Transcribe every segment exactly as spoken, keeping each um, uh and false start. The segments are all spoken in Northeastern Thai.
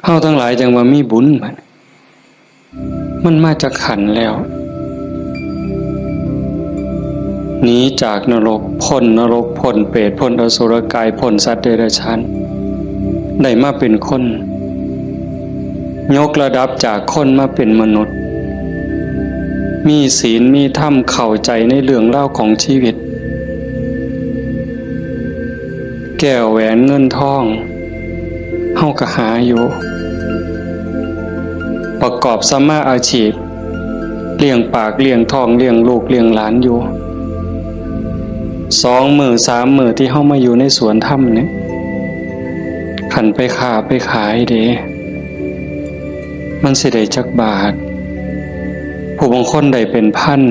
เฮาทั้งหลายจั่งว่ามีบุญบัด มันมาจากขันธ์แล้ว หนีจากนรก พ้นนรก พ้นเปรต พ้นอสุรกาย พ้นสัตว์เดรัจฉาน ได้มาเป็นคน ยกระดับจากคนมาเป็นมนุษย์ มีศีล มีธรรม เข้าใจในเรื่องราวของชีวิต แก้วแหวนเงินทอง เฮาก็หาอยู่ ประกอบสัมมาอาชีพ เลี้ยงปาก เลี้ยงท้อง เลี้ยงลูก เลี้ยงหลานอยู่ สองมื้อ สามมื้อที่เฮามาอยู่ในสวนธรรมเนี่ย คันไปค้าไปขายเด้ มันสิได้จักบาท ผู้บางคนได้เป็นพัน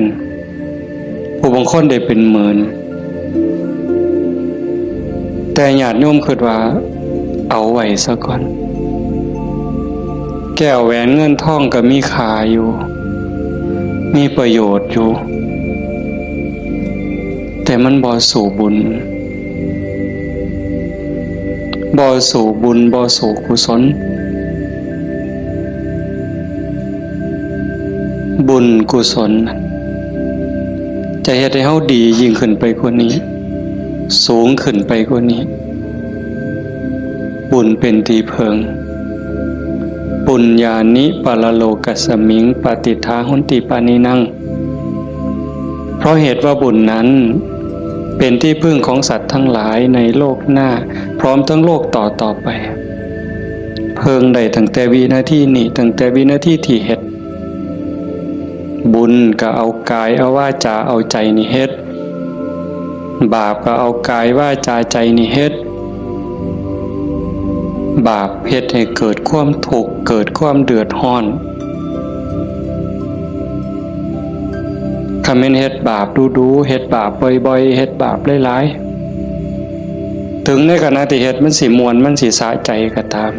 ผู้บางคนได้เป็นหมื่น แต่ญาติโยมคิดว่าเอาไว้ซะก่อน แก้วแหวนเงินทองก็มีค่าอยู่ มีประโยชน์อยู่ แต่มันบ่สู้บุญ บ่สู้บุญ บ่สู้กุศล บุญกุศล จะเฮ็ดให้เฮาดียิ่งขึ้นไปกว่านี้ สูงขึ้นไปกว่านี้ บุญเป็นที่เพิ่ง ปุญญานิปรโลกัสมิง ปฏิฏฐาหนติปานินัง เพราะเหตุว่าบุญนั้น เป็นที่พึ่งของสัตว์ทั้งหลายในโลกหน้า พร้อมทั้งโลกต่อต่อไป เพิ่งได้ตั้งแต่วินาทีนี้ ตั้งแต่วินาทีที่เฮ็ด บุญก็เอากาย เอาวาจา เอาใจนี่เฮ็ด บาปก็เอากายวาจาใจนี่เฮ็ด บาปเฮ็ดให้เกิดความทุกข์ เกิดความเดือดร้อน คันแม่นเฮ็ดบาปดูๆ เฮ็ดบาปบ่อยๆ เฮ็ดบาปหลายๆ ถึงในขณะที่เฮ็ดมันสิม่วน มันสิสะใจก็ตาม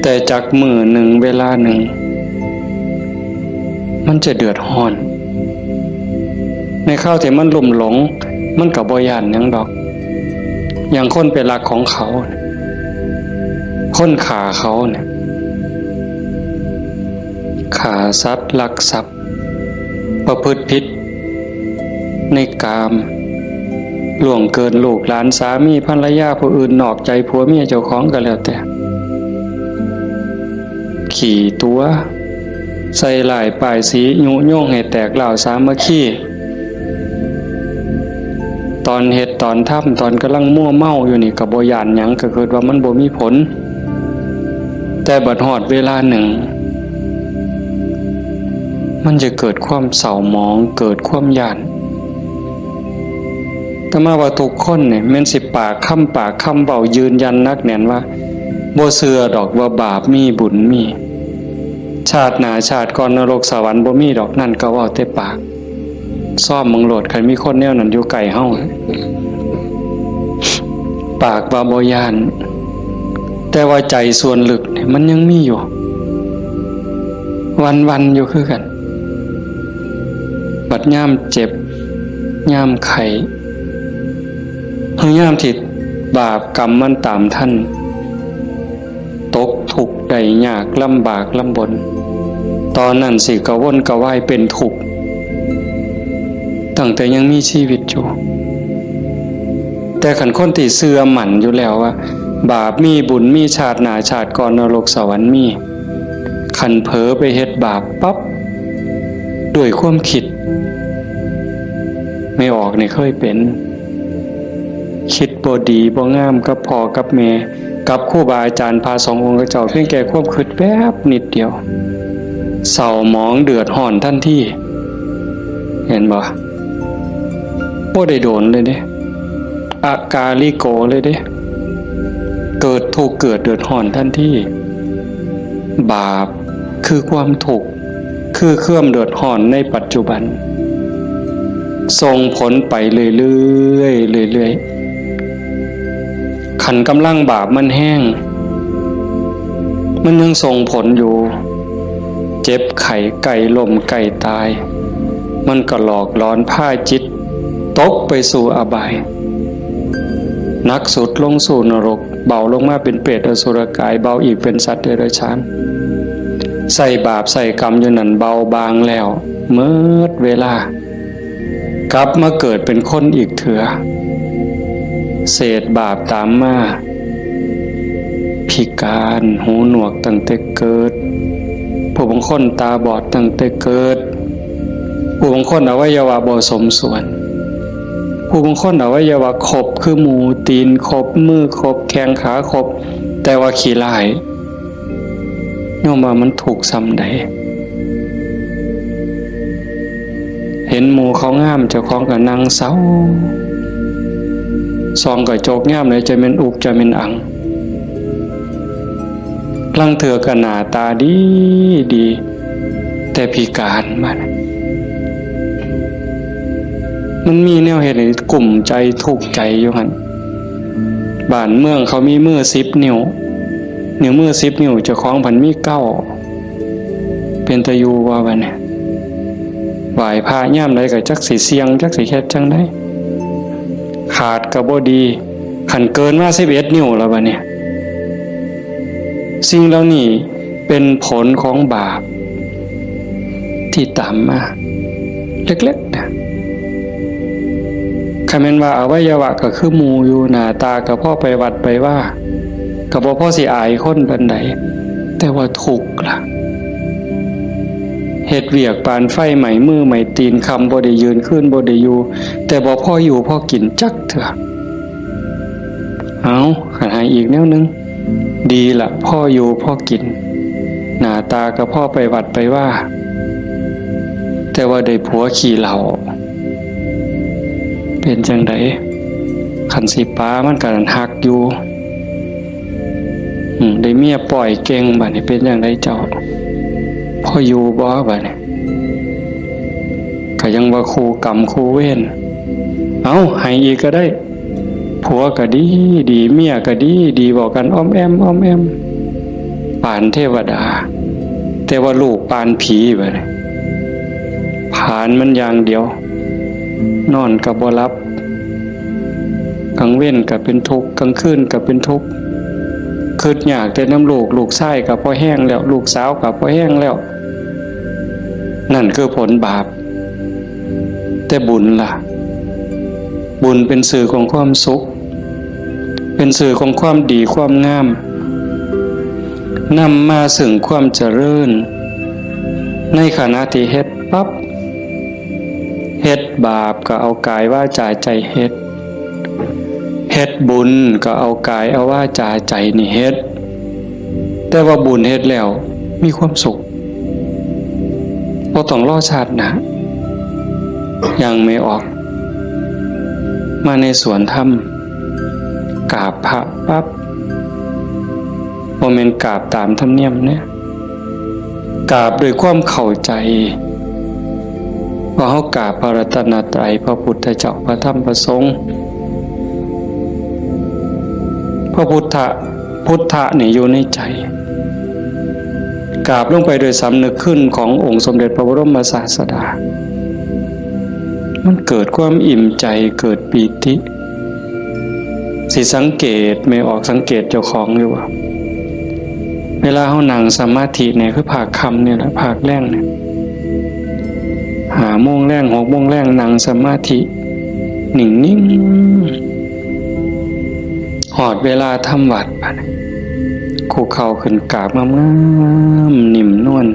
แต่จักมื้อหนึ่งเวลาหนึ่ง มันจะเดือดร้อน ในคราวที่มันลุ่มหลง มันก็บ่ย้านหยังดอก อย่างคนไปลักของเขา คนฆ่าเขาเนี่ย ฆ่าสัตว์ ลักทรัพย์ ประพฤติผิดในกาม ล่วงเกินลูกหลาน สามีภรรยาผู้อื่น นอกใจผัวเมียเจ้าของก็แล้วแต่ ขี้ตั๋ว ใส่ร้ายป้ายสี ยุยงให้แตกร้าวสามัคคี ตอนเฮ็ดตอนทำ ตอนกำลังมัวเมาอยู่นี่ก็บ่ย้านหยัง ก็คิดว่ามันบ่มีผล แต่บัดฮอดเวลาหนึ่ง มันจะเกิดความเศร้าหมอง เกิดความย้าน อาตมาว่าทุกคนเนี่ยแม่นสิปากคำ ปากคำเว้ายืนยันหนักแน่นว่า บ่เชื่อดอกว่าบาปมีบุญมี ชาติหน้าชาติก่อนนรกสวรรค์บ่มีดอก นั่นก็เว้าแต่ปาก ซ่อมเบิ่งโลด คันมีคนแนวนั้นอยู่ใกล้เฮา ปากว่าบ่ย้าน แต่ว่าใจส่วนลึกเนี่ยมันยังมีอยู่ วันๆ อยู่คือกัน บัดยามเจ็บ ยามไข้ หรือยามที่บาปกรรมมันตามทัน ตกทุกข์ได้ยาก ลำบากลำบน ตอนนั้นสิกระวนกระวายเป็นทุกข์ ตั้งแต่ยังมีชีวิตอยู่ แต่คันคนที่เชื่อมั่นอยู่แล้วว่า บาปมีบุญมี ชาติหน้าชาติก่อนนรกสวรรค์มี คันเผลอไปเฮ็ดบาปปั๊บ ด้วยความคิด แม่ออกนี่เคยเป็น คิดบ่ดีบ่งามกับพ่อกับแม่ กับครูบาอาจารย์พระสององค์เจ้า เพียงแค่ความคิดแป๊บนิดเดียว เศร้าหมองเดือดร้อนทันที เห็นบ่ บ่ได้โดนเลยเด้ อากาลิโกเลยเด้ เกิดทุกข์เกิดเดือดร้อนทันที บาปคือความทุกข์ คือความเดือดร้อนในปัจจุบัน ส่งผลไปเรื่อยๆ เรื่อยๆ คันกำลังบาปมันแฮง มันยังส่งผลอยู่ เจ็บไข้ใกล้ล้มใกล้ตาย มันก็หลอกหลอนพาจิตตกไปสู่อบาย หนักสุดลงสู่นรก เบาลงมาเป็นเปรตอสุรกาย เบาอีกเป็นสัตว์เดรัจฉาน ใส่บาปใส่กรรมอยู่นั่น เบาบางแล้ว เมิดเวลา กลับมาเกิดเป็นคนอีกเถื่อ เศษบาปตามมา พิการ หูหนวกตั้งแต่เกิด ผู้บางคนตาบอดตั้งแต่เกิด ผู้บางคนอวัยวะบ่สมส่วน ผู้บางคนอวัยวะครบคือหมู่ ตีนครบ มือครบ แข้งขาครบ แต่ว่าขี้ร้าย โยมว่ามันทุกข์ส่ำใด เห็นหมู่เขางาม เจ้าของก็นั่งเศร้า ส่องกระจกยามใดจะแม่นอุกจะแม่นอัง ลางเทื่อก็หน้าตาดีดี แต่พิการบัด มันมีแนวเฮ็ดให้กุ้มใจทุกข์ใจอยู่หั่น บ้านเมืองเขามีมือสิบนิ้ว นิ้วมือสิบนิ้ว เจ้าของพันมีเก้า เป็นตาอยู่บ่บัดนี้ ไหว้พระยามใดก็จักสิเสี่ยง จักสิเฮ็ดจั่งใด ขาดก็บ่ดี คันเกินมาสิบเอ็ดนิ้วแล้วบัดนี้ สิ่งเหล่านี้เป็นผลของบาป ที่ตามมา เล็กๆนะ คันแม่นว่าอวัยวะก็คือหมู่อยู่ หน้าตาก็พอไปวัดไปวา ก็บ่พอสิอายคนปานใด แต่ว่าทุกข์ล่ะ เฮ็ดเวียกปานไฟไหม้มือไหม้ตีน ค่ำบ่ได้ยืน คืนบ่ได้อยู่ แต่บ่พออยู่พอกินจักเทื่อ เอา คันให้อีกแนวหนึ่ง ดีละ พออยู่พอกิน หน้าตาก็พอไปวัดไปวา แต่ว่าได้ผัวขี้เหล้า เป็นจั่งใด คันสิปามันก็หักอยู่ อืม ได้เมียป้อยเก่ง บัดนี้เป็นจั่งใดเจ้า พออยู่บ่ บัดนี้ ก็ยังว่าคู่กรรมคู่เวร เอา ให้อีกก็ได้ ผัวก็ดีดี เมียก็ดีดี เว้ากันอ้อมแอ้มอ้อมแอ้ม ปานเทวดา แต่ว่าลูกปานผีบัดนี้ ผลาญมันอย่างเดียว นอนก็บ่หลับ กลางเว็นก็เป็นทุกข์ กลางคืนก็เป็นทุกข์ คิดยากแต่นำลูก ลูกชายก็พอแฮงแล้ว ลูกสาวก็พอแฮงแล้ว นั่นคือผลบาป แต่บุญล่ะ บุญเป็นสื่อของความสุข เป็นสื่อของความดีความงาม นำมาซึ่งความเจริญ ในขณะที่เฮ็ดปั๊บ เฮ็ดบาปก็เอากายวาจาใจเฮ็ด เฮ็ดบุญก็เอากายเอาวาจาใจนี่เฮ็ด แต่ว่าบุญเฮ็ดแล้วมีความสุข บ่ต้องรอชาติหน้า ยังไม่ออก มาในสวนธรรม กราบพระปั๊บ บ่แม่นกราบตามธรรมเนียมเนี่ย กราบด้วยความเข้าใจ ว่าเฮากราบพระรัตนตรัย พระพุทธเจ้า พระธรรม พระสงฆ์ พระพุทธะ พุทธะนี่อยู่ในใจ กราบลงไปโดยสำนึกคุณขององค์สมเด็จพระบรมศาสดา มันเกิดความอิ่มใจ เกิดปีติ สิสังเกต แม่ออกสังเกตเจ้าของอยู่ว่า เวลาเฮานั่งสมาธิเนี่ย คือภาคค่ำเนี่ยแหละ ภาคแลงเนี่ย ห้าโมงแลง หกโมงแลง นั่งสมาธิ นิ่งๆ ฮอดเวลาทำวัตรบัดนี้ คุกเข่าขึ้นกราบงามๆ นิ่มนวล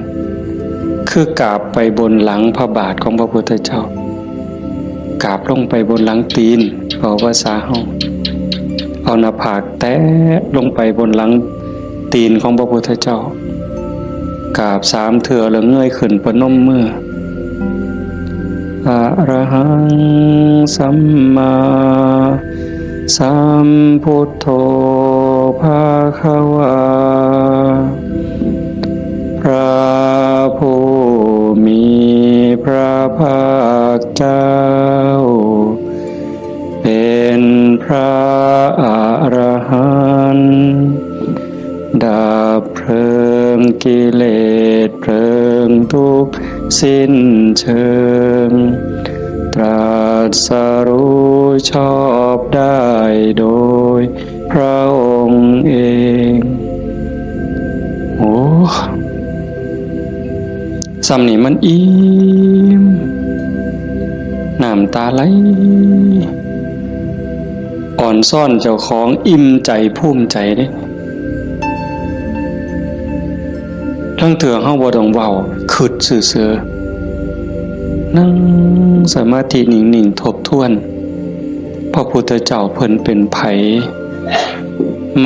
คือกราบไปบนหลังพระบาทของพระพุทธเจ้า กราบลงไปบนหลังตีน เว้าภาษาเฮา เอาหน้าผากแตะลงไปบนหลังตีนของพระพุทธเจ้า กราบสามเทื่อแล้วเงยขึ้นประนมมือ อะระหังสัมมาสัมพุทโธภะคะวา พระผู้มีพระภาคเจ้า เป็นพระอรหันต์ ดับเพลิงกิเลสเพลิงทุกข์สิ้นเชิง ตรัสรู้ชอบได้โดย พระองค์เอง โอ้ ส่ำนี่มันอิ่ม น้ำตาไหล อ่อนซ้อนเจ้าของ อิ่มใจภูมิใจเด้ ลางเทื่อเฮาบ่ต้องเว้า คิดซื่อๆ นั่งสมาธินิ่งๆ ทบทวน พระพุทธเจ้าเพิ่นเป็นไผ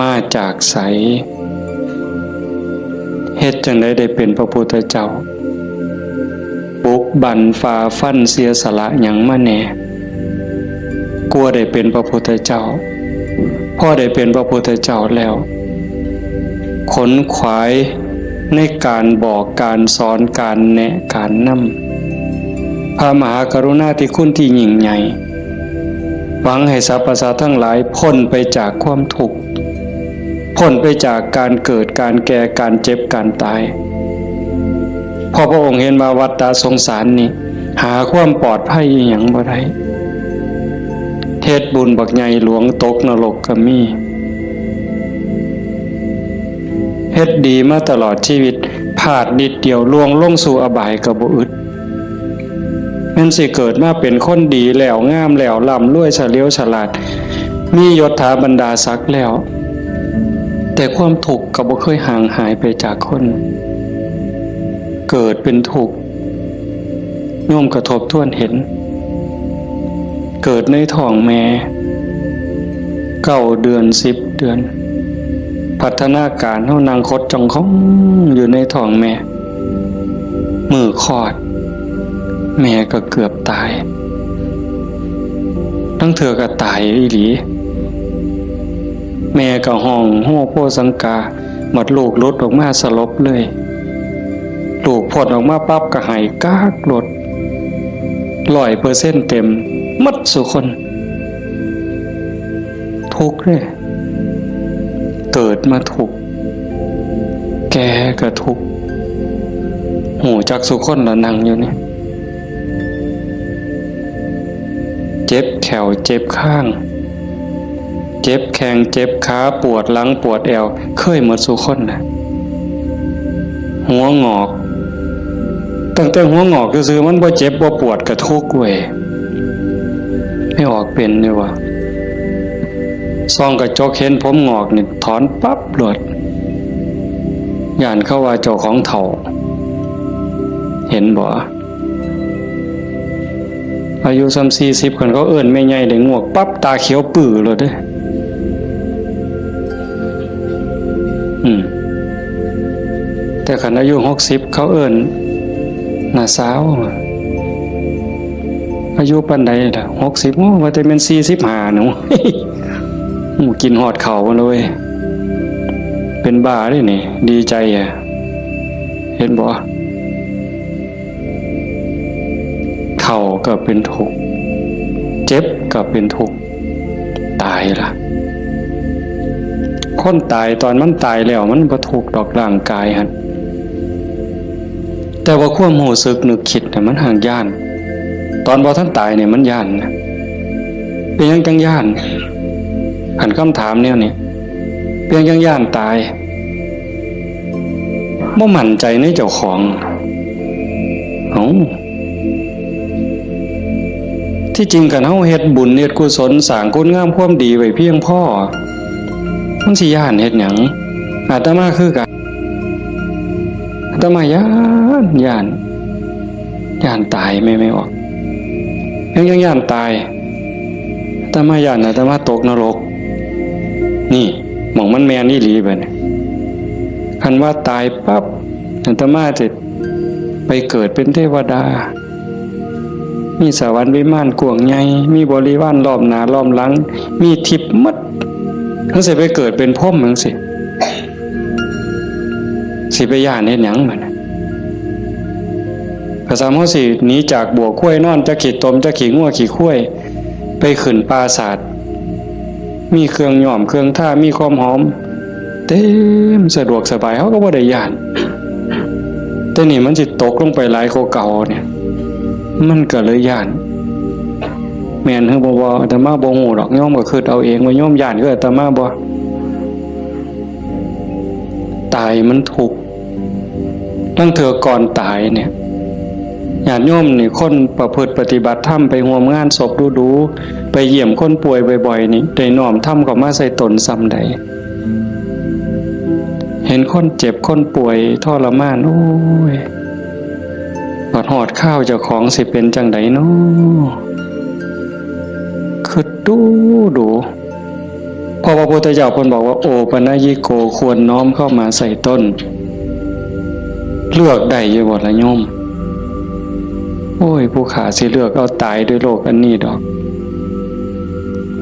มาจากไส เฮ็ดจั่งใดได้เป็นพระพุทธเจ้า บุกบั่นฝ่าฟันเสียสละหยังมาแหน่ กว่าได้เป็นพระพุทธเจ้า พอได้เป็นพระพุทธเจ้าแล้ว ขนขวายในการบอกการสอน การแนะการนำ พระมหากรุณาธิคุณที่ยิ่งใหญ่ หวังให้สรรพสัตว์ทั้งหลายพ้นไปจากความทุกข์ พ้นไปจากการเกิด การแก่ การเจ็บ การตาย เพราะพระองค์เห็นว่าวัฏฏะสงสารนี่ หาความปลอดภัยอิหยังบ่ได้ เฮ็ดบุญบักใหญ่หลวงตกนรกก็มี เฮ็ดดีมาตลอดชีวิต พลาดนิดเดียวล่วงลงสู่อบายก็บ่อึด แม่นสิเกิดมาเป็นคนดีแล้ว งามแล้ว ร่ำรวย เฉลียวฉลาด มียศถาบรรดาศักดิ์แล้ว แต่ความทุกข์ก็บ่เคยห่างหายไปจากคน เกิดเป็นทุกข์ โยมก็ทบทวนเห็น เกิดในท้องแม่ เก้าเดือน สิบเดือน พัฒนาการเฮานั่งขดจ้องของอยู่ในท้องแม่ มื้อคลอด แม่ก็เกือบตาย ลางเทื่อก็ตายอีหลี แม่ก็ฮ้องโฮโพสังกา บัดลูกหลุดออกมาสลบเลย ลูกพ้นออกมาปั๊บก็ไห้ก๊ากโลด ร้อยเปอร์เซ็นต์เต็ม หมดซุคน ทุกข์เด้ เกิดมาทุกข์ แก่ก็ทุกข์ ฮู้จักซุคนละนั่งอยู่นี่ เจ็บแข้วเจ็บคาง เจ็บแข้งเจ็บขา ปวดหลังปวดแอว เคยหมดซุคนนะ หัวงอก ตั้งแต่หัวงอกซื่อๆ มันบ่เจ็บบ่ปวดก็ทุกข์เว้ย ไม่ออกเป็นเลยว่ะ ส่องกระจกเห็นผมงอกนี่ถอนปั๊บโลด ย้านเขาว่าเจ้าของเฒ่า เห็นบ่ อายุส่ำสี่สิบ คันเขาเอิ้นแม่ใหญ่ได้งวกปั๊บ ตาเขียวปื้อโลดเด้ อืม แต่คันอายุหกสิบ เขาเอิ้นน้าสาว อายุปานใดล่ะ หกสิบ โอ้ ว่าแต่แม่นสี่สิบห้าหนู หมูกินฮอดข้าวเลย เป็นบ้าเลยนี่ ดีใจอะ เห็นบ่ เฒ่าก็เป็นทุกข์ เจ็บก็เป็นทุกข์ ตายละ คนตายตอนมันตายแล้วมันบ่ทุกข์ดอกร่างกายหั่น แต่ว่าความรู้สึกนึกคิดน่ะมันห่างย้าน ตอนบ่ทันตายเนี่ยมันย้านนะ เป็นหยังจังย้าน คันคำถามแนวนี้ เป็นหยังจังย้านตาย บ่มั่นใจในเจ้าของ เอ้า ที่จริงคันเฮาเฮ็ดบุญเฮ็ดกุศลสร้างคุณงามความดีไว้เพียงพอ มันสิย้านเฮ็ดหยัง อาตมาคือกัน อาตมาย้าน ย้าน ย้านตายแม่นบ่ ยัง ยังย้านตาย อาตมาย้านอาตมาตกนรก นี่ หม่องมันแม่นอีหลีบัดนี้ คันว่าตายปั๊บ อาตมาจะไปเกิดเป็นเทวดา มีสวรรค์วิมานกว้างใหญ่ มีบริวารล้อมหน้าล้อมหลัง มีทิพย์หมด จั่งซี้ไปเกิดเป็นพรหมจั่งซี้ สิไปย้านเฮ็ดหยังบัดนี้ กะซ้ำเฮาสิหนีจากบัวควายนอน จักขี้ตม จักขี้งัวขี้ควาย ไปขึ้นปราสาท มีเครื่องย้อมเครื่องทา มีความหอม เต็มสะดวกสบาย เฮาก็บ่ได้ย้าน แต่นี่มันสิตกลงไปหลายกว่าเก่าเนี่ย มันก็เลยย้าน แม่นหรือบ่ บ่ อาตมาบ่ฮู้ดอก โยมก็คิดเอาเองว่าโยมย้านคืออาตมาบ่ ตายมันทุกข์ ลางเทื่อก่อนตายเนี่ย ญาติโยมนี่ คนประพฤติปฏิบัติธรรม ไปร่วมงานศพดูๆ ไปเยี่ยมคนป่วยบ่อยๆ นี่ ได้น้อมธรรมเข้ามาใส่ตนส่ำใด เห็นคนเจ็บคนป่วยทรมาน โอ้ย บัดฮอดคราวเจ้าของสิเป็นจั่งใดน้อ คิดดูดู เพราะพระพุทธเจ้าเพิ่นบอกว่า โอปัญญิโก ควรน้อมเข้ามาใส่ตน เลือกได้อยู่บ่ล่ะโยม โอ้ย ผู้ข้าสิเลือกเอาตายด้วยโรคอันนี้ดอก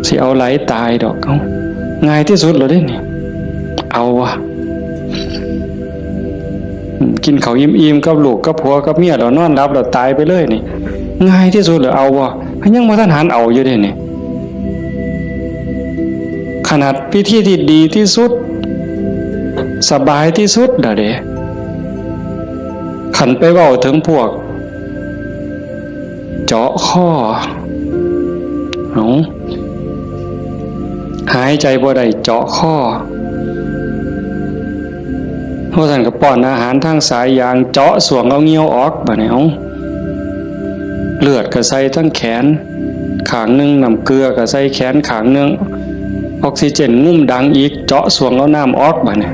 สิเอาหลายตายดอก เอ้า ง่ายที่สุดแล้วเด้นี่ เอาวะ อืม กินข้าวอิ่มๆ กับลูกกับผัวกับเมียแล้วนอนหลับแล้วตายไปเลยนี่ ง่ายที่สุดแล้ว เอาวะ ยังบ่ทันหันเอาอยู่เด้นี่ ขนาดวิธีที่ดีที่สุด สบายที่สุดน่ะเด้ คันไปเว้าถึงพวก เจาะคอ เอ้า หายใจบ่ได้เจาะคอ เพราะฉะนั้นก็ป้อนอาหารทางสายยาง เจาะส่วงเอาเงี้ยวออก บัดนี้ เอ้า เลือดก็ใส่ทั้งแขนข้างหนึ่ง น้ำเกลือก็ใส่แขนข้างหนึ่ง ออกซิเจนงุ่มดังอีก เจาะส่วงเอาน้ำออก บัดนี้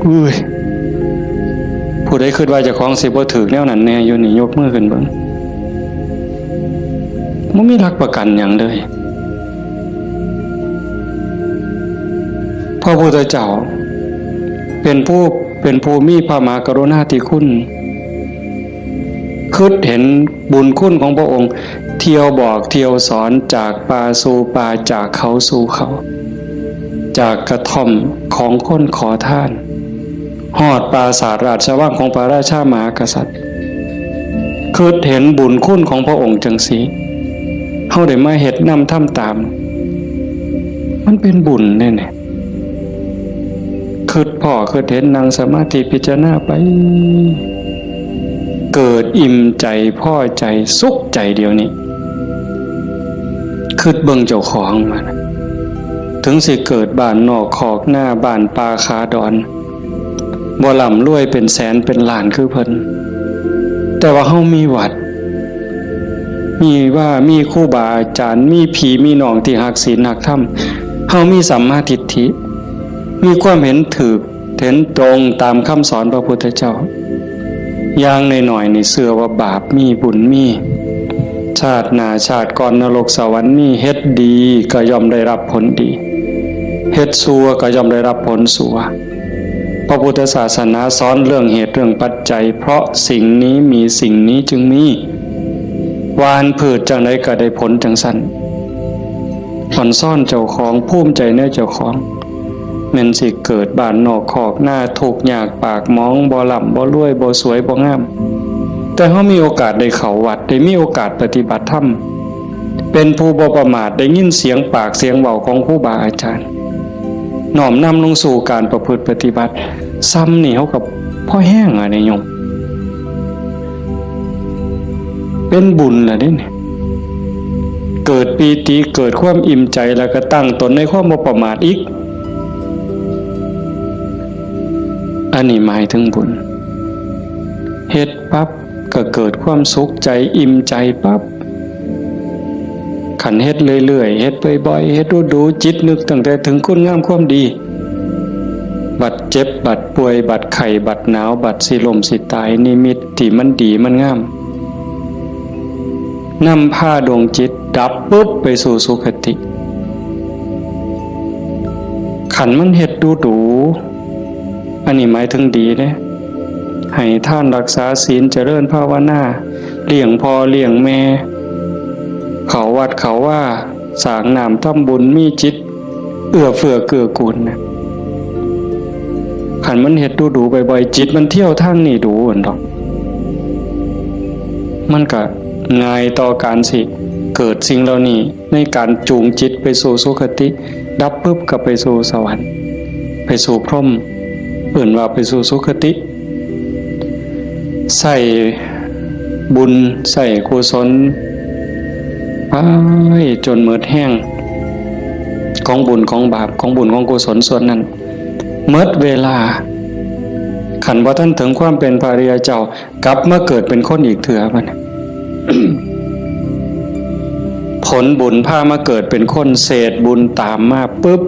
อุ้ย ผู้ใดคิดว่าเจ้าของสิบ่ถืกแนวนั้นแน่อยู่นี่ ยกมือขึ้นเบิ่ง บ่มีหลักประกันหยังเลย พระพุทธเจ้า เป็นผู้ เป็นผู้มีพระมหากรุณาธิคุณ คิดเห็นบุญคุณของพระองค์ เที่ยวบอกเที่ยวสอน จากป่าสู่ป่า จากเขาสู่เขา จากกระท่อมของคนขอทาน ฮอดปราสาทราชวังของพระราชามหากษัตริย์ คิดเห็นบุญคุณของพระองค์จังซี้ เฮาได้มาเฮ็ดนำทำตาม มันเป็นบุญเด้เนี่ย คิดพ้อคิดเห็น นั่งสมาธิพิจารณาไป เกิดอิ่มใจ พอใจ สุขใจเดี๋ยวนี้ คิดเบิ่งเจ้าของมานะ ถึงสิเกิดบ้านนอกคอกนา บ้านป่าขาดอน บ่ร่ำรวยเป็นแสนเป็นล้านคือเพิ่น แต่ว่าเฮามีวัด มีว่า มีครูบาอาจารย์ มีพี่มีน้องที่ฮักศีลฮักธรรม เฮามีสัมมาทิฏฐิ มีความเห็นถูก เห็นตรงตามคำสอนพระพุทธเจ้า อย่างน้อยๆ นี่เชื่อว่าบาปมีบุญมี ชาติหน้าชาติก่อนนรกสวรรค์มี เฮ็ดดีก็ย่อมได้รับผลดี เฮ็ดชั่วก็ย่อมได้รับผลชั่ว พระพุทธศาสนาสอนเรื่องเหตุเรื่องปัจจัย เพราะสิ่งนี้มีสิ่งนี้จึงมี หว่านพืชจั่งใดก็ได้ผลจั่งซั้น อ่อนซ้อนเจ้าของ ภูมิใจในเจ้าของ แม่นสิเกิดบ้านนอกคอกนา ทุกข์ยากปากหมอง บ่ร่ำบ่รวย บ่สวยบ่งาม แต่เฮามีโอกาสได้เข้าวัด ได้มีโอกาสปฏิบัติธรรม เป็นผู้บ่ประมาท ได้ยินเสียงปากเสียงเว้าของครูบาอาจารย์ น้อมนำลงสู่การประพฤติปฏิบัติ ซ้ำนี่เฮาก็พอแฮงอะเด้โยม เป็นบุญล่ะเด้เนี่ย เกิดปีติ เกิดความอิ่มใจ แล้วก็ตั้งตนในความบ่ประมาทอีก อันนี้หมายถึงบุญ เฮ็ดปั๊บก็เกิดความสุขใจ อิ่มใจปั๊บ คันเฮ็ดเรื่อยๆ เฮ็ดบ่อยๆ เฮ็ดดูๆ จิตนึกตั้งแต่ถึงคุณงามความดี บัดเจ็บ บัดป่วย บัดไข้ บัดหนาว บัดสิล้มสิตาย นิมิตที่มันดีมันงาม นำพาดวงจิตดับปุ๊บไปสู่สุคติ คันมันเฮ็ดดูๆ อันนี้หมายถึงดีเด้ ให้ทานรักษาศีล เจริญภาวนา เลี้ยงพ่อเลี้ยงแม่ เข้าวัดเข้าวา สร้างน้ำทำบุญ มีจิตเอื้อเฟื้อเกื้อกูลนะ คันมันเฮ็ดดูๆ บ่อยๆ จิตมันเที่ยวทางนี้ดูหั่นดอก มันก็ง่ายต่อการสิเกิดสิ่งเหล่านี้ ในการจูงจิตไปสู่สุคติ ดับปุ๊บก็ไปสู่สวรรค์ ไปสู่พรหม เอิ้นว่าไปสู่สุคติ ใส่บุญ ใส่กุศล ไปจนหมดแฮง ของบุญของบาป ของบุญของกุศลส่วนนั้น หมดเวลา คันบ่ทันถึงความเป็นพระอริยเจ้า กลับมาเกิดเป็นคนอีกเทื่อบัดนี้ ผลบุญพามาเกิดเป็นคน เศษบุญตามมาปุ๊บ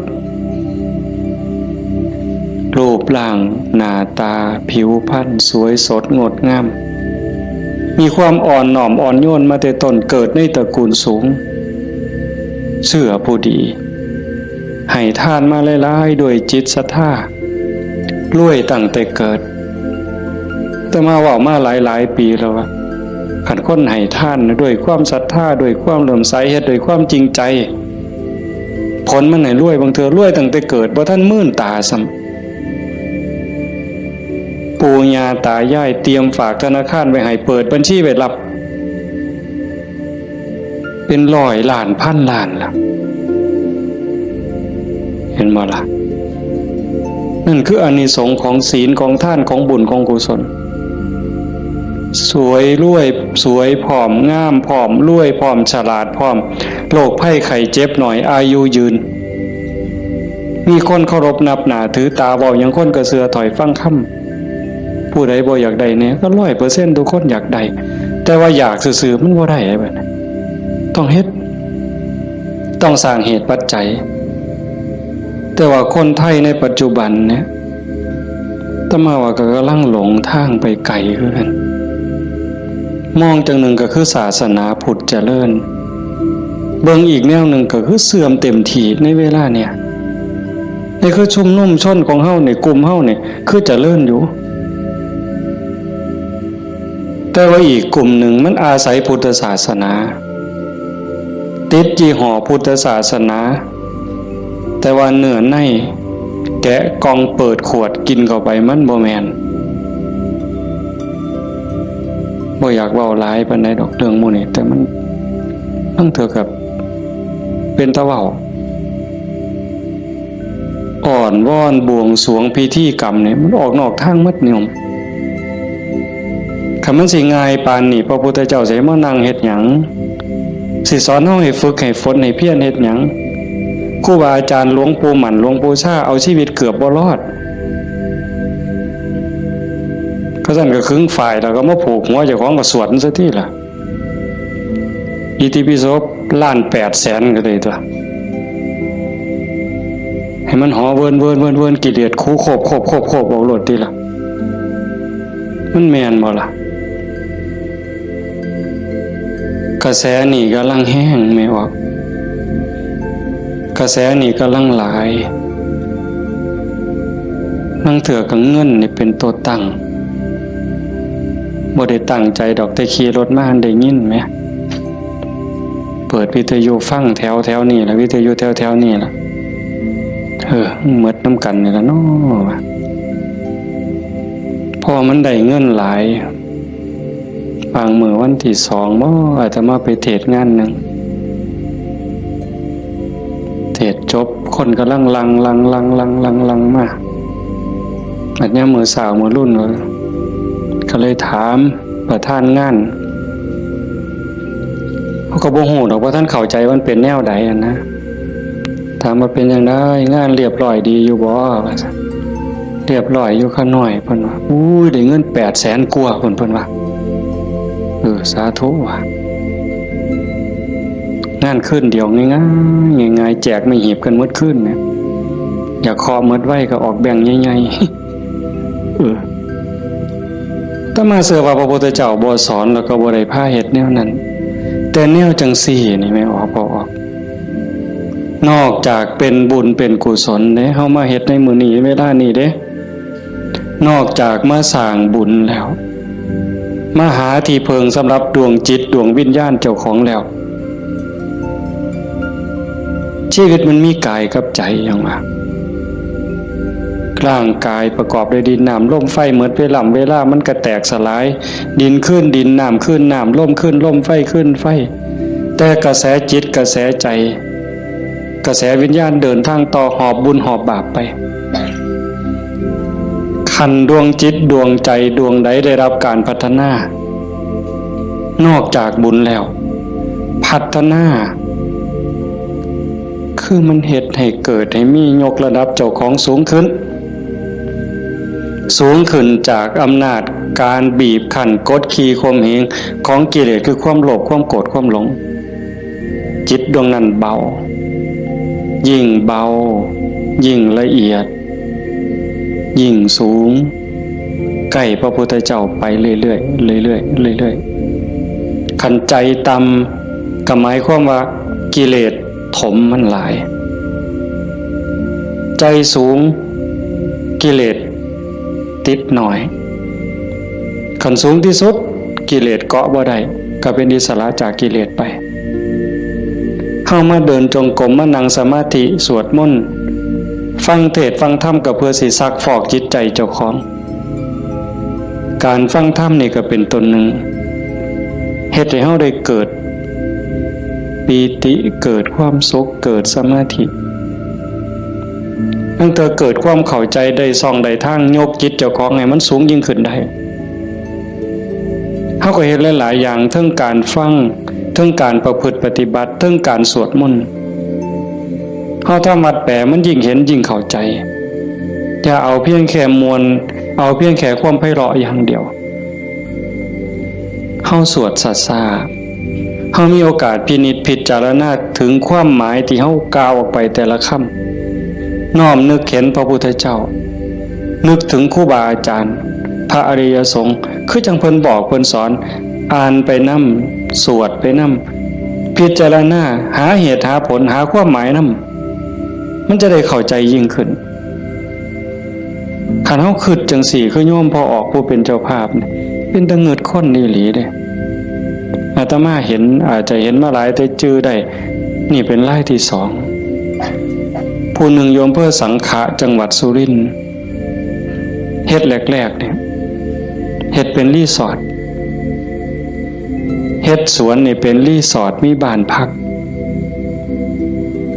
รูปร่างหน้าตาผิวพรรณสวยสดงดงาม มีความอ่อนน้อมอ่อนโยนมาแต่ต้น เกิดในตระกูลสูง เชื้อผู้ดี ให้ทานมาหลายๆ ด้วยจิตศรัทธา รวยตั้งแต่เกิด แต่มาเว้ามาหลายๆ ปีแล้วว่า คันคนให้ทานด้วยความศรัทธา ด้วยความเลื่อมใส เฮ็ดด้วยความจริงใจ ผลมันให้รวย บางเทื่อรวยตั้งแต่เกิด บ่ทันมื่นตาซ้ำ ปู่ย่าตายายเตรียมฝากธนาคารไว้ให้ เปิดบัญชีไว้รับ เป็นร้อยล้านพันล้านล่ะ เห็นบ่ล่ะ นั่นคืออานิสงส์ของศีล ของทาน ของบุญ ของกุศล สวยรวย สวยพร้อม งามพร้อม รวยพร้อม ฉลาดพร้อม โรคภัยไข้เจ็บน้อย อายุยืน มีคนเคารพนับหน้าถือตา เว้าหยังคนก็เชื่อถ้อยฟังคำ ผู้ใดบ่อยากได้แหน่ ก็ร้อยเปอร์เซ็นต์ ทุกคนอยากได้ แต่ว่าอยากซื่อๆ มันบ่ได้บัดนี้ ต้องเฮ็ด ต้องสร้างเหตุปัจจัย แต่ว่าคนไทยในปัจจุบันเนี่ย อาตมาว่าก็กำลังหลงทางไปไกลคือกัน มองจั่งหนึ่งก็คือศาสนาพุทธเจริญ เบิ่งอีกแนวหนึ่งก็คือเสื่อมเต็มที่ในเวลาเนี่ย นี่คือชุมนุมชนของเฮานี่ กลุ่มเฮานี่ คือเจริญอยู่ แต่ว่าอีกกลุ่มหนึ่งมันอาศัยพุทธศาสนา ติดยี่ห้อพุทธศาสนา แต่ว่าเนื้อในแกะกล่องเปิดขวดกินเข้าไปมันบ่แม่น บ่อยากเว้าหลายปานใดดอกเรื่องหมู่นี้ แต่มัน มันเท่ากับเป็นตาเว้า อ้อนวอนบวงสรวงพิธีกรรมนี่ มันออกนอกทางหมดโยม คันมันสิง่ายปานนี้ พระพุทธเจ้าสิมานั่งเฮ็ดหยัง สิสอนเฮาให้ฝึกให้ฝนให้เพียรเฮ็ดหยัง ครูบาอาจารย์หลวงปู่หมั่นหลวงปู่ชาเอาชีวิตเกือบบ่รอด เขาซั่นก็ขึงฝ้ายแล้วก็มาผูกหัวเจ้าของก็สวดมันซะติล่ะ อิติปิโสล้านแปดแสนก็ได้ตัว ให้มันหอเวินเวินเวินเวิน กิเลสคูโคบโคบโคบโคบออกโลดติล่ะ มันแม่นบ่ล่ะ กระแสนี่กำลังแฮงแม่ออก กระแสนี่กำลังหลาย ลางเทื่อก็เงินนี่เป็นตัวตั้ง บ่ได้ตั้งใจดอก แต่ขี่รถมาได้ยินแหม เปิดวิทยุฟังแถวแถวนี่ล่ะ วิทยุแถวแถวนี่ล่ะ เออ หมดนำกันนี่ล่ะเนาะ พอมันได้เงินหลาย บางมื้อวันที่สองบ่ อาตมาไปเทศน์งานหนึ่ง เทศน์จบ คนกำลังหลั่ง หลั่ง หลั่ง หลั่ง หลั่ง หลั่งมา บัดยามมื้อเช้ามื้อรุ่น ก็เลยถามประธานงาน เขาก็บ่ฮู้ดอกว่าท่านเข้าใจว่ามันเป็นแนวใดอะนะ ถามว่าเป็นจั่งใด งานเรียบร้อยดีอยู่บ่ ว่าซั่น เรียบร้อยอยู่ข้าน้อย เพิ่นว่า อุ้ย ได้เงินแปดแสนกว่า เพิ่น เพิ่นว่า เออ สาธุว่ะ งานคืนเดียวง่ายๆ ง่ายๆ แจกไม่หีบกันหมดคืนเนี่ย อยากเคาะหมดไวก็ออกแบงค์ใหญ่ๆ เออ อาตมาเชื่อว่าพระพุทธเจ้าบ่สอนแล้วก็บ่ได้พาเฮ็ดแนวนั้น แต่แนวจั่งซี้นี่แม่ออก พอออก นอกจากเป็นบุญเป็นกุศลเด้ เฮามาเฮ็ดในมื้อนี้เวลานี้เด้ นอกจากมาสร้างบุญแล้ว มาหาที่เพิ่งสำหรับดวงจิตดวงวิญญาณเจ้าของแล้ว ชีวิตมันมีกายกับใจหยังวะ ร่างกายประกอบด้วยดินน้ำลมไฟ หมดเวลา เวลามันก็แตกสลาย ดินคืนดิน น้ำคืนน้ำ ลมคืนลม ไฟคืนไฟ แต่กระแสจิตกระแสใจ กระแสวิญญาณเดินทางต่อ หอบบุญหอบบาปไป คันดวงจิตดวงใจดวงใดได้รับการพัฒนา นอกจากบุญแล้ว พัฒนา คือมันเฮ็ดให้เกิดให้มี ยกระดับเจ้าของสูงขึ้น สูงขึ้นจากอำนาจการบีบคั้นกดขี่ข่มเหงของกิเลส คือความโลภ ความโกรธ ความหลง จิตดวงนั้นเบา ยิ่งเบา ยิ่งละเอียด ยิ่งสูง ใกล้พระพุทธเจ้าไปเรื่อยๆ เรื่อยๆ เรื่อยๆ คันใจต่ำก็หมายความว่ากิเลสถมมันหลาย ใจสูง กิเลสติดน้อย คันสูงที่สุด กิเลสเกาะบ่ได้ ก็เป็นอิสระจากกิเลสไป เฮามาเดินจงกรม มานั่งสมาธิ สวดมนต์ ฟังเทศน์ฟังธรรม ก็เพื่อสิซักฟอกจิตใจเจ้าของ การฟังธรรมนี่ก็เป็นต้นหนึ่ง เฮ็ดให้เฮาได้เกิดปีติ เกิดความสุข เกิดสมาธิ ตั้งแต่เกิดความเข้าใจ ได้ช่องได้ทาง ยกจิตเจ้าของให้มันสูงยิ่งขึ้นได้ เฮาก็เฮ็ดหลายๆ อย่าง เทิงการฟัง เทิงการประพฤติปฏิบัติ เทิงการสวดมนต์ เฮาทำวัดแปล มันยิ่งเห็นยิ่งเข้าใจ อย่าเอาเพียงแค่ม่วน เอาเพียงแค่ความไพเราะอย่างเดียว เฮาสวดช้าๆ เฮามีโอกาสพินิจพิจารณาถึงความหมายที่เฮากล่าวออกไปแต่ละคำ น้อมนึกเห็นพระพุทธเจ้า นึกถึงครูบาอาจารย์ พระอริยสงฆ์ คือจั่งเพิ่นบอกเพิ่นสอน อ่านไปนำ สวดไปนำ พิจารณา หาเหตุหาผล หาความหมายนำ มันจะได้เข้าใจยิ่งขึ้น คันเฮาคิดจั่งซี้ คือโยมพ่อออกผู้เป็นเจ้าภาพนี่ เป็นตาเงิดคนอีหลีเด้ อาตมาเห็น อาจจะเห็นมาหลายแต่จื่อได้ นี่เป็นรายที่สอง ผู้หนึ่งอยู่อำเภอสังขะ จังหวัดสุรินทร์ เฮ็ดแรกๆ เนี่ย เฮ็ดเป็นรีสอร์ท เฮ็ดสวนนี่เป็นรีสอร์ท มีบ้านพัก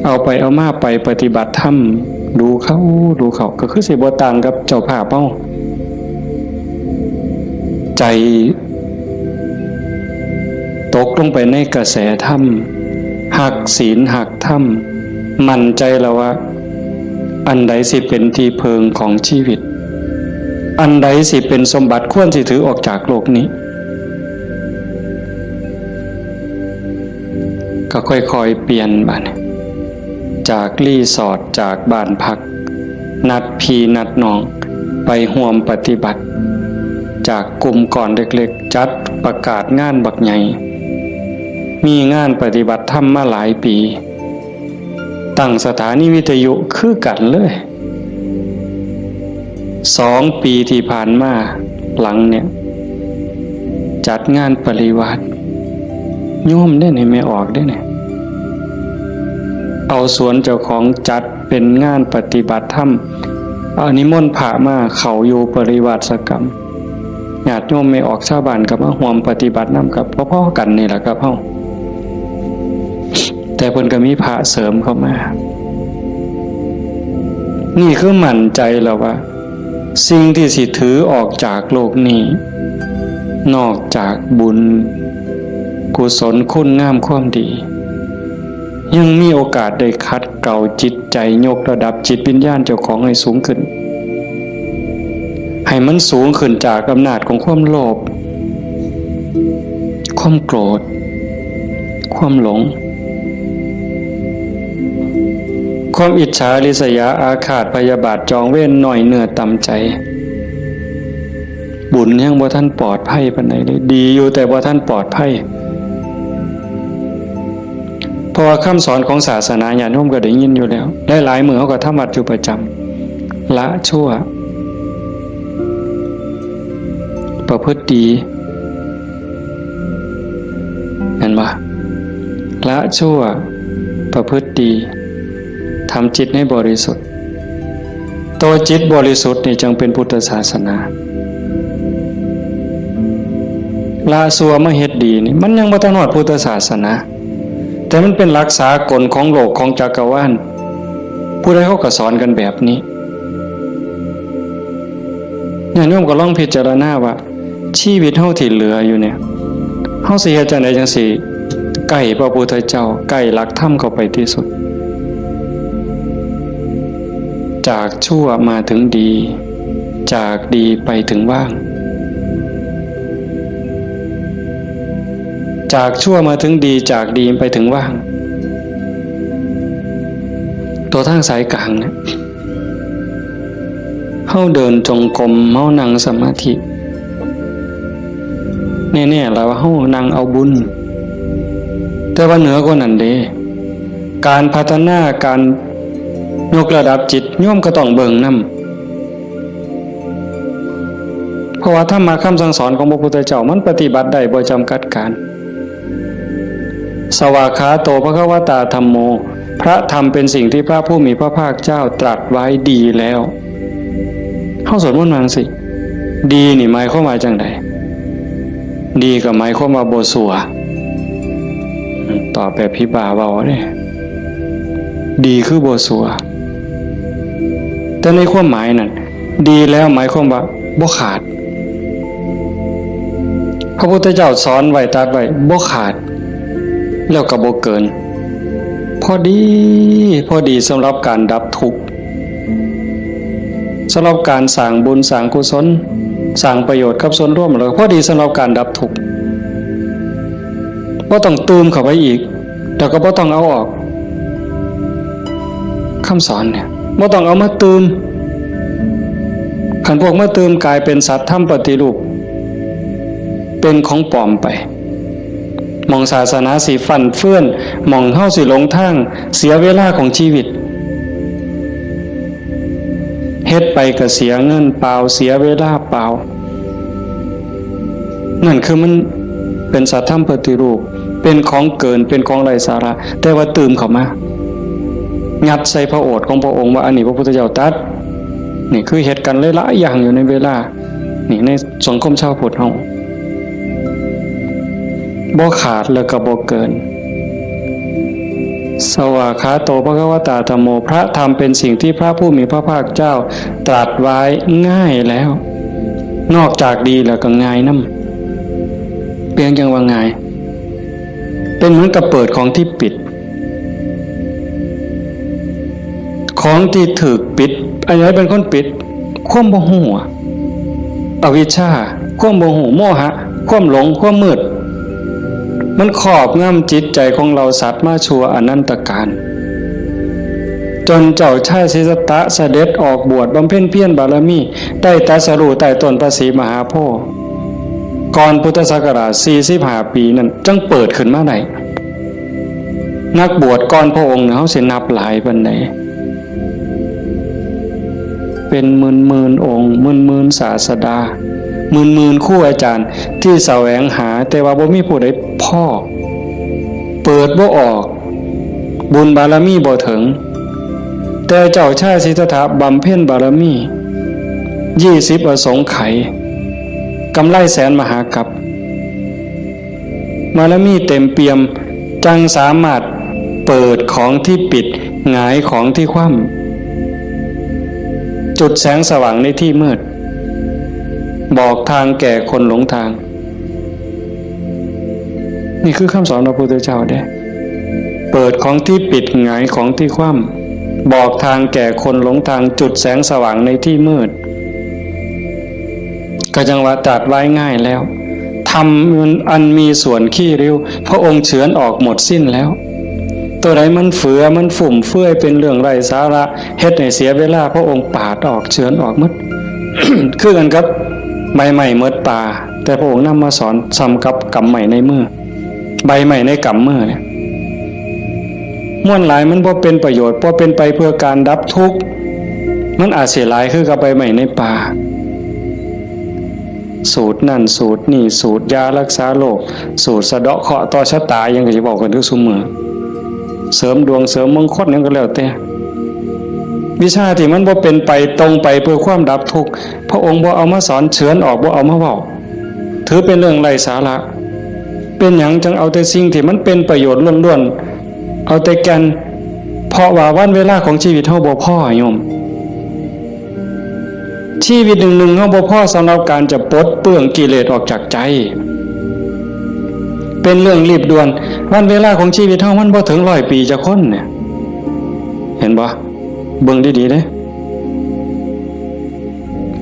เอาไปเอามาไปปฏิบัติธรรม ดูเข้า ดูเข้า ก็คือสิบ่ต่างกับเจ้าภาพเฮา ใจตกลงไปในกระแสธรรม ฮักศีลฮักธรรม มั่นใจแล้วว่า อันใดสิเป็นที่เพิ่งของชีวิต อันใดสิเป็นสมบัติควรสิถือออกจากโลกนี้ ก็ค่อยๆ เปลี่ยนบัดนี้ จากรีสอร์ท จากบ้านพัก นัดพี่นัดน้องไปร่วมปฏิบัติ จากกลุ่มก้อนเล็กๆ จัดประกาศงานบักใหญ่ มีงานปฏิบัติธรรมมาหลายปี ตั้งสถานีวิทยุคือกันเลย สองปีที่ผ่านมาหลังเนี่ย จัดงานปริวาส โยมเด้นี่ แม่ออกเด้นี่ เอาสวนเจ้าของจัดเป็นงานปฏิบัติธรรม เอานิมนต์พระมาเข้าอยู่ปริวาสกรรม ญาติโยมแม่ออกชาวบ้านก็มาร่วมปฏิบัตินำ กับพอๆ กันนี่แหละครับเฮา แต่เพิ่นก็มีพระเสริมเข้ามา นี่คือมั่นใจแล้วว่า สิ่งที่สิถือออกจากโลกนี้ นอกจากบุญ กุศลคุณงามความดี ยังมีโอกาสได้ขัดเกลาจิตใจ ยกระดับจิตวิญญาณเจ้าของให้สูงขึ้น ให้มันสูงขึ้นจากอำนาจของความโลภ ความโกรธ ความหลง ความอิจฉาริษยาอาฆาตพยาบาทจองเวรน้อยเนื้อต่ำใจ บุญยังบ่ทันปลอดภัยปานใดเลย ดีอยู่แต่บ่ทันปลอดภัย เพราะว่าคำสอนของศาสนาญาติโยมก็ได้ยินอยู่แล้ว หลายๆ มื้อเฮาก็ทำวัดอยู่ประจำ ละชั่ว ประพฤติดี เห็นบ่ ละชั่ว ประพฤติดี ทำจิตให้บริสุทธิ์ ตัวจิตบริสุทธิ์นี่จึงเป็นพุทธศาสนา ละชั่วมาเฮ็ดดีนี่ มันยังบ่ทันฮอดพุทธศาสนา แต่มันเป็นหลักสากลของโลกของจักรวาล ผู้ใดเขาก็สอนกันแบบนี้ ญาติโยมก็ลองพิจารณาว่า ชีวิตเฮาที่เหลืออยู่เนี่ย เฮาสิเฮ็ดจั่งใดจั่งสิใกล้พระพุทธเจ้า ใกล้หลักธรรมเข้าไปที่สุด จากชั่วมาถึงดี จากดีไปถึงว่าง จากชั่วมาถึงดี จากดีไปถึงว่าง ตัวทางสายกลางเนี่ย เฮาเดินจงกรม เฮานั่งสมาธิ แน่ๆ แล้วว่าเฮานั่งเอาบุญ แต่ว่าเหนือกว่านั้นเด้ การพัฒนา การยกระดับจิต โยมก็ต้องเบิ่งนำ เพราะว่าธรรมะคำสั่งสอนของพระพุทธเจ้ามันปฏิบัติได้บ่จำกัดการ สวากขาโต ภควตา ธัมโม พระธรรมเป็นสิ่งที่พระผู้มีพระภาคเจ้าตรัสไว้ดีแล้ว เฮาสวดมนต์ว่าจั่งซี้ ดีนี่หมายความว่าจั่งใด ดีก็หมายความว่าบ่ซัว ตอบแบบผีบ้าเว้าเด้ ดีคือบ่ซัว แต่ในความหมายนั่น ดีแล้วหมายความว่าบ่ขาด พระพุทธเจ้าสอนไว้ ตรัสไว้ บ่ขาด แล้วก็บ่เกิน พอดี พอดีสำหรับการดับทุกข์ สำหรับการสร้างบุญสร้างกุศล สร้างประโยชน์กับส่วนรวม แล้วพอดีสำหรับการดับทุกข์ บ่ต้องตื่มเข้าไปอีก แล้วก็บ่ต้องเอาออก คำสอนเนี่ย บ่ต้องเอามาตื่ม คันพวกมาตื่มกลายเป็นสัตว์ธรรมปฏิรูป เป็นของปลอมไป หม่องศาสนาสิฟั่นเฟือน หม่องเฮาสิหลงทาง เสียเวลาของชีวิต เฮ็ดไปก็เสียเงินเปล่า เสียเวลาเปล่า นั่นคือมันเป็นสัตว์ธรรมปฏิรูป เป็นของเกิน เป็นของไร้สาระ แต่ว่าตื่มเข้ามา ยัดใส่พระโอษฐ์ของพระองค์ว่าอันนี้พระพุทธเจ้าตรัส นี่คือเฮ็ดกันหลายๆอย่างอยู่ในเวลา นี่ในสังคมชาวพุทธเฮา บ่ขาดแล้วก็บ่เกิน สวากขาโต ภควตา ธัมโม พระธรรมเป็นสิ่งที่พระผู้มีพระภาคเจ้าตรัสไว้ง่ายแล้ว นอกจากดีแล้วก็ง่ายนำ เป็นจั่งว่าง่าย เป็นเหมือนกับเปิดของที่ปิด ของที่ถูกปิด อันไหนเป็นคนปิด ความบ่ฮู้อะ อวิชชา ความบ่ฮู้ โมหะ ความหลง ความมืด มันครอบงำจิตใจของเราสัตว์มาชั่วอนันตกาล จนเจ้าชายสิทธัตถะเสด็จออกบวชบำเพ็ญเพียรบารมี ได้ตรัสรู้ใต้ต้นพระศรีมหาโพธิ์ ก่อนพุทธศักราชสี่สิบห้าปีนั่น จั่งเปิดขึ้นมาได้ นักบวชก่อนพระองค์เนี่ย เฮาสินับหลายปานใด เป็นหมื่นๆองค์ หมื่นๆศาสดา หมื่นๆครูอาจารย์ที่แสวงหา แต่ว่าบ่มีผู้ใดพ้อ เปิดบ่ออก บุญบารมีบ่ถึง แต่เจ้าชายสิทธัตถะบำเพ็ญบารมี ยี่สิบอสงไขย กำไรแสนมหากัป บารมีเต็มเปี่ยม จั่งสามารถเปิดของที่ปิด หงายของที่คว่ำ จุดแสงสว่างในที่มืด บอกทางแก่คนหลงทาง นี่คือคำสอนพระพุทธเจ้าเด้ เปิดของที่ปิด หงายของที่คว่ำ บอกทางแก่คนหลงทาง จุดแสงสว่างในที่มืด ก็จั่งว่าตรัสไว้ง่ายแล้ว ธรรมอันมีส่วนขี้ริ้ว พระองค์เฉือนออกหมดสิ้นแล้ว ตัวใดมันเฟือ มันฟุ่มเฟือย เป็นเรื่องไร้สาระ เฮ็ดให้เสียเวลา พระองค์ปาดออก เฉือนออกหมด คือกันกับใบไม้หมดป่า แต่พระองค์นำมาสอนส่ำกับกำไม้ในมือ ใบไม้ในกำมือเนี่ย มวลหลายมันบ่เป็นประโยชน์ บ่เป็นไปเพื่อการดับทุกข์ มันอาจสิหลายคือกับใบไม้ในป่า สูตรนั่นสูตรนี่ สูตรยารักษาโรค สูตรสะเดาะเคราะห์ต่อชะตา หยังก็สิเว้ากันทุกซุมื้อ เสริมดวงเสริมมงคลหยังก็แล้วแต่ วิชาที่มันบ่เป็นไปตรงไปเพื่อความดับทุกข์ พระองค์บ่เอามาสอน เฉือนออก บ่เอามาเว้า ถือเป็นเรื่องไร้สาระ เป็นหยังจั่งเอาแต่สิ่งที่มันเป็นประโยชน์ล้วนๆ เอาแต่แก่น เพราะว่าวันเวลาของชีวิตเฮาบ่พอโยม ชีวิตหนึ่งๆเฮาบ่พอสำหรับการจะปลดเปลื้องกิเลสออกจากใจ เป็นเรื่องรีบด่วน วันเวลาของชีวิตเฮามันบ่ถึงร้อยปีจักคนเนี่ย เห็นบ่ เบิ่งดีๆเด้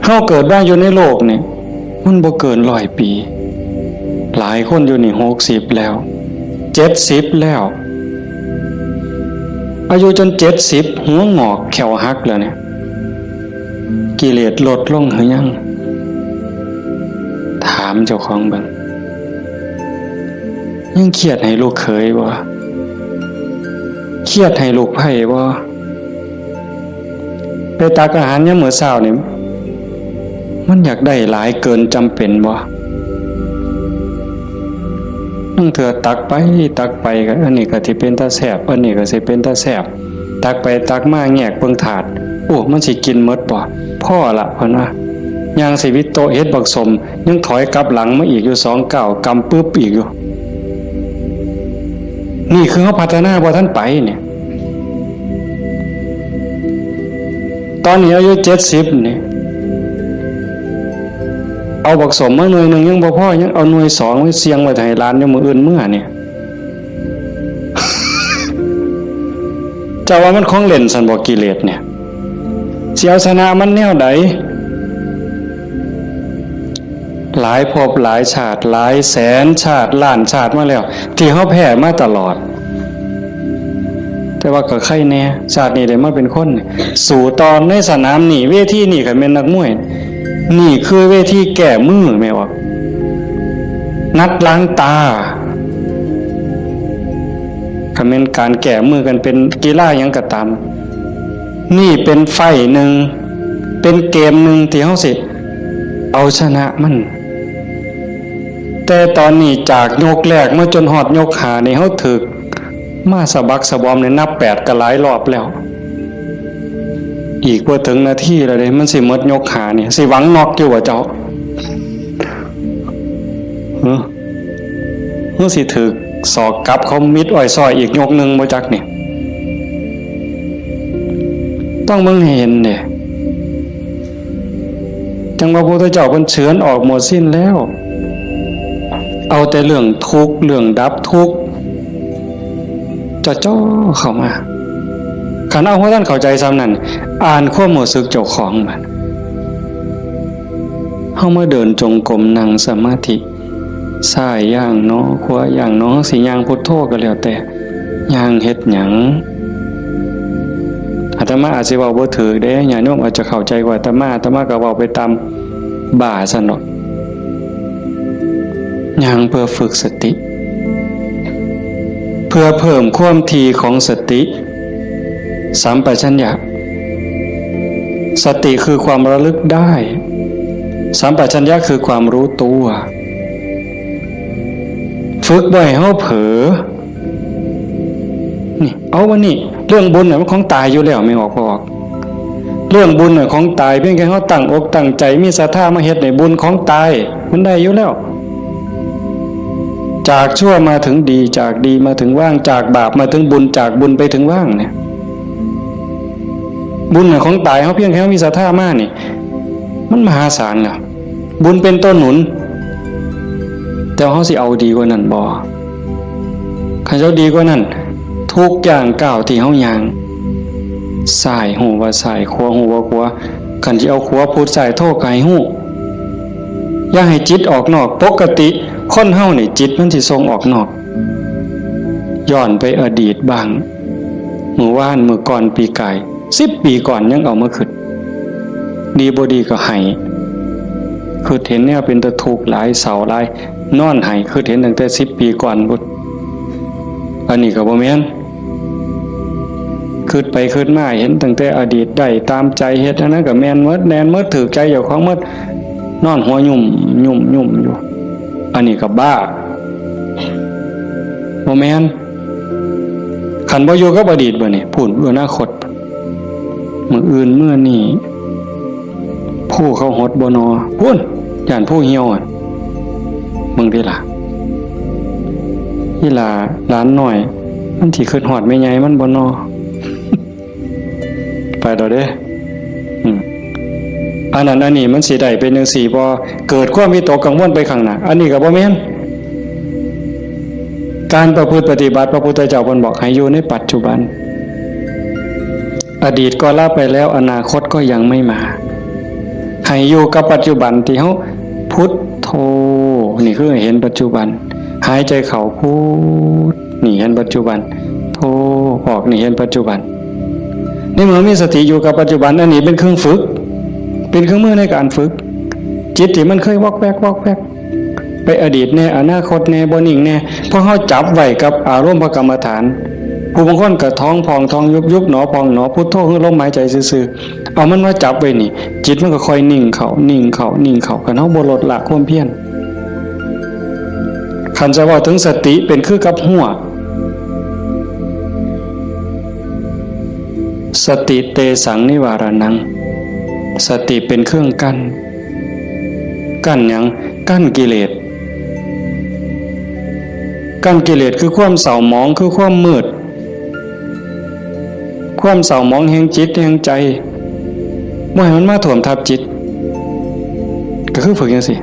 เฮาเกิดมาอยู่ในโลกนี่ มันบ่เกินร้อยปี หลายคนอยู่นี่หกสิบแล้ว เจ็ดสิบแล้ว อายุจนเจ็ดสิบ หัวงอกแข้วหักแล้วเนี่ย กิเลสลดลงหรือยัง ถามเจ้าของเบิ่ง ยังเครียดให้ลูกเขยบ่ เครียดให้ลูกไพร่บ่ ไปตักอาหารยามมื้อเช้านี่ มันอยากได้หลายเกินจำเป็นบ่ ลางเทื่อตักไปตักไปก็ อันนี้ก็สิเป็นตาแซ่บ อันนี้ก็สิเป็นตาแซ่บ ตักไปตักมาแงกเบิ่งถาด โอ้ มันสิกินหมดบ่ พอละ เพิ่นว่า ย่างสิวิดโต๊ะเฮ็ดบักสม ยังถอยกลับหลังมาอีกอยู่สองก้าว กำปึบอีกอยู่ นี่คือเฮาพัฒนาบ่ทันไปเนี่ย ตอนนี้อายุเจ็ดสิบนี่ เอาบักสมมาหน่วยหนึ่งยังบ่พอ ยังเอาหน่วยสองไว้เสี่ยงไว้ให้หลานอยู่มื้ออื่นเมือเนี่ย เจ้าว่ามันของเล่นซั่นบ่ กิเลสเนี่ย สิเอาชนะมันแนวใด หลายภพหลายชาติ หลายแสนชาติ ล้านชาติมาแล้ว ที่เฮาแพ้มาตลอด แต่ว่าก็ไคแน่ ชาตินี้ได้มาเป็นคน สู้ต่อในสนามนี่ เวทีนี่ คันแม่นนักมวย นี่คือเวทีแก้มือ แม่นบ่ นัดล้างตา คันแม่นการแก้มือกันเป็นกีฬาหยังก็ตาม นี่เป็นไฟต์หนึ่ง เป็นเกมหนึ่งที่เฮาสิเอาชนะมัน แต่ตอนนี้จากยกแรกมาจนฮอดยกห้านี่ เฮาถืกมาสะบักสะบอมนี่ นับแปดก็หลายรอบแล้ว อีกบ่ถึงนาทีแล้วเด้ มันสิหมดยกห้านี่ สิหวังน็อกอยู่บ่เจ้า หึ หึ สิถืกศอกกลับเขามิดอ้อยซ้อยอีกยกหนึ่งบ่จักนี่ ต้องเบิ่งให้เห็นเด้ จั่งว่าพระพุทธเจ้าเพิ่นเฉือนออกหมดสิ้นแล้ว เอาแต่เรื่องทุกข์ เรื่องดับทุกข์ จ่อๆเข้ามา คันเอาบ่ทันเข้าใจส่ำนั้น อ่านความรู้สึกเจ้าของบัด เฮามาเดินจงกรม นั่งสมาธิ ซ้ายย่างหนอ ขวาย่างหนอ สิย่างพุทโธก็แล้วแต่ ย่างเฮ็ดหยัง อาตมาอาจสิเว้าบ่ถูกเด้ ญาติโยมอาจจะเข้าใจกว่าอาตมา อาตมาก็เว้าไปตามบ้าซั่นดอก ย่างเพื่อฝึกสติ เพื่อเพิ่มความถี่ของสติ สัมปชัญญะ สติคือความระลึกได้ สัมปชัญญะคือความรู้ตัว ฝึกบ่ให้เฮาเผลอ นี่ เอาวันนี้ เรื่องบุญน่ะมันของตายอยู่แล้ว แม่นบ่พ่อ เรื่องบุญน่ะของตาย เพียงแค่เฮาตั้งอกตั้งใจ มีศรัทธามาเฮ็ดนี่ บุญของตาย มันได้อยู่แล้ว จากชั่วมาถึงดี จากดีมาถึงว่าง จากบาปมาถึงบุญ จากบุญไปถึงว่างเนี่ย บุญน่ะของตาย เฮาเพียงแค่เฮามีศรัทธามานี่ มันมหาศาลแล้ว บุญเป็นตัวหนุน แต่เฮาสิเอาดีกว่านั้นบ่ คันเฮาดีกว่านั้น ทุกย่างก้าวที่เฮาย่าง ซ้ายฮู้ว่าซ้าย ขวาฮู้ว่าขวา คันสิเอาขวาพุทซ้ายโธก็ให้ฮู้ อย่าให้จิตออกนอก ปกติคนเฮานี่จิตมันสิส่งออกนอก ย้อนไปอดีตบ้าง มื้อวาน มื้อก่อน ปีกาย สิบปีก่อนยังเอามาคิด ดีบ่ดีก็ไห้ คิดเห็นแนวเป็นตาทุกข์หลาย เศร้าหลาย นอนไห้ คิดเห็นตั้งแต่สิบปีก่อนพุ้น อันนี้ก็บ่แม่น คิดไปคิดมาเห็นตั้งแต่อดีต ได้ตามใจ เฮ็ดอันนั้นก็แม่นหมด แม่นหมด ถูกใจเจ้าของหมด นอนหัวยุ่มยุ่มยุ่มอยู่ อันนี้ก็บ้า บ่แม่น คันบ่อยู่กับอดีตบัดนี้ พู้น อนาคต มื้ออื่นมื้อนี้ ผู้เขาหดบ่นอ พู้น ย่านผู้เหี่ยวอะ มึงติล่ะ อีหล่าหลานน้อย มันสิคิดฮอดแม่ใหญ่มันบ่นอ ไปแล้วเด้ อืม อันนั้นอันนี้มันสิได้เป็นจั่งซี้บ่ เกิดความวิตกกังวลไปข้างหน้า อันนี้ก็บ่แม่น การประพฤติปฏิบัติ พระพุทธเจ้าเพิ่นบอกให้อยู่ในปัจจุบัน อดีตก็ละไปแล้ว อนาคตก็ยังไม่มา ให้อยู่กับปัจจุบันที่เฮาพุทโธ นี่คือเห็นปัจจุบัน หายใจเข้าพุท นี่เห็นปัจจุบัน โธ ออก นี่เห็นปัจจุบัน ในเมื่อมีสติอยู่กับปัจจุบัน อันนี้เป็นเครื่องฝึก เป็นเครื่องมือในการฝึก จิตที่มันเคยวอกแวกวอกแวก ไปอดีตแน่ อนาคตแน่ บ่นิ่งแน่ พอเฮาจับไว้กับอารมณ์พระกรรมฐาน ผู้บางคนก็ท้องพองท้องยุบ ยุบหนอพองหนอ พุทโธคือลมหายใจซื่อๆ เอามันมาจับไว้นี่ จิตมันก็ค่อยนิ่งเข้า นิ่งเข้า นิ่งเข้า คันเฮาบ่ลดละความเพียร คันจะเว้าถึงสติเป็นคือกับฮั้ว สติเตสังนิวารณัง สติเป็นเครื่องกั้น กั้นหยัง กั้นกิเลส กั้นกิเลสคือความเศร้าหมอง คือความมืด ความเศร้าหมองแห่งจิตแห่งใจ บ่ให้มันมาท่วมทับจิต ก็คือฝึกจังซี่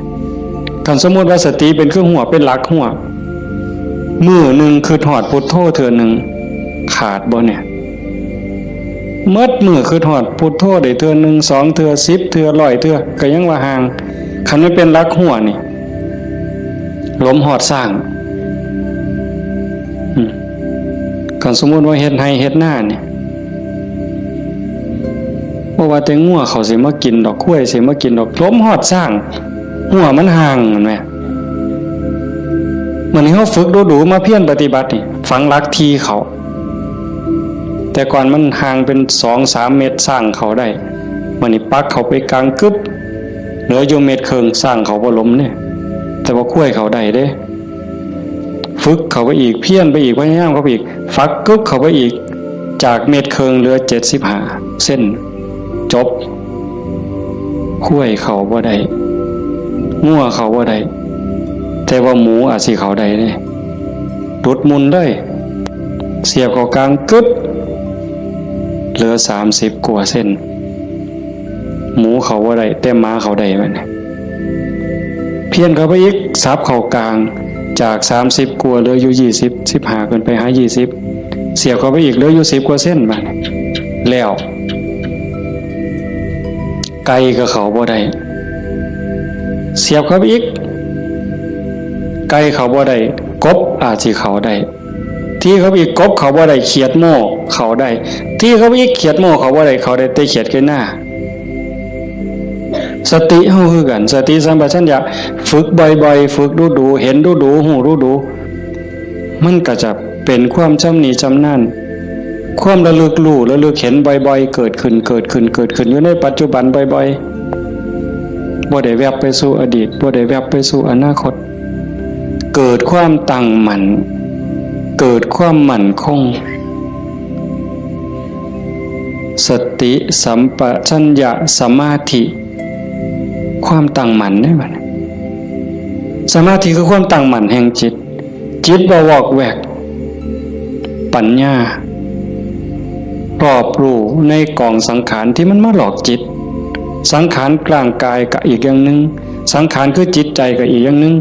คันสมมุติว่าสติเป็นเครื่องฮั้ว เป็นหลักฮั้ว มื้อหนึ่งคิดฮอดพุทโธเทื่อหนึ่ง ขาดบ่เนี่ย หมดมื้อคิดฮอดพุทโธได้เทื่อหนึ่ง สองเทื่อ สิบเทื่อ ร้อยเทื่อ ก็ยังว่าห่าง คันมันเป็นหลักฮั้วนี่ หลมฮอดซ้าง อืม คันสมมุติว่าเฮ็ดไร่เฮ็ดนานี่ บ่ว่าแต่งัวเขาสิมากินดอก ควายสิมากินดอก หลมฮอดซ้าง ฮั้วมันห่าง แม่นบ่ มื้อนี้เฮาฝึกดูๆ มาเพียรปฏิบัตินี่ ฝังหลักที่เข้า แต่ก่อนมันห่างเป็นสองสามเมตร ซ้างเข้าได้ มื้อนี้ปักเข้าไปกลางกึ๊บ เหลืออยู่เมตรครึ่ง ซ้างเข้าบ่หลมเด้ แต่ว่าควายเข้าได้เด้ ฝึกเข้าไปอีก เพียรไปอีก พยายามเข้าไปอีก ฝักกึ๊บเข้าไปอีก จากเมตรครึ่งเหลือเจ็ดสิบห้าเซน จบ ควายเข้าบ่ได้ งัวเข้าบ่ได้ แต่ว่าหมูอาจสิเข้าได้เด้ หลุดมุ่นเลย เสียบเข้ากลางกึ๊บ เหลือสามสิบกว่าเซน หมูเข้าบ่ได้ แต่หมาเข้าได้บัดนี้ เพี้ยนเข้าไปอีก สับเข้ากลาง จากสามสิบกว่าเหลืออยู่ยี่สิบ สิบห้าขึ้นไปหายี่สิบ เสียบเข้าไปอีกเหลืออยู่สิบกว่าเซนบัดนี้ แล้ว ไก่ก็เข้าบ่ได้ เสียบเข้าไปอีก ไก่เข้าบ่ได้ กบอาจสิเข้าได้ ที่เข้าไปอีก กบเข้าบ่ได้ เขียดโม่เข้าได้ ที่เข้าไปอีก เขียดโม่เข้าบ่ได้ เข้าได้แต่เขียดไก่นา สติเฮาคือกัน สติสัมปชัญญะ ฝึกบ่อยๆ ฝึกดูๆ เห็นดูๆ ฮู้ดูๆ มันก็จะเป็นความชำนิชำนาญ ความระลึกรู้ระลึกเห็นบ่อยๆ เกิดขึ้น เกิดขึ้น เกิดขึ้น อยู่ในปัจจุบันบ่อยๆ บ่ได้แวบไปสู่อดีต บ่ได้แวบไปสู่อนาคต เกิดความตั้งมั่น เกิดความมั่นคง สติสัมปชัญญะสมาธิ ความตั้งมั่นเด้บัดนี้ สมาธิคือความตั้งมั่นแห่งจิต จิตบ่วอกแวก ปัญญา รอบรู้ในกองสังขารที่มันมาหลอกจิต สังขารร่างกายก็อีกอย่างหนึ่ง สังขารคือจิตใจก็อีกอย่างหนึ่ง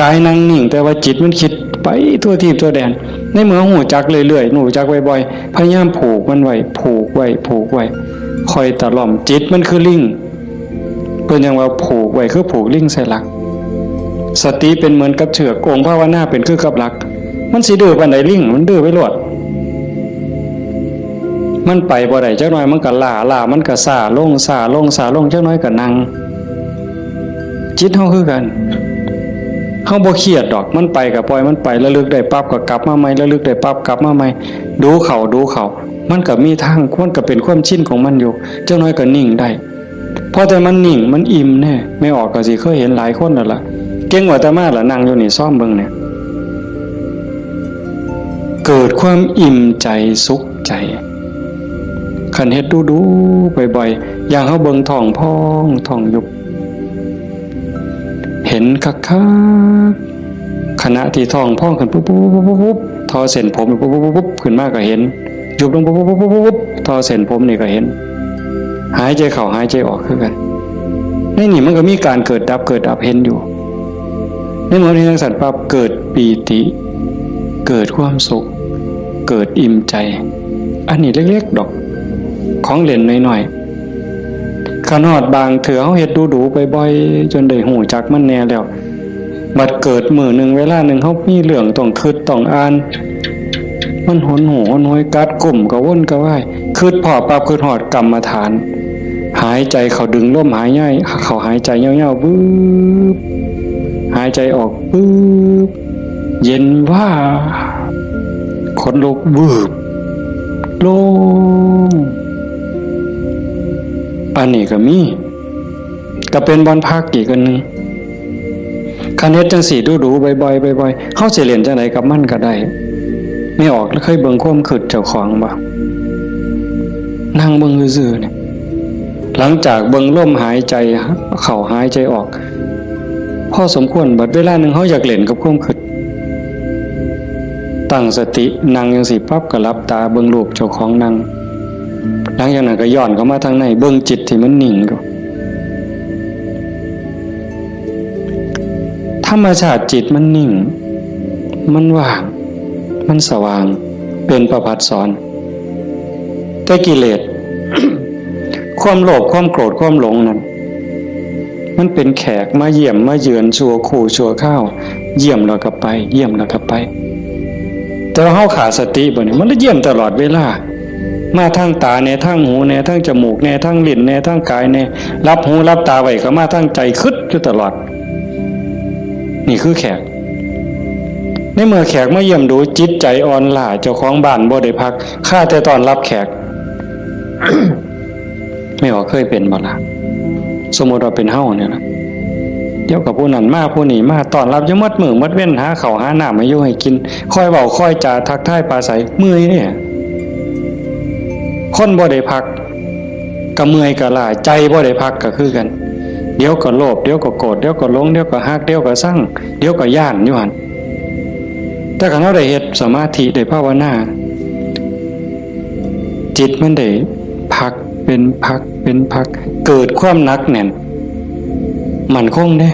กายนั่งนิ่ง แต่ว่าจิตมันคิดไปทั่วทีปทั่วแดน ในเมื่อฮู้จักเรื่อยๆ ฮู้จักบ่อยๆ พยายามผูกมันไว้ ผูกไว้ ผูกไว้ ค่อยตะล่อม จิตมันคือลิง เพิ่นยังว่าผูกไว้คือผูกลิงใส่หลัก สติเป็นเหมือนกับเชือก องค์ภาวนาเป็นคือกับหลัก มันสิดื้อปานใดลิง มันดื้อไปโลด มันไปบ่ได้ จักหน่อยมันก็ล้า ล้ามันก็ซ้าลง ซ้าลง ซ้าลง จักหน่อยก็นั่ง จิตเฮาคือกัน เฮาบ่เครียดดอก มันไปก็ปล่อยมันไป ระลึกได้ปั๊บก็กลับมาใหม่ ระลึกได้ปั๊บกลับมาใหม่ ดูเข้า ดูเข้า มันก็มีทาง มันก็เป็นความชินของมันอยู่ จักหน่อยก็นิ่งได้ พอแต่มันนิ่ง มันอิ่มแน่ แม่ออกก็สิเคยเห็นหลายคนแล้วล่ะ เก่งกว่าอาตมาล่ะ นั่งอยู่นี่ ซอมเบิ่งเนี่ย เกิดความอิ่มใจสุขใจ คันเฮ็ดดูๆ บ่อยๆ อย่างเฮาเบิ่งท้องพองท้องยุบ เห็นคักๆ ขณะที่ท้องพองขึ้นปุ๊บปุ๊บปุ๊บปุ๊บปุ๊บ ทอเส้นผมปุ๊บปุ๊บปุ๊บปุ๊บ ขึ้นมาก็เห็น ยุบลงปุ๊บปุ๊บปุ๊บปุ๊บปุ๊บ ทอเส้นผมนี่ก็เห็น หายใจเข้าหายใจออกคือกัน ในนี่มันก็มีการเกิดดับเกิดดับเห็นอยู่ ในเมื่อเห็นจังซั่นปั๊บ เกิดปีติ เกิดความสุข เกิดอิ่มใจ อันนี้เล็กๆ ดอก ข ของเล่นน้อยๆ คันฮอดบางเทื่อเฮาเฮ็ดดูๆ บ่อยๆ จนได้ฮู้จักมันแหน่แล้ว บัดเกิดมื้อหนึ่งเวลาหนึ่งเฮามีเรื่องต้องคิดต้องอ่าน มันหนหูหนหวยกัดกุ้มกระวนกระวาย คิดพ้อปั๊บคิดฮอดกรรมฐาน หายใจเข้าดึงลมหายใจเข้าหายใจยาวๆ วืบ หายใจออกวืบ เย็นวาบ ขนลุกวืบ โล่ง อันนี้ก็มี ก็เป็นบ่อนพักอีกอันหนึ่ง คันเฮ็ดจั่งซี้ดูๆ บ่อยๆ บ่อยๆ เฮาสิเล่นจั่งใดกับมันก็ได้ แม่ออกเคยเบิ่งความคิดเจ้าของบ่ นั่งเบิ่งซื่อๆ เนี่ย หลังจากเบิ่งลมหายใจเข้าหายใจออก พอสมควร บัดเวลาหนึ่งเฮาอยากเล่นกับความคิด ตั้งสตินั่งจั่งซี้ปั๊บก็หลับตาเบิ่งรูปเจ้าของนั่ง หลังจากนั้นก็ย้อนเข้ามาทางใน เบิ่งจิตที่มันนิ่งอยู่ ธรรมชาติจิตมันนิ่ง มันว่าง มันสว่าง เป็นประภัสสร แต่กิเลส ความโลภ ความโกรธ ความหลงนั่น มันเป็นแขกมาเยี่ยมมาเยือนชั่วครู่ชั่วคราว เยี่ยมแล้วก็ไป เยี่ยมแล้วก็ไป แต่ว่าเฮาขาดสติบ่นี่ มันเลยเยี่ยมตลอดเวลา มาทางตาแหน่ ทางหูแหน่ ทางจมูกแหน่ ทางลิ้นแหน่ ทางกายแหน่ หลับหูหลับตาไว้ก็มาทางใจ คิดอยู่ตลอด นี่คือแขก ในเมื่อแขกมาเยี่ยมดู จิตใจอ่อนล้า เจ้าของบ้านบ่ได้พัก คาแต่ต้อนรับแขก แม่ออกเคยเป็นบ่ล่ะ สมมุติว่าเป็นเฮาเนี่ยนะ เดี๋ยวกับผู้นั้นมาผู้นี้มา ต้อนรับอยู่หมดมื้อหมดเว็น หาข้าวหาน้ำให้อยู่ให้กิน คอยเว้าคอยจาทักทายปราศรัย เมื่อยเนี่ย คนบ่ได้พัก ก็เมื่อยก็ล้า ใจบ่ได้พักก็คือกัน เดี๋ยวก็โลภ เดี๋ยวก็โกรธ เดี๋ยวก็หลง เดี๋ยวก็ฮัก เดี๋ยวก็ซัง เดี๋ยวก็ย้านอยู่หั่น แต่คันเฮาได้เฮ็ดสมาธิ ได้ภาวนา จิตมันได้พักเป็นพักเป็นพัก เกิดความหนักแน่น มั่นคงเด้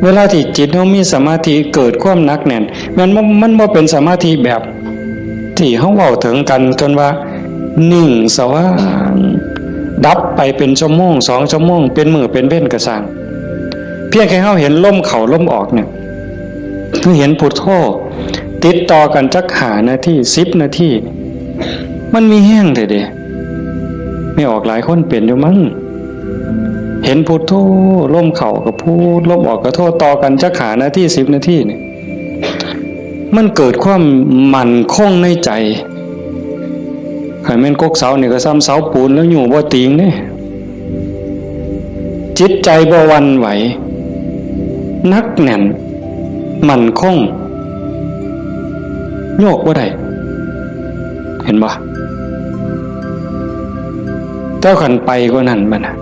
เวลาที่จิตเฮามีสมาธิ เกิดความหนักแน่น มันบ่ มันบ่เป็นสมาธิแบบที่เฮาเว้าถึงกัน จนว่านิ่งสว่าง ดับไปเป็นชั่วโมง สองชั่วโมง เป็นมื้อเป็นเว็นก็ซ่าง เพียงแค่เฮาเห็นลมเข้าลมออกเนี่ย คือเห็นพุทโธ ติดต่อกันจักห้านาที สิบนาที มันมีแฮงแท้เด้ แม่ออกหลายคนเป็นอยู่มั้ง เห็นพุทโธ ลมเข้าก็พุท ลมออกก็โธ ต่อกันจักห้านาที สิบนาทีนี่ มันเกิดความมั่นคงในใจ คันแม่นกกเสานี่ก็ส่ำเสาปูนแล้วอยู่บ่ติงเด้ จิตใจบ่หวั่นไหว หนักแน่น มั่นคง โยกบ่ได้ เห็นบ่ แต่คันไปกว่านั้นบัดน่ะ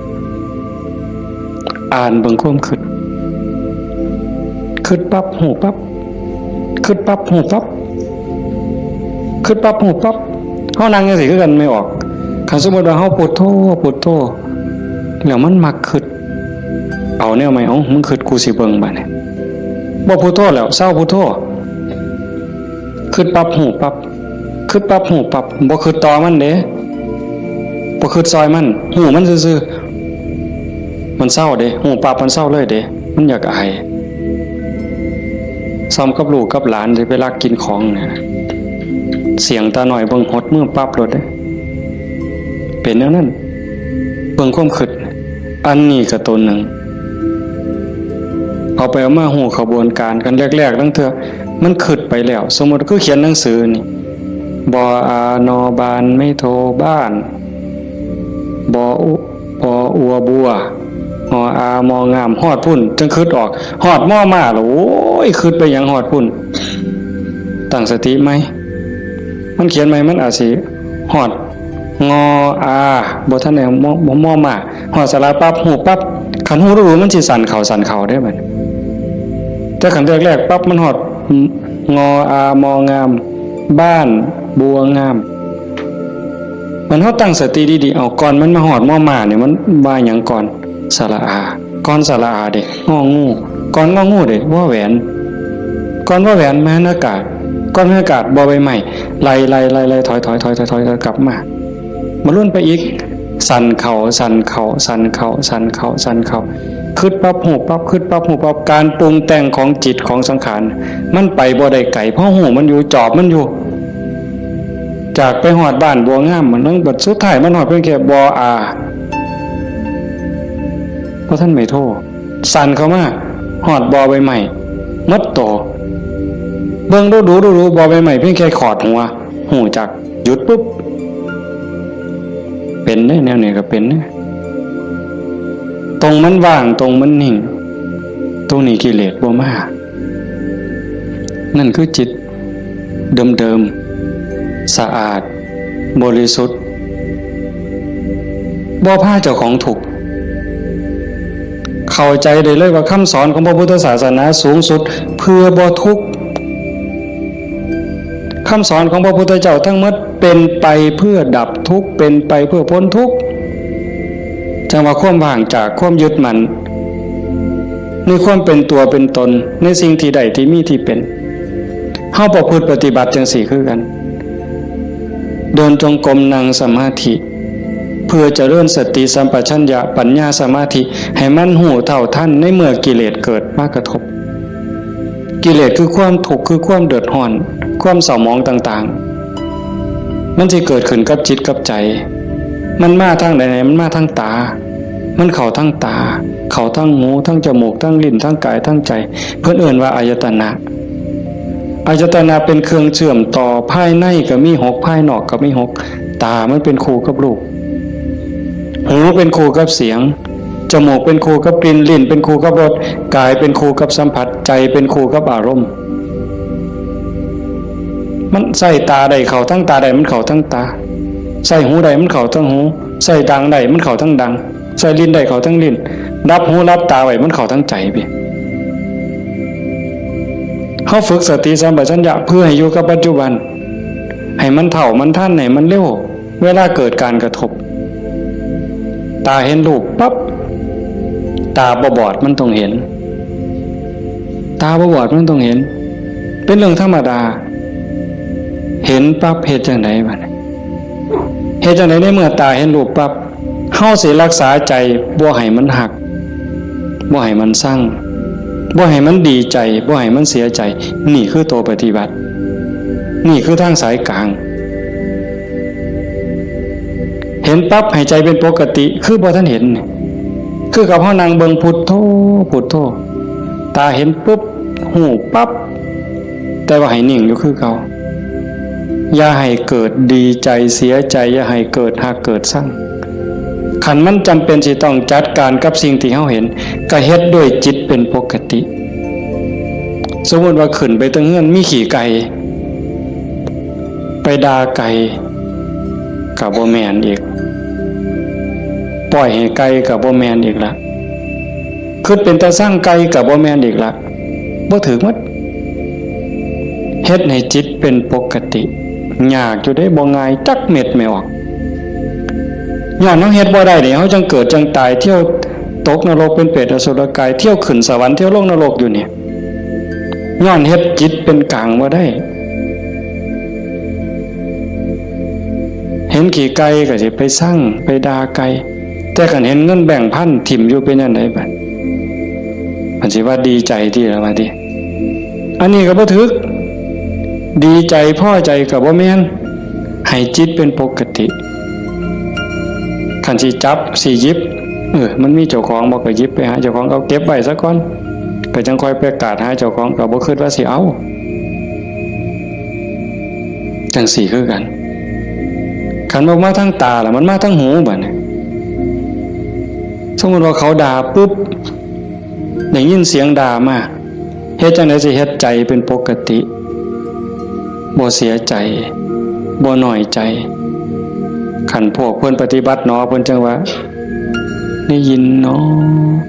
อ่านเบิ่งความคิด คิดปั๊บ ฮู้ปั๊บ คิดปั๊บ ฮู้ปั๊บ คิดปั๊บ ฮู้ปั๊บ เฮานั่งจั่งซี้คือกัน แม่ออก คันสมมุติว่าเฮาพุทโธ พุทโธ แล้วมันมักคิด เอาแนวใหม่ เอ้า มึงคิด กูสิเบิ่งบัดนี้ บ่พุทโธแล้ว เซาพุทโธ คิดปั๊บ ฮู้ปั๊บ คิดปั๊บ ฮู้ปั๊บ บ่คิดต่อมันเด้ บ่คิดซอยมัน ฮู้มันซื่อๆ มันเซาเด้ ฮู้ปั๊บ มันเซาเลยเด้ มันอยากอาย ส่ำกับลูกกับหลานสิไปลักกินของเนี่ย เสี้ยงตาน้อยเบิ่งหดมือปั๊บโลดเด้ เป็นแนวนั้น เบิ่งความคิด อันนี้ก็ตัวหนึ่ง เอาไปเอามาฮู้ขบวนการกัน แรกๆ ลางเทื่อ มันคิดไปแล้ว สมมุติคือเขียนหนังสือนี่ บออา นอ บาน ไม้โท บ้าน บออุ ปออัวบัว งออา มองาม ฮอดพุ้น จั่งคิดออก ฮอดมอมาแล้ว โอ้ย คิดไปหยังฮอดพุ้น ตั้งสติใหม่ มันเขียนใหม่ มันอาจสิฮอด งออา บ่ทันได้มอ มอมา ฮอดสระปั๊บ ฮู้ปั๊บ คันฮู้รู้มันสิสั่นเข้าสั่นเข้าเด้บัดนี้ แต่คันแรกๆ ปั๊บ มันฮอด งออา มองาม บ้าน บัวงาม มันเฮาตั้งสติดีๆ เอา ก่อนมันมาฮอดมอมาเนี่ย มันว่าหยังก่อน สระอา ก่อนสระอาเด้ งองู ก่อนงองูเด้ วอแหวน ก่อนวอแหวน มหานากาศ ก่อนมหานากาศ บอใบไม้ ไล่ๆๆๆ ถอยๆๆๆ กลับมา มาลุ้นไปอีก สั่นเข่า สั่นเข่า สั่นเข่า สั่นเข่า สั่นเข่า คิดปั๊บฮู้ปั๊บ คิดปั๊บฮู้ปั๊บ การปรุงแต่งของจิตของสังขาร มันไปบ่ได้ไกล เพราะฮู้มันอยู่ จอบมันอยู่ จากไปฮอดบ้านบัวงาม มันต้องบัดสุดท้ายมันฮอดเพียงแค่บ่ออา เพราะท่านไม่โทษ สั่นเข้ามา ฮอดบ่อใบไม้ หมดโต เบิ่งดูดูดูดู บ่อใบไม้เพียงแค่ขอดหัว ฮู้จัก หยุดปุ๊บ เป็นเด้ แนวนี้ก็เป็นเด้ ตรงมันว่าง ตรงมันนิ่ง ตรงนี้กิเลสบ่มา นั่นคือจิตเดิมๆ สะอาด บริสุทธิ์ บ่พาเจ้าของทุกข์ เข้าใจได้เลยว่าคำสอนของพระพุทธศาสนาสูงสุดเพื่อบ่ทุกข์ คำสอนของพระพุทธเจ้าทั้งหมดเป็นไปเพื่อดับทุกข์ เป็นไปเพื่อพ้นทุกข์ จังว่าความว่างจากความยึดมั่น ในความเป็นตัวเป็นตน ในสิ่งที่ได้ที่มีที่เป็น เฮาประพฤติปฏิบัติจังซี่คือกัน เดินจงกรม นั่งสมาธิ เพื่อเจริญสติสัมปชัญญะ ปัญญา สมาธิ ให้มันฮู้เท่าทันในเมื่อกิเลสเกิดมากระทบ กิเลสคือความทุกข์ คือความเดือดร้อน ความเศร้าหมองต่างๆ มันสิเกิดขึ้นกับจิตกับใจ มันมาทางใด มันมาทางตา มันเข้าทางตา เข้าทางหู ทางจมูก ทางลิ้น ทางกาย ทางใจ เพิ่นเอิ้นว่าอายตนะ อายตนะเป็นเครื่องเชื่อมต่อ ภายในก็มีหก ภายนอกก็มีหก ตามันเป็นคู่กับรูป หูเป็นคู่กับเสียง จมูกเป็นคู่กับกลิ่น ลิ้นเป็นคู่กับรส กายเป็นคู่กับสัมผัส ใจเป็นคู่กับอารมณ์ มันใส่ตาได้เข้าทั้งตาได้ มันเข้าทั้งตา ใส่หูได้ มันเข้าทั้งหู ใส่ดังได้ มันเข้าทั้งดัง ใส่ลิ้นได้เข้าทั้งลิ้น รับหูรับตาไว้ มันเข้าทั้งใจพี่ เฮาฝึกสติสัมปชัญญะเพื่อให้อยู่กับปัจจุบัน ให้มันเท่ามันทัน ให้มันเร็ว เวลาเกิดการกระทบ ตาเห็นรูปปั๊บ ตาบ่บอดมันต้องเห็น ตาบ่บอดมันต้องเห็น เป็นเรื่องธรรมดา เห็นปั๊บเฮ็ดจังได๋บัดนี้ เฮ็ดจังได๋ในเมื่อตาเห็นรูปปั๊บ เฮาสิรักษาใจบ่ให้มันฮัก บ่ให้มันซัง บ่ให้มันดีใจ บ่ให้มันเสียใจ นี่คือตัวปฏิบัติ นี่คือทางสายกลาง เห็นปั๊บให้ใจเป็นปกติ คือบ่ทันเห็น คือกับเฮานั่งเบิ่งพุทโธ พุทโธ ตาเห็นปุ๊บ ฮู้ปั๊บ แต่ว่าให้นิ่งอยู่คือเก่า อย่าให้เกิดดีใจเสียใจ อย่าให้เกิดฮักเกิดซัง คันมันจำเป็นสิต้องจัดการกับสิ่งที่เฮาเห็น ก็เฮ็ดด้วยจิตเป็นปกติ สมมุติว่าขึ้นไปเทิงเฮือนมีขี้ไก่ ไปด่าไก่ ก็บ่แม่นอีก ปล่อยให้ไก่ก็บ่แม่นอีกละ คิดเป็นตาซังไก่ก็บ่แม่นอีกละ บ่ถืกหมด เฮ็ดให้จิตเป็นปกติ ยากอยู่เด้ บ่ง่ายจักเม็ดแม่ออก ย้อนเฮาเฮ็ดบ่ได้นี่ เฮาจังเกิดจังตาย เที่ยวตกนรกเป็นเปรตอสุรกาย เที่ยวขึ้นสวรรค์ เที่ยวลงนรกอยู่นี่ ย้อนเฮ็ดจิตเป็นกลางบ่ได้ เห็นขี้ไก่ก็สิไปซัง ไปด่าไก่ แต่คันเห็นเงินแบงค์พันถิ่มอยู่เป็นจั่งใดบัด มันสิว่าดีใจติล่ะว่าติ อันนี้ก็บ่ถืก ดีใจพอใจก็บ่แม่น ให้จิตเป็นปกติ คันสิจับสิหยิบ เออ มันมีเจ้าของบ่ก็หยิบไปหาเจ้าของ เอาเก็บไว้ซะก่อน ก็จั่งค่อยไปกาดหาเจ้าของ ก็บ่คิดว่าสิเอา จั่งซี้คือกัน คันบ่มาทางตาล่ะ มันมาทางหูบัดนี้ สมมุติว่าเขาด่าปุ๊บ ได้ยินเสียงด่ามา เฮ็ดจั่งใดสิเฮ็ดใจเป็นปกติ บ่เสียใจ บ่น้อยใจ คันพวกเพิ่นปฏิบัติหนอ เพิ่นจั่งว่า ได้ยินหนอ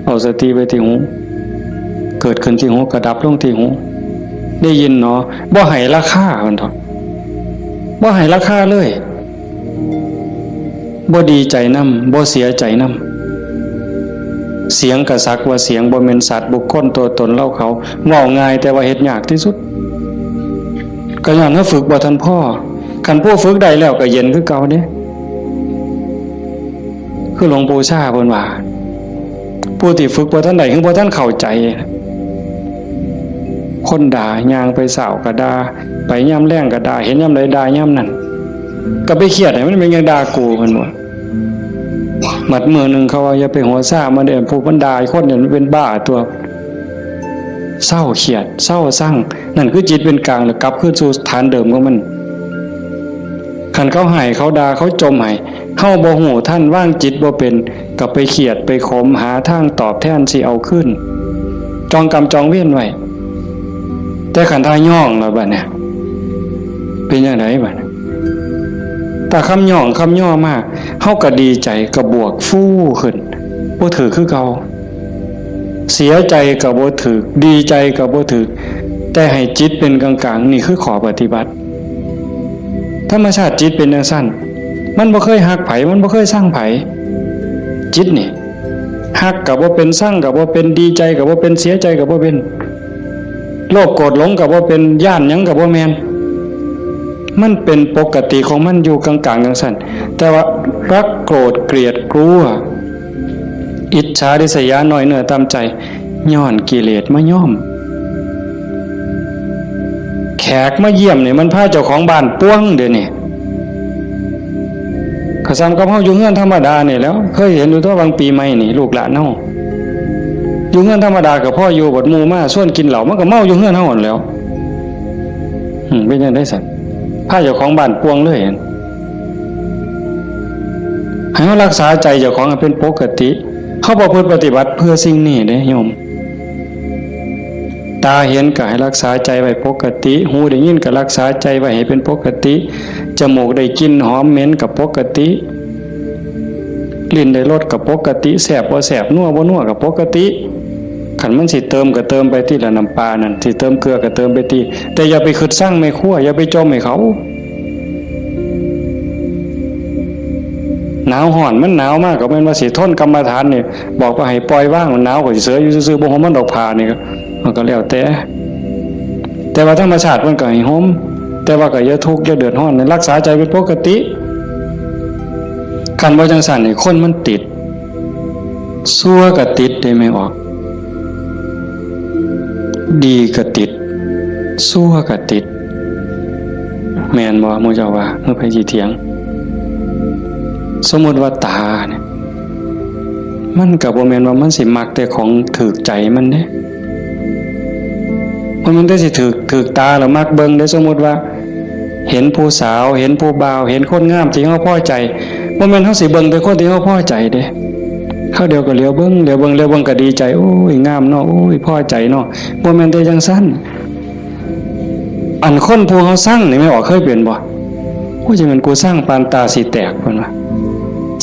เอาสติไว้ที่หู เกิดขึ้นที่หู ก็ดับลงที่หู ได้ยินหนอ บ่ให้ราคา เพิ่นเถาะ บ่ให้ราคาเลย บ่ดีใจนำ บ่เสียใจนำ เสียงก็สักว่าเสียง บ่แม่นสัตว์บุคคลตัวตนเราเขา เว้าง่ายแต่ว่าเฮ็ดยากที่สุด ก็ย้อนเฮาฝึกบ่ทันพอ คันผู้ฝึกได้แล้วก็เย็นคือเก่าเด้ คือหลวงปู่ชาเพิ่นว่า ผู้ที่ฝึกบ่ทันได้ คือบ่ทันเข้าใจ คนด่า ย่างไปเช้าก็ด่า ไปยามแลงก็ด่า เห็นยามใดด่ายามนั้น ก็ไปเครียดให้มันเป็นหยังด่ากู เพิ่นว่า บัดมื้อหนึ่งเขาว่า อย่าไปหัวซ่ามันเด้อ ผู้มันด่าคนเนี่ยมันเป็นบ้าตัว เซาเครียด เซาซัง นั่นคือจิตเป็นกลาง แล้วกลับคืนสู่ฐานเดิมของมัน คันเขาให้ เขาด่า เขาจ่มให้ เฮาบ่ฮู้ทัน วางจิตบ่เป็น ก็ไปเครียด ไปขม หาทางตอบแทนสิเอาคืน จองกรรมจองเวรไว้ แต่คันถ้าย้องแล้วบัดเนี่ย เป็นจั่งใดบัดเนี่ย ถ้าคำย้องคำย่อมา เฮาก็ดีใจ ก็บวกฟูขึ้น บ่ถืกคือเก่า เสียใจก็บ่ถืก ดีใจก็บ่ถืก แต่ให้จิตเป็นกลางๆ นี่คือข้อปฏิบัติ ธรรมชาติจิตเป็นจั่งซั้น มันบ่เคยฮักไผ มันบ่เคยซังไผ จิตนี่ ฮักก็บ่เป็น ซังก็บ่เป็น ดีใจก็บ่เป็น เสียใจก็บ่เป็น โลภโกรธหลงก็บ่เป็น ย้านหยังก็บ่แม่น มันเป็นปกติของมันอยู่กลางๆ จั่งซั้น แต่ว่ารักโกรธเกลียดกลัว อิจฉาริษยา น้อยเนื้อต่ำใจ ย้อนกิเลสมาย้อม แขกมาเยี่ยมนี่มันพาเจ้าของบ้านป่วงเดี๋ยวนี้ ก็ส่ำกับเฮาอยู่เฮือนธรรมดานี่แหล้ว เคยเห็นอยู่ตั๊ว บางปีใหม่นี่ ลูกหลานเฮาอยู่เฮือนธรรมดาก็พออยู่ บัดหมู่มาชวนกินเหล้า มันก็เมาอยู่เฮือนเฮาหั้นแหล้ว อืม เป็นจั่งใดซั้น พาเจ้าของบ้านป่วงเลย ให้เฮารักษาใจเจ้าของให้เป็นปกติ เฮาประพฤติปฏิบัติเพื่อสิ่งนี้เด้โยม ตาเห็นก็ให้รักษาใจไว้ปกติ หูได้ยินก็รักษาใจไว้ให้เป็นปกติ จมูกได้กลิ่นหอมเหม็นก็ปกติ ลิ้นได้รสก็ปกติ แซ่บบ่แซ่บ นัวบ่นัวก็ปกติ คันมันสิเติมก็เติมไปติละ น้ำปลานั่น สิเติมเกลือก็เติมไปติ แต่อย่าไปคิดซังแม่ครัว อย่าไปจ่มให้เขา หนาวฮ้อน มันหนาวมากก็แม่นว่าสิทนกรรมฐานนี่ บอกว่าให้ปล่อยวาง มันหนาวก็สิเสยอยู่ซื่อๆ บ่ห่มมันดอกผ้านี่ก็ มันก็แล้วแต่ แต่ว่าธรรมชาติมันก็ให้ห่ม แต่ว่าก็อย่าทุกข์อย่าเดือดร้อน รักษาใจเป็นปกติ คันบ่จั่งซั้นนี่ คนมันติด ชั่วก็ติดเด้แม่ออก ดีก็ติด ชั่วก็ติด แม่นบ่ หมู่เจ้าว่า หรือไผสิเถียง สมมุติว่าตาเนี่ย มันก็บ่แม่นว่ามันสิมักแต่ของถืกใจมันเด้ บ่แม่นแต่สิถืก ถืกตาแล้วมักเบิ่งเด้ สมมุติว่า เห็นผู้สาว เห็นผู้บ่าว เห็นคนงามที่เฮาพอใจ บ่แม่นเฮาสิเบิ่งแต่คนที่เฮาพอใจเด้ คราวเดียวก็เหลียวเบิ่ง เหลียวเบิ่ง เหลียวเบิ่งก็ดีใจ โอ้ย งามเนาะ โอ้ย พอใจเนาะ บ่แม่นแต่จั่งซั้น อันคนผู้เฮาซังนี่ แม่ออกเคยเป็นบ่ โอ้ย จั่งแม่นกูซังปานตาสิแตก เพิ่นว่า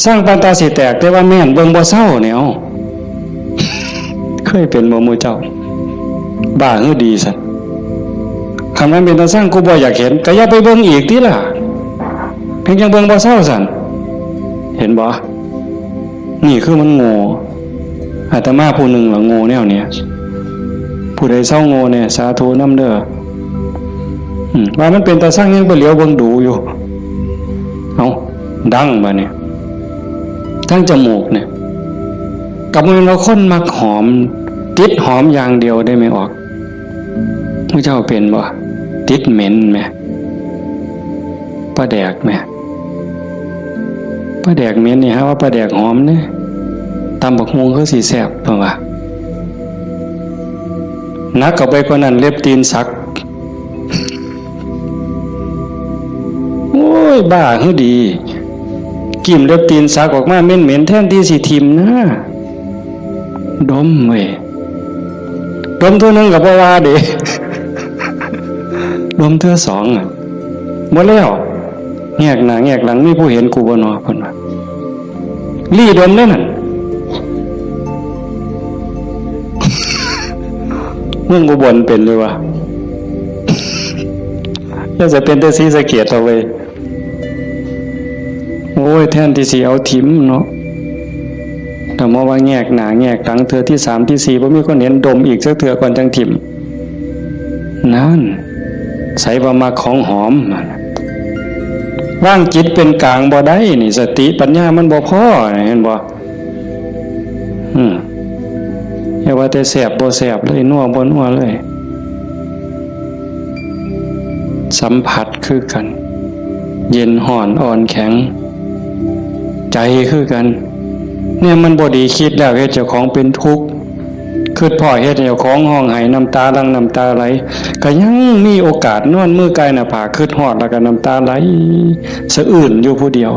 ซังปานตาสิแตก แต่ว่าแม่นเบิ่งบ่เซาเนี่ย เอ้า เคยเป็นบ่หมู่เจ้า บ้าหรือดีซั้น คันมันเป็นตาซัง กูบ่อยากเห็น ก็อย่าไปเบิ่งอีกติล่ะ เพียงจั่งเบิ่งบ่เซาซั้น เห็นบ่ นี่คือมันโง่ อาตมาผู้หนึ่งล่ะโง่แนวเนี้ย ผู้ใดเซาโง่แน่ สาธุนำเด้อ อืม ว่ามันเป็นตาซังยังไปเหลียวเบิ่งดูอยู่ เอ้า ดังบาดนี้ ทั้งจมูกเนี่ย ก็บ่แม่นว่าคนมักหอม ติดหอมอย่างเดียวเด้แม่ออก หมู่เจ้าเป็นบ่ ติดเหม็นแหม ปลาแดกแหม ปลาแดกเหม็นนี่หาว่าปลาแดกหอมเด้ ตำบักหุ่งคือสิแซ่บ เพิ่นว่า หนักเข้าไปกว่านั้น เล็บตีนสัก โอ้ย บ้าหรือดี กลิ่นเล็บตีนสักออกมาเหม็นๆ แทนที่สิถิ่มนะ ดมเว้ย ดมเทื่อหนึ่งก็บ่ว่าเด้ ดมเทื่อสองอะ บ่แล้ว แงกหน้าแงกหลัง มีผู้เห็นกูบ่นอ เพิ่นว่า ลี้ดมเด้นั่น เมืองอุบลเป็นอยู่วะ แล้วจะเป็นแต่ศรีสะเกษเอาเว้ย โอ้ย แทนที่สิเอาถิ่มเนาะ แต่มาว่าแงกหน้าแงกหลังเทื่อที่สามที่สี่ บ่มีคนเห็น ดมอีกจักเทื่อก่อนจั่งถิ่ม นั่น ไสว่ามักของหอม วางจิตเป็นกลางบ่ได้นี่ สติปัญญามันบ่พอ เห็นบ่? อืม อย่าว่าแต่แซ่บบ่แซ่บเลย นัวบ่นัวเลย สัมผัสคือกัน เย็นฮ้อนอ่อนแข็ง ใจคือกัน เนี่ยมันบ่ดี คิดแล้วเฮ็ดเจ้าของเป็นทุกข์ คิดพ้อเฮ็ดให้เจ้าของฮ้องไห้น้ำตาหลั่งน้ำตาไหล ก็ยังมีโอกาสนอนมือกายหน้าผาก คิดฮอดแล้วก็น้ำตาไหลสะอื้นอยู่ผู้เดียว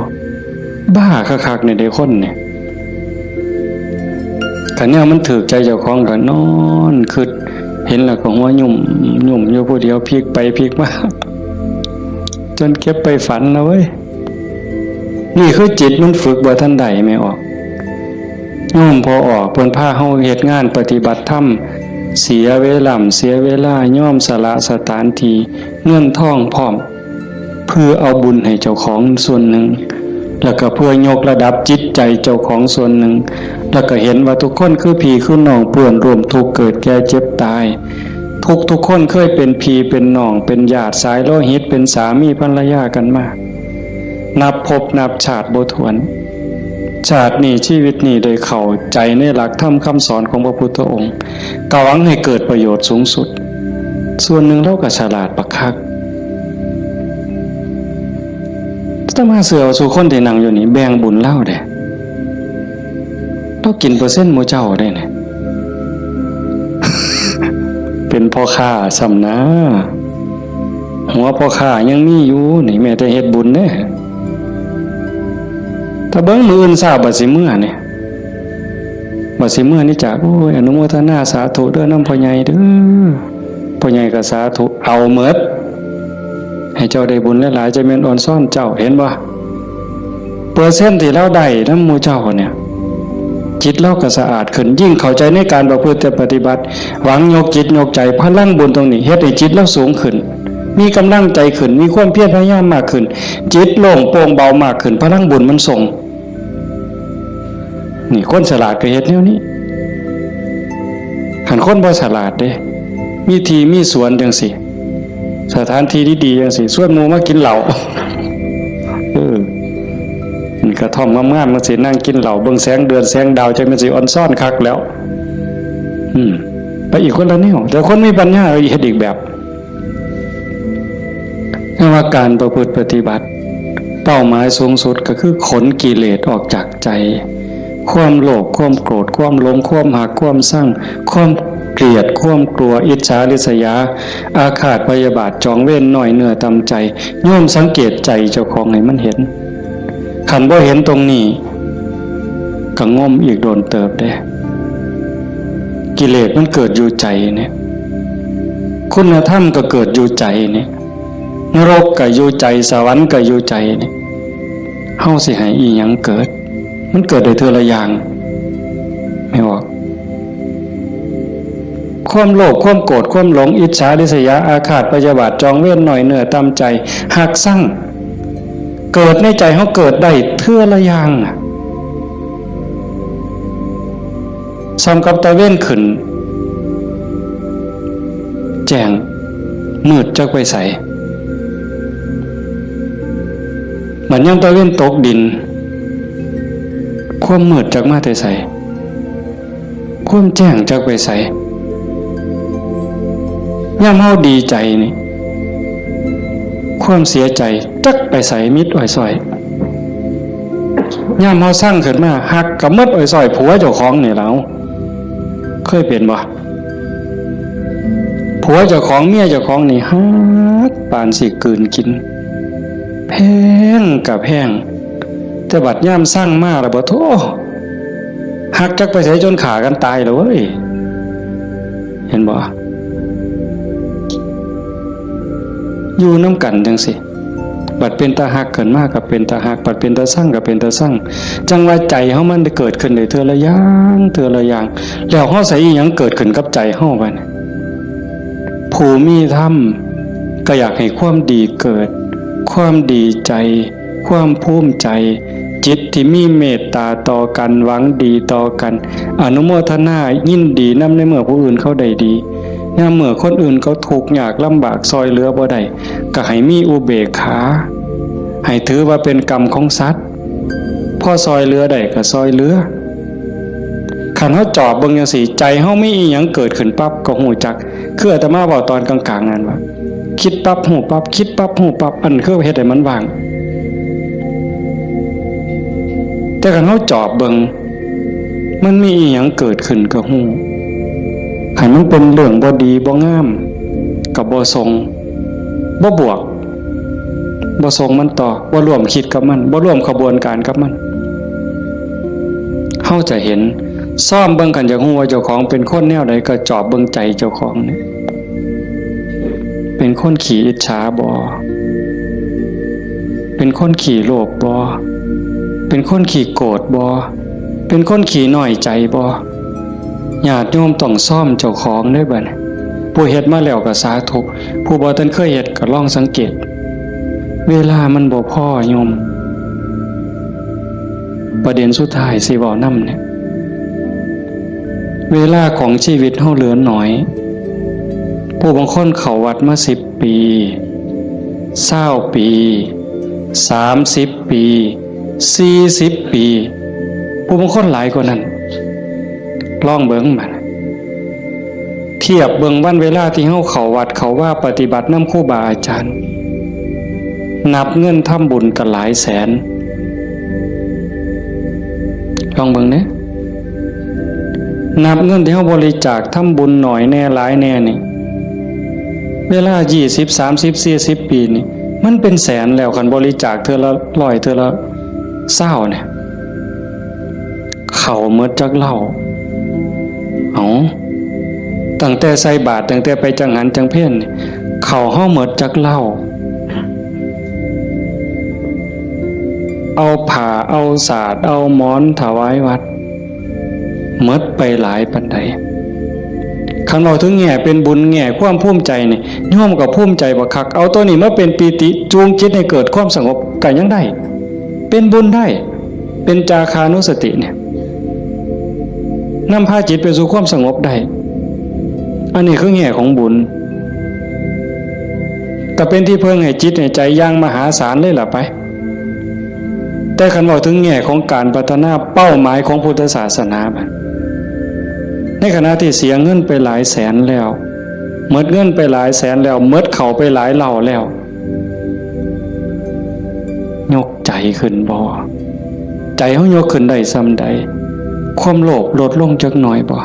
บ้าคักๆ นี่เด้คนนี่ คันแนวมันถืกใจเจ้าของก็นอนคิด เห็นแล้วก็หัวยุ่มยุ่มอยู่ผู้เดียว พลิกไปพลิกมา จนเก็บไปฝันนะเว้ย นี่คือจิตมันฝึกบ่ทันได้ แม่ออก โยมพ่อออก เพิ่นพาเฮาเฮ็ดงานปฏิบัติธรรม เสียเวลา เสียเวลา ยอมสละสถานที่ เงินทองพร้อม เพื่อเอาบุญให้เจ้าของส่วนหนึ่ง แล้วก็เพื่อยกระดับจิตใจเจ้าของส่วนหนึ่ง แล้วก็เห็นว่าทุกคนคือพี่คือน้อง เพื่อนร่วมทุกข์เกิดแก่เจ็บตาย ทุกทุกคนเคยเป็นพี่เป็นน้อง เป็นญาติสายโลหิต เป็นสามีภรรยากันมา นับภพนับชาติบ่ถ้วน ชาตินี้ชีวิตนี้ได้เข้าใจในหลักธรรมคำสอนของพระพุทธองค์ ก็หวังให้เกิดประโยชน์สูงสุด ส่วนหนึ่งลาวก็ฉลาดบักคัก อาตมาเชื่อว่าซุคนที่นั่งอยู่นี่แบ่งบุญลาวเด้ ลาวกินเปอร์เซ็นต์หมู่เจ้าเด้เนี่ย เป็นพ่อค้าซ้ำนะ หัวพ่อค้ายังมีอยู่นี่ แม้แต่เฮ็ดบุญเด้ ถ้าเบิ่งมื้ออื่นเช้าบัดสิเมือนี่ บัดสิเมือนี่จ้ะ โอ้ย อนุโมทนาสาธุเด้อนำพ่อใหญ่เด้อ พ่อใหญ่ก็สาธุ เอาหมด ให้เจ้าได้บุญหลายๆ จะแม่นออนซอนเจ้า เห็นบ่? เปอร์เซ็นต์ที่ลาวได้นำหมู่เจ้าเนี่ย จิตลาวก็สะอาดขึ้น ยิ่งเข้าใจในการประพฤติปฏิบัติ หวังยกจิตยกใจ พลังบุญตรงนี้เฮ็ดให้จิตลาวสูงขึ้น มีกำลังใจขึ้น มีความเพียรพยายามมากขึ้น จิตโล่งโปร่งเบามากขึ้น พลังบุญมันส่ง นี่คนฉลาดก็เฮ็ดแนวนี้ คันคนบ่ฉลาดเด้ มีที่มีสวนจังซี่ สถานที่ดีๆจังซี่ ชวนหมู่มากินเหล้า เออ นี่กระท่อมงามๆจังซี่ นั่งกินเหล้า เบิ่งแสงเดือนแสงดาว จังแม่นสิออนซอนคักแล้ว อืม ไปอีกคนละแนว แต่คนมีปัญญาเฮ็ดอีกแบบ แต่ว่าการประพฤติปฏิบัติ เป้าหมายสูงสุดก็คือขนกิเลสออกจากใจ ความโลภ ความโกรธ ความหลง ความฮัก ความซัง ความเกลียด ความกลัว อิจฉาริษยา อาฆาตพยาบาท จองเวร น้อยเนื้อต่ำใจ โยมสังเกตใจเจ้าของให้มันเห็น คันบ่เห็นตรงนี้ ก็งมอีกโดนเติบเด้ กิเลสมันเกิดอยู่ใจเนี่ย คุณธรรมก็เกิดอยู่ใจเนี่ย นรกก็อยู่ใจ สวรรค์ก็อยู่ใจเนี่ย เฮาสิให้อีหยังเกิด มันเกิดได้เทื่อละอย่าง แม่นบ่? ความโลภ ความโกรธ ความหลง อิจฉาริษยา อาฆาตพยาบาท จองเวร น้อยเนื้อต่ำใจ ฮักซัง เกิดในใจเฮาเกิดได้เทื่อละอย่างน่ะ ส่ำกับตะเวนขึ้น แจ้ง มืดจักไปไส บัดยามตะเวนตกดิน ความมืดจักมาแต่ไส ความแจ้งจักไปไส ยามเฮาดีใจนี่ ความเสียใจจักไปไส มิดอ้อยซ้อย ยามเฮาซังขึ้นมา ฮักก็หมดอ้อยซ้อย ผัวเจ้าของนี่แหละ เคยเป็นบ่? ผัวเจ้าของ เมียเจ้าของนี่ฮักปานสิกลืนกิน แพงก็แพง แต่บัดยามซังมาแล้วบ่ โธ่ ฮักจักไปไสจนฆ่ากันตายแล้วเว้ย เห็นบ่? อยู่นำกันจังซี้ บัดเป็นตาฮักขึ้นมาก็เป็นตาฮัก บัดเป็นตาซังก็เป็นตาซัง จั่งว่าใจเฮามันได้เกิดขึ้นได้เทื่อละอย่าง เทื่อละอย่าง แล้วเฮาใส่อีหยังเกิดขึ้นกับใจเฮาบัดนี้ ผู้มีธรรมก็อยากให้ความดีเกิด ความดีใจ ความภูมิใจ จิตที่มีเมตตาต่อกัน หวังดีต่อกัน อนุโมทนายินดีนำในเมื่อผู้อื่นเขาได้ดี ยามเมื่อคนอื่นเขาทุกข์ยากลำบาก ซ่อยเหลือบ่ได้ ก็ให้มีอุเบกขา ให้ถือว่าเป็นกรรมของสัตว์ พอซอยเหลือได้ก็ซอยเหลือ คันเฮาจอบเบิ่งจั่งซี้ ใจเฮามีอีหยังเกิดขึ้นปั๊บก็ฮู้จัก คืออาตมาเว้าตอนกลางๆ นั่นว่า คิดปั๊บฮู้ปั๊บ คิดปั๊บฮู้ปั๊บ อันคือเฮ็ดให้มันว่าง แต่คันเฮาจอบเบิ่ง มันมีอีหยังเกิดขึ้นก็ฮู้ คันมันเป็นเรื่องบ่ดีบ่งาม ก็บ่ส่ง บ่บวก บ่ส่งมันต่อ บ่ร่วมคิดกับมัน บ่ร่วมขบวนการกับมัน เฮาจะเห็น ซ่อมเบิ่ง คันอยากฮู้ว่าเจ้าของเป็นคนแนวใด ก็จอบเบิ่งใจเจ้าของเนี่ย เป็นคนขี้อิจฉาบ่ เป็นคนขี้โลภบ่ เป็นคนขี้โกรธบ่ เป็นคนขี้น้อยใจบ่ ญาติโยมต้องซ่อมเจ้าของเด้อบัดนี้ ผู้เฮ็ดมาแล้วก็สาธุ ผู้บ่ทันเคยเฮ็ดก็ลองสังเกต เวลามันบ่พอโยม ประเด็นสุดท้ายสิเว้านำเนี่ย เวลาของชีวิตเฮาเหลือน้อย ผู้บางคนเข้าวัดมาสิบปี ซาวปี สามสิบปี สี่สิบปี ผู้บางคนหลายกว่านั้น ลองเบิ่งบัด เทียบเบิ่งวันเวลาที่เฮาเข้าวัดเข้าวาปฏิบัตินำครูบาอาจารย์ นับเงินทำบุญก็หลายแสน ลองเบิ่งเด้ นับเงินที่เฮาบริจาคทำบุญน้อยแน่หลายแน่นี่ เวลายี่สิบ สามสิบ สี่สิบ ปีนี่ มันเป็นแสนแล้ว คันบริจาคเทื่อละร้อย เทื่อละซาวเนี่ย เข้าหมดจักเหล้า เอ้า ตั้งแต่ใส่บาตร ตั้งแต่ไปจังหันจังเพลนี่ เข้าเฮาหมดจักเหล้า เอาผ้า เอาสาด เอาหมอนถวายวัด หมดไปหลายปานใด คันเว้าถึงแง่เป็นบุญ แง่ความภูมิใจนี่ โยมก็ภูมิใจบักคัก เอาตัวนี้มาเป็นปีติ จูงจิตให้เกิดความสงบ ก็ยังได้ เป็นบุญได้ เป็นจาคานุสติเนี่ย นำพาจิตไปสู่ความสงบได้ อันนี้คือแง่ของบุญ ก็เป็นที่เพิ่งให้จิตให้ใจอย่างมหาศาลเลยล่ะไป แต่คันเว้าถึงแง่ของการพัฒนาเป้าหมายของพุทธศาสนาบัด ในขณะที่เสียเงินไปหลายแสนแล้ว หมดเงินไปหลายแสนแล้ว หมดเข้าไปหลายเหล้าแล้ว ยกใจขึ้นบ่ ใจเฮายกขึ้นได้ส่ำใด ความโลภลดลงจักหน่อยบ่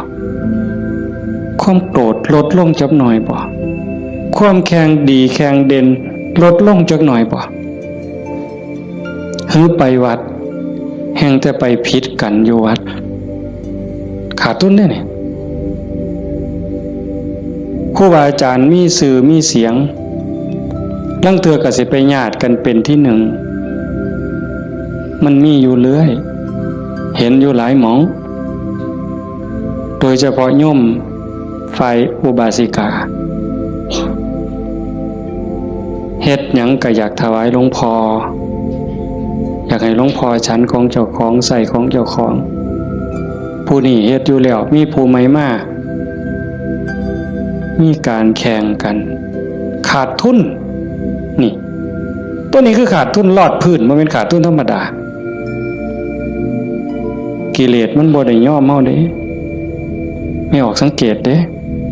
ความโกรธลดลงจักหน่อยบ่ ความแข่งดีแข่งเด่นลดลงจักหน่อยบ่ หือไปวัด แฮ่งแต่ไปผิดกันอยู่วัด ขาดทุนเด้นี่ ครูบาอาจารย์มีชื่อมีเสียง ลางเทื่อก็สิไปญาติกันเป็นที่หนึ่ง มันมีอยู่เรื่อย เห็นอยู่หลายหม่อง โดยเฉพาะโยม ฝ่ายอุบาสิกา เฮ็ดหยังก็อยากถวายหลวงพ่อ อยากให้หลวงพ่อฉันของเจ้าของ ใช้ของเจ้าของ ผู้นี้เฮ็ดอยู่แล้ว มีผู้ใหม่มา มีการแข่งกัน ขาดทุน นี่ ตัวนี้คือขาดทุนลอดพื้น บ่แม่นขาดทุนธรรมดา กิเลสมันบ่ได้ยอมเฮาเด้ แม่ออกสังเกตเด้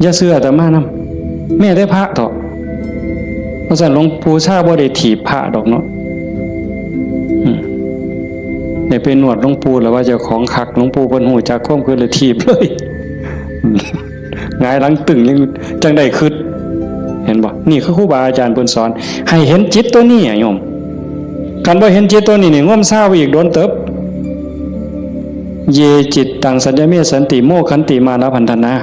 อย่าเชื่ออาตมานำ แม้แต่พระเถาะ เพราะฉะนั้นหลวงปู่ชาบ่ได้ถีบพระดอกเนาะ อืม ได้ไปนวดหลวงปู่แล้วว่าเจ้าของคัก หลวงปู่เพิ่นฮู้จักความคิดเลยถีบเลย หงายหลังตึงยังจังได้คิด เห็นบ่ นี่คือครูบาอาจารย์เพิ่นสอน ให้เห็นจิตตัวนี้อะโยม คันบ่เห็นจิตตัวนี้นี่ งมซาวอีกโดนเติบ เยจิตตังสัญญเมสันติ โมคขันติมานะพันธนา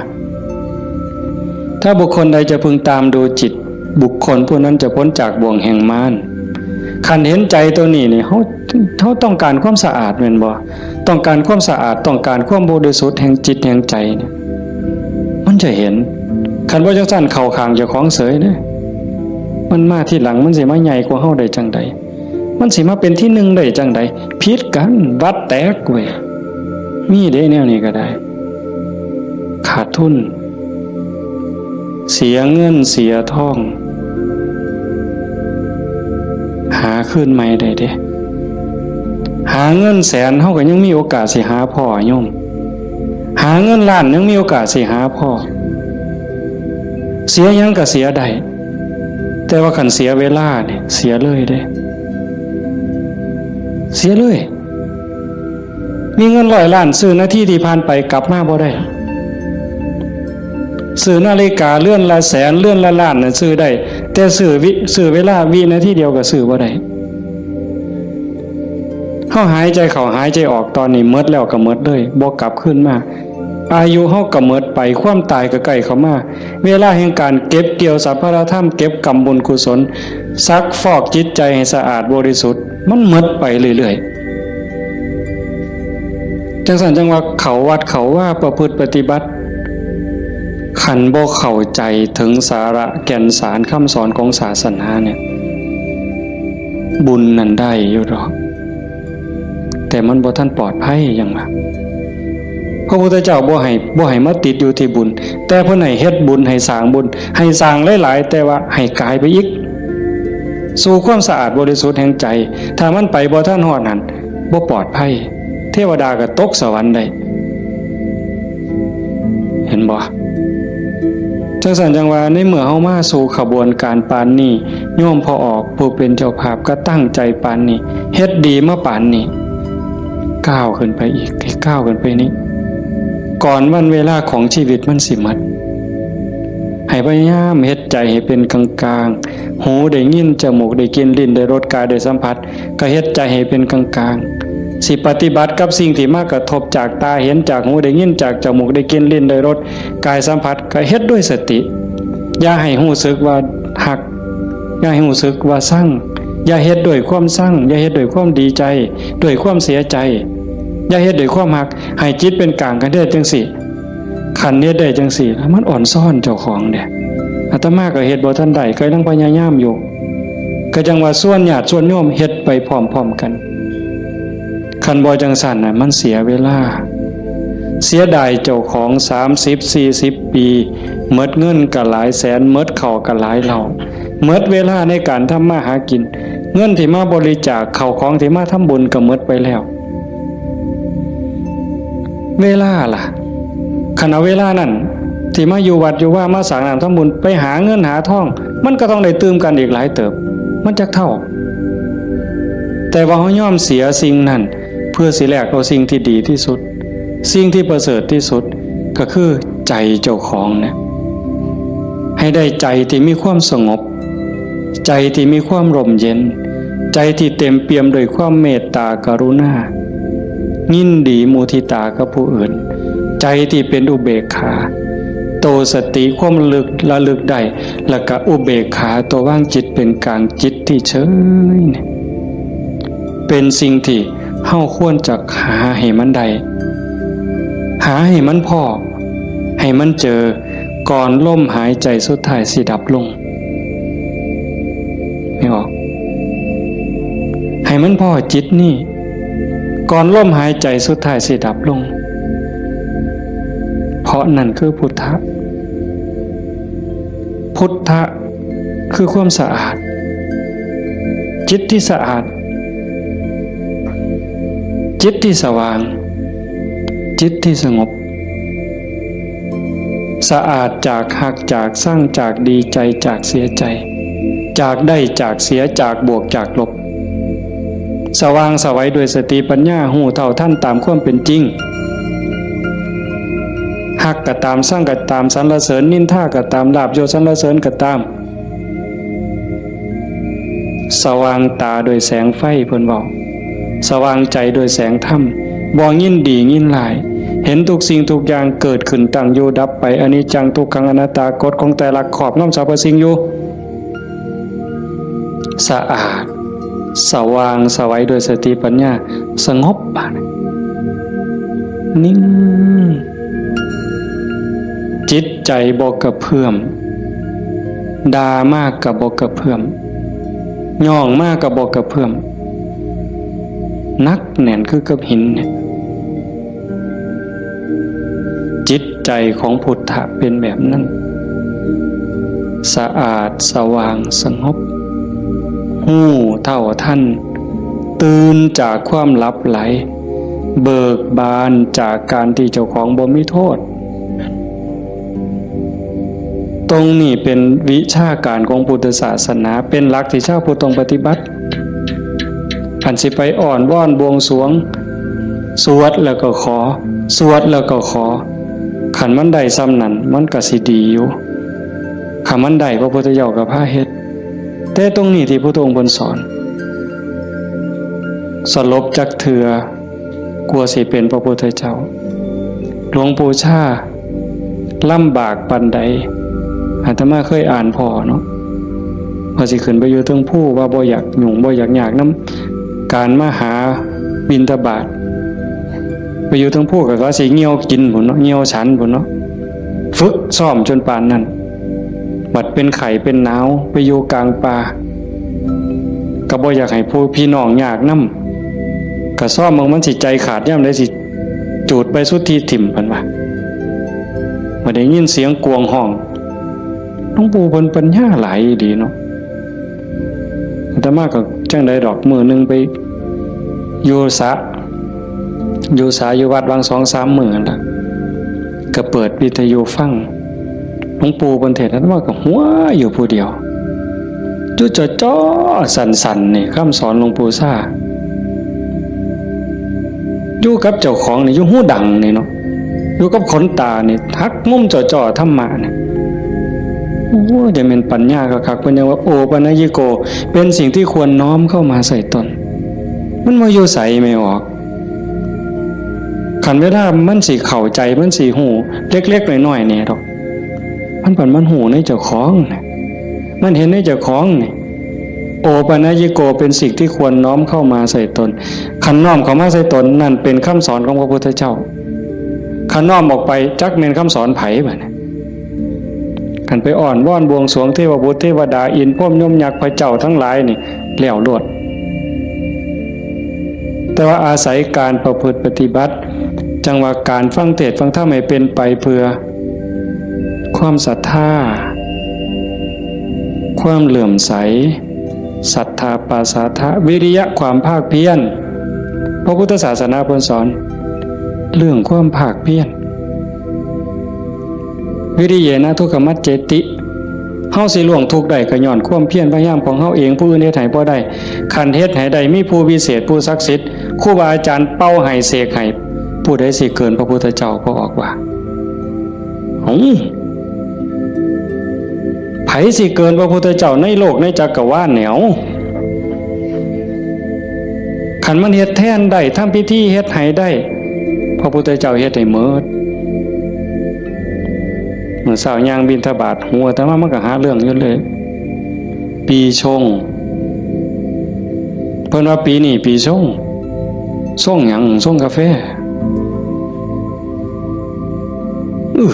ถ้าบุคคลใดจะพึงตามดูจิต บุคคลผู้นั้นจะพ้นจากบ่วงแห่งมาร คันเห็นใจตัวนี้นี่ เฮา เฮาต้องการความสะอาดแม่นบ่ ต้องการความสะอาด ต้องการความบริสุทธิ์แห่งจิตแห่งใจเนี่ย มันจะเห็น คันบ่จังซั่นเข้าข้างเจ้าของเสยเด้ มันมาทีหลัง มันสิมาใหญ่กว่าเฮาได้จังใด มันสิมาเป็นที่หนึ่งได้จังใด ผิดกัน วัดแตกเว้ย มีเด้แนวนี้ก็ได้ ขาดทุน เสียเงินเสียทอง ห หาคืนใหม่ได้เด้ หาเงินแสนเฮาก็ยังมีโอกาสสิหาพ้อโยม หาเงินล้านยังมีโอกาสสิหาพ้อ เสียหยังก็เสียได้ แต่ว่าคันเสียเวลาเนี่ยเสียเลยเด้ เสียเลย มีเงินร้อยล้านซื้อนาทีที่ผ่านไปกลับมาบ่ได้ ซื้อนาฬิกาเรือนละแสนเรือนละล้านน่ะซื้อได้ แต่ซื้อวิ ซื้อเวลาวินาทีเดียวก็ซื้อบ่ได้ เฮาหายใจเข้าหายใจออกตอนนี้หมดแล้วก็หมดเลย บ่กลับคืนมา อายุเฮาก็หมดไป ความตายก็ใกล้เข้ามา เวลาแห่งการเก็บเกี่ยวสรรพธรรม เก็บกำบุญกุศล ซักฟอกจิตใจให้สะอาดบริสุทธิ์ มันหมดไปเรื่อยๆ จังซั่นจังว่าเข้าวัดเข้าวาประพฤติปฏิบัติ คันบ่เข้าใจถึงสาระแก่นสารคำสอนของศาสนาเนี่ย บุญนั่นได้อยู่ดอก แต่มันบ่ทันปลอดภัยหยังว่า พระพุทธเจ้าบ่ให้ บ่ให้มาติดอยู่ที่บุญ แต่เพิ่นให้เฮ็ดบุญ ให้สร้างบุญ ให้สร้างหลายๆ แต่ว่าให้กายไปอีก สู่ความสะอาดบริสุทธิ์แห่งใจ ถ้ามันไปบ่ทันฮอดนั่น บ่ปลอดภัย เทวดาก็ตกสวรรค์ได้ เห็นบ่ จังซั่นจังว่าในเมื่อเฮามาสู่ขบวนการปานนี้ โยมพ่อออกผู้เป็นเจ้าภาพก็ตั้งใจปานนี้ เฮ็ดดีมาปานนี้ ก้าวขึ้นไปอีก ก้าวขึ้นไปนี้ ก่อนวันเวลาของชีวิตมันสิหมด ให้พยายามเฮ็ดใจให้เป็นกลางๆ หูได้ยิน จมูกได้กลิ่น ลิ้นได้รส กายได้สัมผัส ก็เฮ็ดใจให้เป็นกลางๆ สิปฏิบัติกับสิ่งที่มากระทบจากตาเห็น จากหูได้ยิน จากจมูกได้กลิ่น ลิ้นได้รส กายสัมผัส ก็เฮ็ดด้วยสติ อย่าให้รู้สึกว่าฮัก อย่าให้รู้สึกว่าชัง อย่าเฮ็ดด้วยความชัง อย่าเฮ็ดด้วยความดีใจ ด้วยความเสียใจ อย่าเฮ็ดด้วยความฮัก ให้จิตเป็นกลางกันเด้อจังซี่ คันเฮ็ดได้จังซี่ มันอ่อนซ้อนเจ้าของเด้ อาตมาก็เฮ็ดบ่ทันได้ ก็ยังพยายามอยู่ ก็จังว่าชวนญาติชวนโยมเฮ็ดไปพร้อมๆกัน คันบ่จังซั่นน่ะ มันเสียเวลา เสียดายเจ้าของ สามสิบ สี่สิบ ปี หมดเงินก็หลายแสน หมดข้าวก็หลายเหล้า หมดเวลาในการทำมาหากิน เงินที่มาบริจาค ข้าวของที่มาทำบุญก็หมดไปแล้ว เวลาล่ะ คันเอาเวลานั่นที่มาอยู่วัดอยู่วา มาสร้างน้ำทำบุญ ไปหาเงินหาทอง มันก็ต้องได้ตื่มกันอีกหลายเติบ มันจักเท่า แต่ว่าเฮายอมเสียสิ่งนั้น เพื่อสิแลกเอาสิ่งที่ดีที่สุด สิ่งที่ประเสริฐที่สุด ก็คือใจเจ้าของเนี่ย ให้ได้ใจที่มีความสงบ ใจที่มีความร่มเย็น ใจที่เต็มเปี่ยมด้วยความเมตตากรุณา ยินดีมุทิตากับผู้อื่น ใจที่เป็นอุเบกขา โตสติความระลึก ระลึกได้ แล้วก็อุเบกขา ตัววางจิตเป็นกลาง จิตที่เฉยเนี่ย เป็นสิ่งที่เฮาควรจะหาให้มันได้ หาให้มันพ้อ ให้มันเจอ ก่อนลมหายใจสุดท้ายสิดับลง ไม่ออก ให้มันพ้อจิตนี่ ก่อนลมหายใจสุดท้ายสิดับลง เพราะนั่นคือพุทธะ พุทธะคือความสะอาด จิตที่สะอาด จิตที่สว่าง จิตที่สงบ สะอาดจากฮัก จากชัง จากดีใจ จากเสียใจ จากได้ จากเสีย จากบวก จากลบ สว่างไสวด้วยสติปัญญา ฮู้เท่าทันตามความเป็นจริง ฮักก็ตาม ชังก็ตาม สรรเสริญนินทาก็ตาม ลาภยศสรรเสริญก็ตาม สว่างตาด้วยแสงไฟ เพิ่นเว้า สว่างใจด้วยแสงธรรม บ่ยินดียินร้าย เห็นทุกสิ่งทุกอย่างเกิดขึ้น ตั้งอยู่ดับไป อนิจจัง ทุกขัง อนัตตา กฎของไตรลักษณ์ครอบงำสรรพสิ่งอยู่ สะอาด สว่างไสวด้วยสติปัญญา สงบ บาดนี้ นิ่ง จิตใจบ่กระเพื่อม ด่ามากก็บ่กระเพื่อม ย่องมากก็บ่กระเพื่อม หนักแน่นคือกับหินเนี่ย จิตใจของพุทธะเป็นแบบนั้น สะอาด สว่าง สงบ ฮู้เท่าทัน ตื่นจากความหลับไหล เบิกบานจากการที่เจ้าของบ่มีโทษ ตรงนี้เป็นวิชาการของพุทธศาสนา เป็นหลักที่ชาวพุทธต้องปฏิบัติ อันสิไปอ้อนวอนบวงสรวง สวดแล้วก็ขอ สวดแล้วก็ขอ คันมันได้ส่ำนั้น มันก็สิดีอยู่ คันมันได้ พระพุทธเจ้าก็พาเฮ็ด แต่ตรงนี้ที่พุทธองค์เพิ่นสอน สลบจักเทื่อ กลัวสิเป็นพระพุทธเจ้า หลวงปู่ชาลำบากปานใด อาตมาเคยอ่านพ้อเนาะ ว่าสิขึ้นไปอยู่เทิงภู ว่าบ่อยากยุ่ง บ่อยากยากนำการมาหาบิณฑบาต ไปอยู่เทิงภูก็ว่าสิเหี่ยวกินพุ้นเนาะ เหี่ยวฉันพุ้นเนาะ ฝึกซ้อมจนปานนั้น บัดเป็นไข้เป็นหนาว ไปอยู่กลางป่า ก็บ่อยากให้ผู้พี่น้องยากนำ ก็ซ้อมเบิ่งมันสิใจขาดยามใด สิจูดใบสุทธิถิ่ม เพิ่นว่า บ่ได้ยินเสียงกวางฮ้อง หลวงปู่เพิ่นปัญญาหลายอีหลีเนาะ อาตมาก็จั่งใดดอก มื้อหนึ่งไปอยู่สระ อยู่สระอยู่วัด วางสองสามมื้อนั่นล่ะ ก็เปิดวิทยุฟัง หลวงปู่เพิ่นเทศน์ อาตมาก็หัวอยู่ผู้เดียว อยู่จ่อๆ สั่นๆ นี่ คำสอนหลวงปู่ชา อยู่กับเจ้าของนี่ อยู่หูดังนี่เนาะ อยู่กับขนตานี่ หักมุมจ่อๆ ธรรมะนี่ โอ้ จะเป็นปัญญาคักๆ เพิ่นยังว่า โอปัญญิโก เป็นสิ่งที่ควรน้อมเข้ามาใส่ตน มันบ่อยู่ไสแม่ออก คันเวลามันสิเข้าใจ มันสิฮู้ เล็กๆ น้อยๆ นี่ดอก มันปันมันฮู้ในเจ้าของน่ะ มันเห็นในเจ้าของนี่ โอปัญญิโก เป็นสิ่งที่ควรน้อมเข้ามาใส่ตน คันน้อมเข้ามาใส่ตน นั่นเป็นคำสอนของพระพุทธเจ้า คันน้อมออกไป จักแม่นคำสอนไผบัดนี้ คันไปอ้อนวอนบวงสรวงเทวบุตรเทวดา อินทร์พรหมยมยักษ์พระเจ้าทั้งหลายนี่ แล้วโลด แต่ว่าอาศัยการประพฤติปฏิบัติ จั่งว่าการฟังเทศน์ฟังธรรมให้เป็นไปเพื่อ ความศรัทธา ความเลื่อมใส ศรัทธาปาสาทะ วิริยะ ความภาคเพียร พระพุทธศาสนาเพิ่นสอน เรื่องความภาคเพียร วิริเยนะทุกขมัจเจติ เฮาสิล่วงทุกข์ได้ก็ย้อนความเพียรพยายามของเฮาเอง ผู้อื่นเฮ็ดให้บ่ได้ คันเฮ็ดให้ได้ มีผู้วิเศษ ผู้ศักดิ์สิทธิ์ ครูบาอาจารย์เป่าให้เสกให้ ผู้ใดสิเกินพระพุทธเจ้า พระออกว่า หึ ไผสิเกินพระพุทธเจ้าในโลกในจักรวาลแนว คันมันเฮ็ดแทนได้ ทำพิธีเฮ็ดให้ได้ พระพุทธเจ้าเฮ็ดให้หมด มื้อเช้าย่างบิณฑบาต หัวอาตมามันก็หาเรื่องอยู่เลย ปีชง เพิ่นว่าปีนี้ปีชง ชงหยัง ชงกาแฟ อื้อ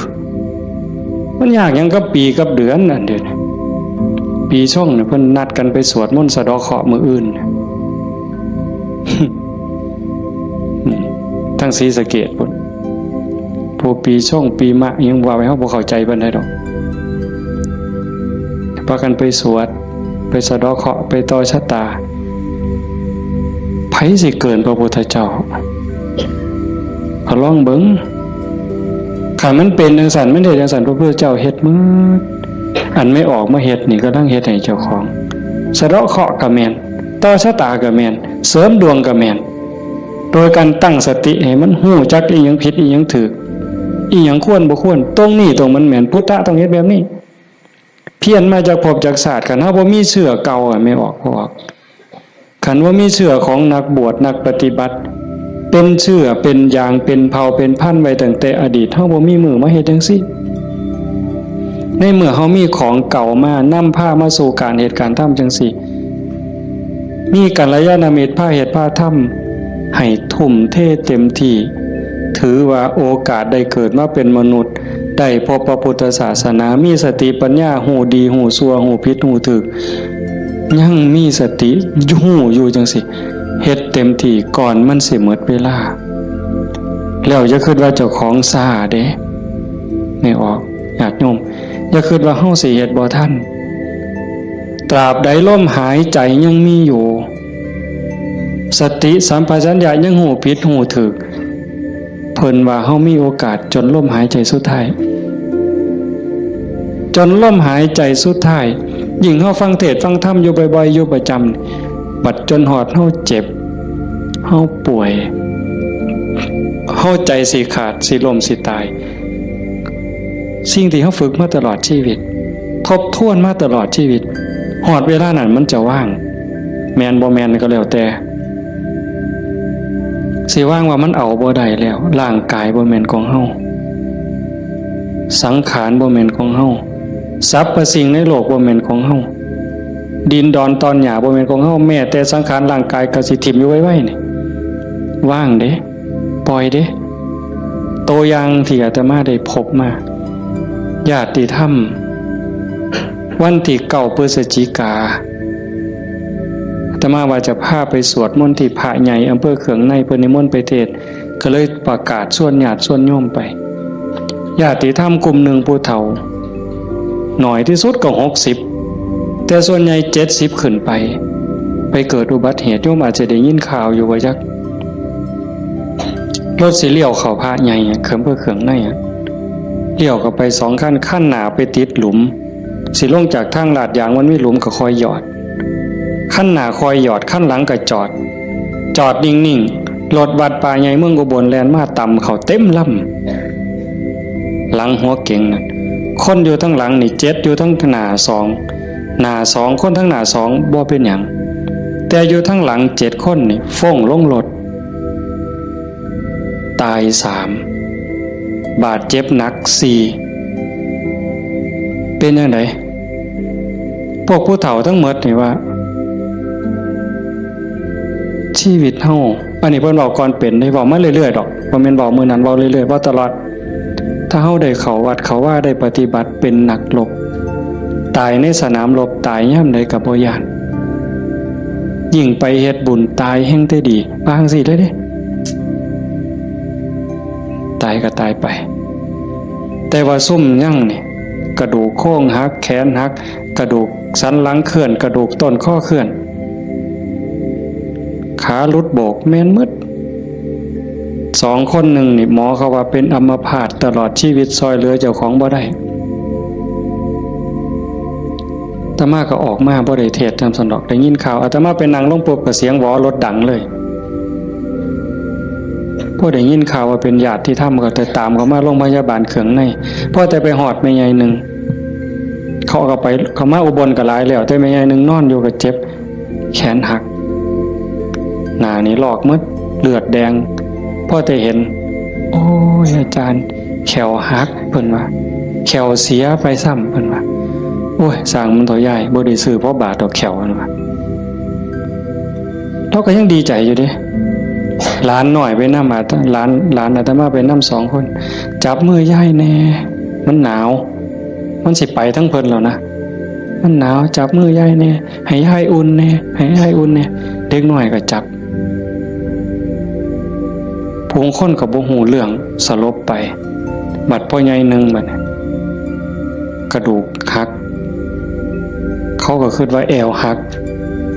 มันยากหยังกับปีกับเดือนอันเดียวนี้ ปีชงเนี่ยเพิ่นนัดกันไปสวดมนต์สะเดาะเคราะห์มื้ออื่น อืม ทั้งศรีสะเกษพุ้น ผู้ปีชงปีมะยังว่าไป เฮาบ่เข้าใจปานใดดอก พากันไปสวด ไปสะเดาะเคราะห์ ไปต่อชะตา ไผสิเกินพระพุทธเจ้า ก็ลองเบิ่ง คันมันเป็นจั่งซั่น มันเฮ็ดจั่งซั่น พระพุทธเจ้าเฮ็ดหมด อันแม่ออกมาเฮ็ดนี่กำลังเฮ็ดให้เจ้าของ สะเดาะเคราะห์ก็แม่น ต่อชะตาก็แม่น เสริมดวงก็แม่น โดยการตั้งสติให้มันฮู้จักอีหยังผิดอีหยังถูก อีหยังควรบ่ควร ตรงนี้ตรงมันแม่น พุทธะต้องเฮ็ดแบบนี้ เพี้ยนมาจากภพจากชาติ คันเฮาบ่มีเชื้อเก่าอะ แม่ออก พวก คันว่ามีเชื้อของนักบวชนักปฏิบัติ เป็นเชื้อเป็นยางเป็นเผ่าเป็นพันธุ์ไว้ตั้งแต่อดีต เฮาบ่มีมื้อมาเฮ็ดจั่งซี้ ในเมื่อเฮามีของเก่ามานำพามาสู่การเฮ็ดการทำจั่งซี้ มีกัลยาณมิตรพาเฮ็ดพาทำ ให้ทุ่มเทเต็มที่ ถือว่าโอกาสได้เกิดมาเป็นมนุษย์ ได้พบพระพุทธศาสนา มีสติปัญญา ฮู้ดีฮู้ชั่ว ฮู้ผิดฮู้ถูก ยังมีสติฮู้อยู่จั่งซี้ เฮ็ดเต็มที่ก่อนมันสิหมดเวลา แล้วอย่าคิดว่าเจ้าของช้าเด้ แม่ออก ญาติโยม อย่าคิดว่าเฮาสิเฮ็ดบ่ทัน ตราบใดลมหายใจยังมีอยู่ สติสัมปชัญญะยังฮู้ผิดฮู้ถูก เพิ่นว่าเฮามีโอกาสจนลมหายใจสุดท้าย จนลมหายใจสุดท้าย ยิ่งเฮาฟังเทศน์ฟังธรรมอยู่บ่อยๆ อยู่ประจำ บัดจนฮอดเฮาเจ็บ เฮาป่วย เฮาใจสิขาด สิล้ม สิตาย สิ่งที่เฮาฝึกมาตลอดชีวิต ทบทวนมาตลอดชีวิต ฮอดเวลานั้นมันจะว่าง แม่นบ่แม่นก็แล้วแต่ สิว่างว่ามันเอาบ่ได้แล้ว ร่างกายบ่แม่นของเฮา สังขารบ่แม่นของเฮา สรรพสิ่งในโลกบ่แม่นของเฮา ดินดอนตอนหญ้าบ่แม่นของเฮา แม้แต่สังขารร่างกายก็สิถิ่มอยู่ไวๆ นี่ ว่างเด้ ปล่อยเด้ ตัวอย่างที่อาตมาได้พบมา ญาติธรรม วันที่เก้าพฤศจิกา อาตมาว่าจะพาไปสวดมนต์ที่พระใหญ่อำเภอเคืองใน เพิ่นนิมนต์ไปเทศน์ ก็เลยประกาศชวนญาติชวนโยมไป ญาติธรรมกลุ่มหนึ่งผู้เฒ่า น้อยที่สุดก็หกสิบ แต่ส่วนใหญ่เจ็ดสิบขึ้นไป ไปเกิดอุบัติเหตุ โยมอาจจะได้ยินข่าวอยู่ว่าจัก รถสิเลี้ยวเข้าพระใหญ่อะ เคืองอำเภอเคืองในอะ เลี้ยวเข้าไปสองคัน คันหน้าไปติดหลุม สิลงจากทางลาดยางมันมีหลุมก็ค่อยหยอด คันหน้าค่อยหยอด คันหลังก็จอด จอดนิ่งๆ รถวัดป่าใหญ่เมืองอุบลแล่นมาตำเข้าเต็มลำ หลังหัวเก๋งนั่น คนอยู่ทั้งหลังนี่เจ็ด อยู่ทั้งหน้าสอง หน้าสอง คนทั้งหน้าสองบ่เป็นหยัง แต่อยู่ทั้งหลังเจ็ดคนนี่ฟ้งลงรถ ตายสาม บาดเจ็บหนักสี่ เป็นจั่งใด พวกผู้เฒ่าทั้งหมดนี่ว่า ชีวิตเฮา อันนี้เพิ่นเว้าก่อนเป็นเด้ เว้ามาเรื่อยๆ ดอก บ่แม่นเว้ามื้อนั้น เว้าเรื่อยๆ เว้าตลอด ถ้าเฮาได้เข้าวัดเข้าวา ได้ปฏิบัติเป็นนักรบ ตายในสนามรบ ตายยามใดก็บ่ย้าน ยิ่งไปเฮ็ดบุญตายแฮ่งแต่ดี ว่าจั่งซี้เลยเด้ ตายก็ตายไป แต่ว่าซุมยังนี่ กระดูกโครงหัก แขนหัก กระดูกสันหลังเคลื่อน กระดูกต้นคอเคลื่อน ขาหลุดโบก แม่นหมด สองคนหนึ่งนี่ หมอเขาว่าเป็นอัมพาตตลอดชีวิต ซ่อยเหลือเจ้าของบ่ได้ อาตมาก็ออกมาบ่ได้เทศน์นำซั้นดอก ได้ยินข่าว อาตมาไปนั่งลงปุ๊บก็เสียงหวอรถดังเลย พอได้ยินข่าวว่าเป็นญาติธรรมก็แต่ตามเขามาโรงพยาบาลเคืองใน พอแต่ไปฮอดแม่ใหญ่หนึ่ง เขาก็ไป เขามาอุบลก็หลายแล้ว แต่แม่ใหญ่หนึ่งนอนอยู่ก็เจ็บ แขนหัก หน้านี่ลอกหมด เลือดแดง พอแต่เห็น โอ้ย อาจารย์ แข้วหัก เพิ่นว่า แข้วเสียไปซ้ำ เพิ่นว่า โอ้ย ซ่างมันเถาะยาย บ่ได้ซื้อพอบาทดอกแข้ว เพิ่นว่า ลาวก็ยังดีใจอยู่เด้ หลานน้อยไปนำ อาต- หลาน หลานอาตมาไปนำสองคน จับมือยายแหน่ มันหนาว มันสิไปทั้งเพิ่นแล้วนะ มันหนาว จับมือยายแหน่ ให้ยายอุ่นแหน่ ให้ยายอุ่นแหน่ เด็กน้อยก็จับ ผู้คนก็บ่ฮู้เรื่อง สลบไป บัดพ่อใหญ่หนึ่งบัดนี้ กระดูกหัก เขาก็คิดว่าแอวหัก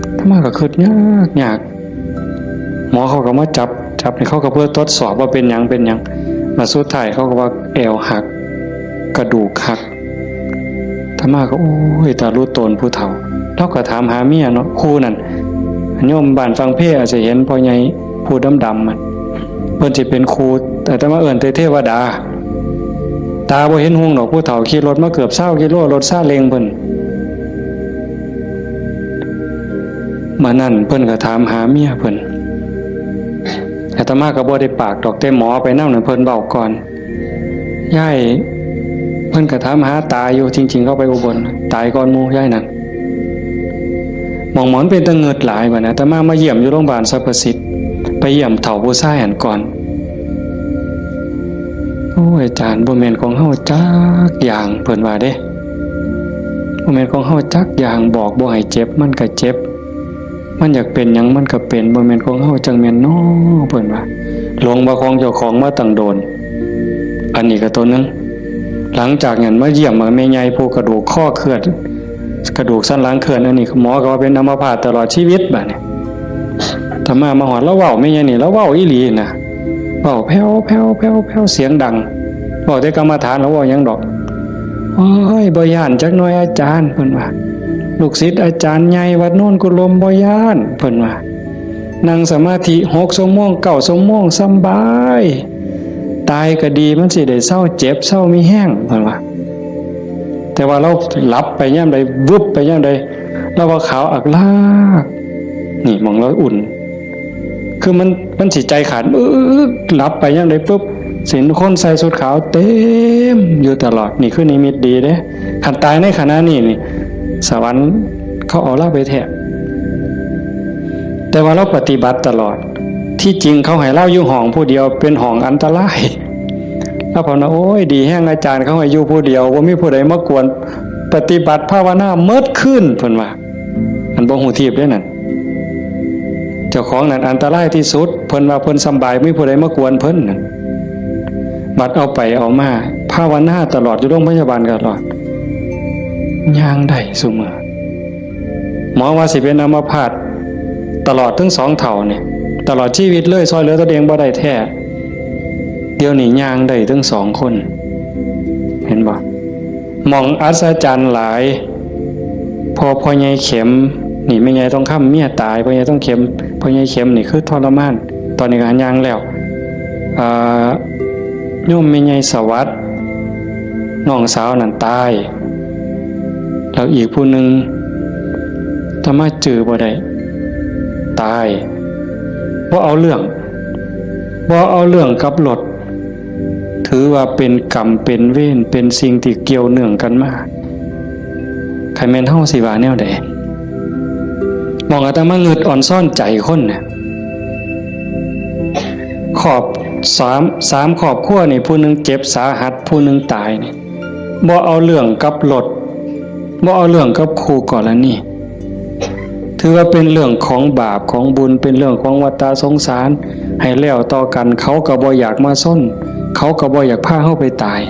อาตมาก็คิดยากยาก หมอเขาก็มาจับ จับนี่เขาก็เพื่อทดสอบว่าเป็นหยัง เป็นหยัง มาสุดท้ายเขาก็ว่าแอวหัก กระดูกหัก อาตมาก็ โอ้ย ตาลุโตนผู้เฒ่า ลาวก็ถามหาเมียเนาะ ครูนั่น โยมบ้านฝั่งเพอาจจะเห็นพ่อใหญ่ผู้ดำๆ มัน เพิ่นสิเป็นครู อาตมาเอิ้นแต่เทวดา ตาบ่เห็นฮุงดอก ผู้เฒ่าขี่รถมาเกือบซาวกิโล รถซาเล้งเพิ่น มื้อนั้นเพิ่นก็ถามหาเมียเพิ่น อาตมาก็บ่ได้ปากดอก แต่หมอไปนำนั่นเพิ่นเว้าก่อน ยาย เพิ่นก็ถามหาตาอยู่ จริงๆ เขาไปอุบล ตายก่อนหมู่ยายนั่น หม่องหมอนเป็นตะเงิดหลายบัดนี้ อาตมามาเยี่ยมอยู่โรงพยาบาลสรรพสิทธิ์ ไปเยี่ยมเฒ่าผู้ชายหั้นก่อน โอ้ย อาจารย์ บ่แม่นของเฮาจักอย่าง เพิ่นว่าเด้ บ่แม่นของเฮาจักอย่าง บอกบ่ให้เจ็บ มันก็เจ็บ มันอยากเป็นหยังมันก็เป็น บ่แม่นของเฮาจั่งแม่นน้อ เพิ่นว่า หลงว่าของเจ้าของมาตั้งโดน อันนี้ก็ตัวหนึ่ง หลังจากนั้นมาเยี่ยมแม่ใหญ่ผู้กระดูกคอเคลื่อน กระดูกสันหลังเคลื่อน อันนี้หมอก็ว่าเป็นอัมพาตตลอดชีวิตบัดนี้ อาตมามาฮอด ลาวเว้าแม่นหยังนี่ ลาวเว้าอีหลีนะ เว้าแผ่วๆๆๆ เสียงดัง เว้าแต่กรรมฐาน ลาวเว้าหยังดอก โอ้ย บ่ย้านจักหน่อยอาจารย์ เพิ่นว่า ลูกศิษย์อาจารย์ใหญ่วัดโนนกุลม บ่ย้าน เพิ่นว่า นั่งสมาธิหกชั่วโมง เก้าชั่วโมง สำบาย ตายก็ดี มันสิได้เซาเจ็บ เซามีแฮง เพิ่นว่า แต่ว่าลาวหลับไปยามใด วึบไปยามใด ลาวว่าขาวอักลาก นี่หม่องลาวอุ่น คือมัน มันสิใจขาด อึ๊ก หลับไปยามใดปุ๊บ สิเห็นคนใส่ชุดขาวเต็มอยู่ตลอด นี่คือนิมิตดีเด้ คันตายในขณะนี้นี่ สวรรค์เขาเอาลาวไปแท้ แต่ว่าลาวปฏิบัติตลอด ที่จริงเขาให้ลาวอยู่ห้องผู้เดียว เป็นห้องอันตราย ลาวภาวนา โอ้ย ดีแฮงอาจารย์เขาให้อยู่ผู้เดียว บ่มีผู้ใดมากวน ปฏิบัติภาวนาเมิดคืน เพิ่นว่า อันบ่ฮู้ทีบเด้นั่น เจ้าของนั่นอันตรายที่สุด เพิ่นว่าเพิ่นสำบาย มีผู้ใดมากวนเพิ่นนั่น บัดเอาไปเอามา ภาวนาตลอด อยู่โรงพยาบาลตลอด ย่างได้ซุมื้อ หมอว่าสิเป็นอัมพาตตลอดทั้งสองเฒ่านี่ ตลอดชีวิตเลย ซ่อยเหลือตนเองบ่ได้แท้ เดี๋ยวนี้ย่างได้ทั้งสองคน เห็นบ่ หม่องอัศจรรย์หลาย พอพ่อใหญ่เข็ม นี่แม่ใหญ่ทองคำเมียตาย พ่อใหญ่ทองเข็ม พ่อใหญ่เข็มนี่คือทรมาน ตอนนี้ก็ย่างแล้ว อ่า โยมแม่ใหญ่สวัสดิ์ น้องสาวนั่นตาย แล้วอีกผู้หนึ่ง อาตมาจื่อบ่ได้ ตาย บ่เอาเรื่อง บ่เอาเรื่องกับรถ ถือว่าเป็นกรรมเป็นเวร เป็นสิ่งที่เกี่ยวเนื่องกันมา คันแม่นเฮาสิว่าแนวใด หม่องอาตมางึดอ่อนซ้อนใจคนน่ะ ครอบ สาม สามครอบครัวนี่ ผู้หนึ่งเจ็บสาหัส ผู้หนึ่งตายนี่ บ่เอาเรื่องกับรถ บ่เอาเรื่องกับคู่กรณี ถือว่าเป็นเรื่องของบาปของบุญ เป็นเรื่องของวัฏฏะสงสาร ให้แล้วต่อกัน เขาก็บ่อยากมาชน เขาก็บ่อยากพาเฮาไปตาย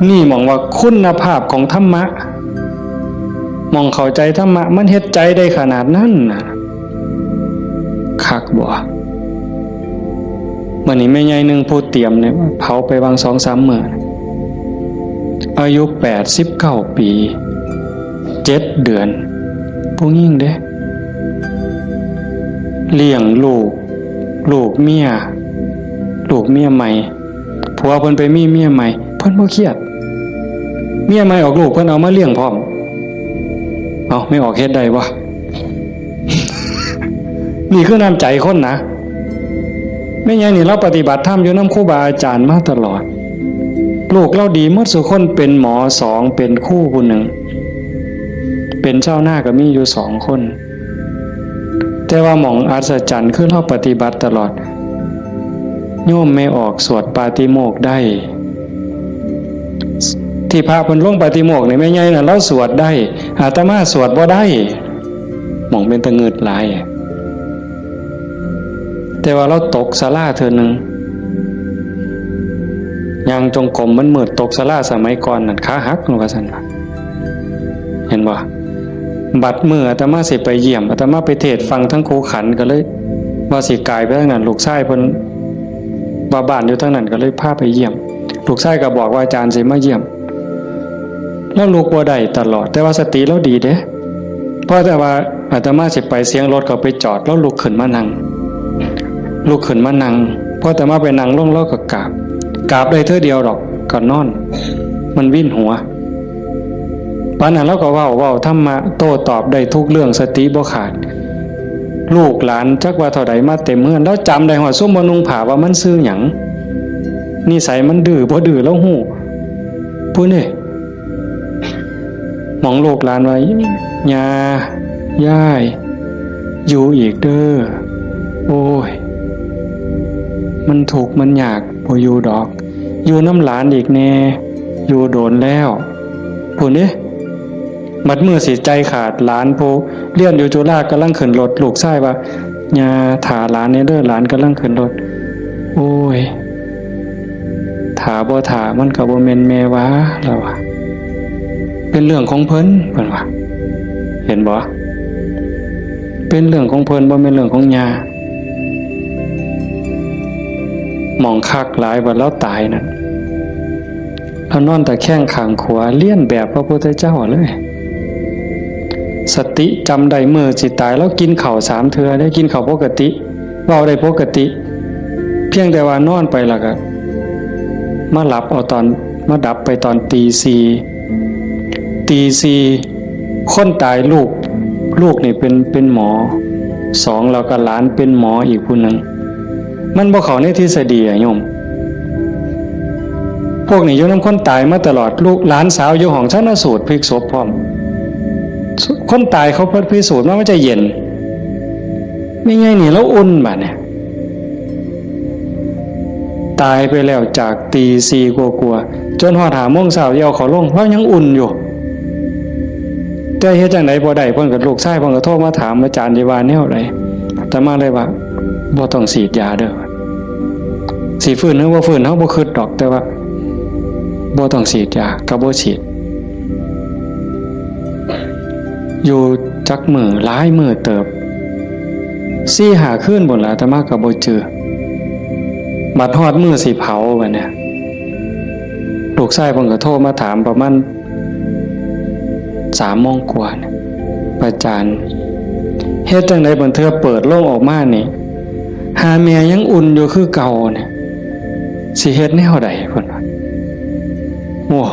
นี่หม่องว่าคุณภาพของธรรมะ หม่องเข้าใจธรรมะ มันเฮ็ดใจได้ขนาดนั้นน่ะ คักบ่ มื้อนี้แม่ใหญ่หนึ่งผู้เตรียมเนี่ย เผาไปวางสองสามมื้อ อายุแปดสิบเก้าปี เจ็ดเดือน ผู้หญิงเด้ เลี้ยงลูก ลูกเมีย ลูกเมียใหม่ ผัวเพิ่นไปมีเมียใหม่ เพิ่นบ่เครียด เมียใหม่ออกลูก เพิ่นเอามาเลี้ยงพร้อม เอ้า แม่ออกเฮ็ดได้บ่ นี่คือน้ำใจคนนะ แม่ใหญ่นี่ลาวปฏิบัติธรรมอยู่นำครูบาอาจารย์มาตลอด ลูกลาวดีหมดซุคน เป็นหมอสอง เป็นครูผู้หนึ่ง เป็นชาวนาก็มีอยู่สองคน แต่ว่าหม่องอัศจรรย์คือลาวปฏิบัติตลอด โยมแม่ออกสวดปาฏิโมกข์ได้ ที่พระเพิ่นลงปาฏิโมกข์นี่แม่ใหญ่น่ะลาวสวดได้ อาตมาสวดบ่ได้ หม่องเป็นตะงึดหลาย แต่ว่าลาวตกศาลาเทื่อหนึ่ง ย่างจงกรมมันมืด ตกศาลาสมัยก่อนนั่นขาหัก ว่าซั่นว่า เห็นบ่ บัดมื้ออาตมาสิไปเยี่ยม อาตมาไปเทศน์ฟังทั้งครูขันก็เลย ว่าสิกายไปทางนั้น ลูกชายเพิ่นว่าบ้านอยู่ทางนั้นก็เลยพาไปเยี่ยม ลูกชายก็บอกว่าอาจารย์สิมาเยี่ยม ลาวลุกบ่ได้ตลอด แต่ว่าสติลาวดีเด้ พอแต่ว่าอาตมาสิไปเสียงรถเขาไปจอด ลาวลุกขึ้นมานั่ง ลุกขึ้นมานั่ง พออาตมาไปนั่งลงลาวก็กราบ กราบได้เทื่อเดียวดอก ก็นอน มันวินหัว ปานนั้นลาวก็เว้า เว้าธรรมะโต้ตอบได้ทุกเรื่อง สติบ่ขาด ลูกหลานจักว่าเท่าใดมาเต็มเฮือน ลาวจำได้ฮอดซุมบ่นุ่งผ้าว่ามันชื่อหยัง นิสัยมันดื้อบ่ดื้อลาวฮู้ ผู้นี่ หม่องลูกหลานว่า ย่า ยาย อยู่อีกเด้อ โอ้ย มันทุกข์มันยาก บ่อยู่ดอก อยู่นำหลานอีกแน่ อยู่โดนแล้ว พู้นเด้ บัดมื้อสิใจขาด หลานผู้เรียนอยู่จุฬากำลังขึ้นรถ ลูกชายว่า ย่า ถ่าหลานแน่เด้อ หลานกำลังขึ้นรถ โอ้ย ถ่าบ่ถ่ามันก็บ่แม่นแม่ว่า ลาวว่า เป็นเรื่องของเพิ่น เพิ่นว่า เห็นบ่ เป็นเรื่องของเพิ่น บ่แม่นเรื่องของย่า หม่องคักหลายว่าลาวตายนั่น ลาวนอนตะแคงข้างขวา เลียนแบบพระพุทธเจ้าเลย สติจำได้มื้อสิตาย ลาวกินข้าวสามเทื่อเด้ กินข้าวปกติ เว้าได้ปกติ เพียงแต่ว่านอนไปแล้วก็ มาหลับเอาตอน มาดับไปตอนตีสี่ ตีสี่ คนตายลูก ลูกนี่เป็น เป็นหมอ สอง แล้วก็หลานเป็นหมออีกผู้หนึ่ง มันบ่เข้าในทฤษฎีอะโยม พวกนี้อยู่นำคนตายมาตลอด ลูกหลานสาวอยู่ห้องชันสูตรพลิกศพพร้อม คนตายเขาพิสูจน์มาว่าจะเย็น แม่ใหญ่นี่ลาวอุ่นบาดเนี่ย ตายไปแล้วจากตีสี่กว่าๆ จนฮอดห้าโมงเช้าสิเอาเขาลง ลาวยังอุ่นอยู่ แต่เฮ็ดจั่งใดบ่ได้ เพิ่นก็ ลูกชายเพิ่นก็โทรมาถาม อาจารย์สิว่าแนวใด อาตมาเลยว่า บ่ต้องฉีดยาเด้อ สิฟื้นหรือบ่ฟื้น เฮาบ่คิดดอก แต่ว่า บ่ต้องฉีดยา ก็บ่ฉีด อยู่จักมื้อ หลายมื้อเติบ สี่ห้าคืนพู้นล่ะ อาตมาก็บ่จื่อ บัดฮอดมื้อสิเผาบัดเนี่ย ลูกชายเพิ่นก็โทรมาถามประมาณสามโมงกว่าเนี่ย อาจารย์ เฮ็ดจั่งใดบางเทื่อเปิดโลงออกมานี่ หาแม่ยังอุ่นอยู่คือเก่าเนี่ย สิเฮ็ดแนวใด เพิ่นว่า โอ้ อา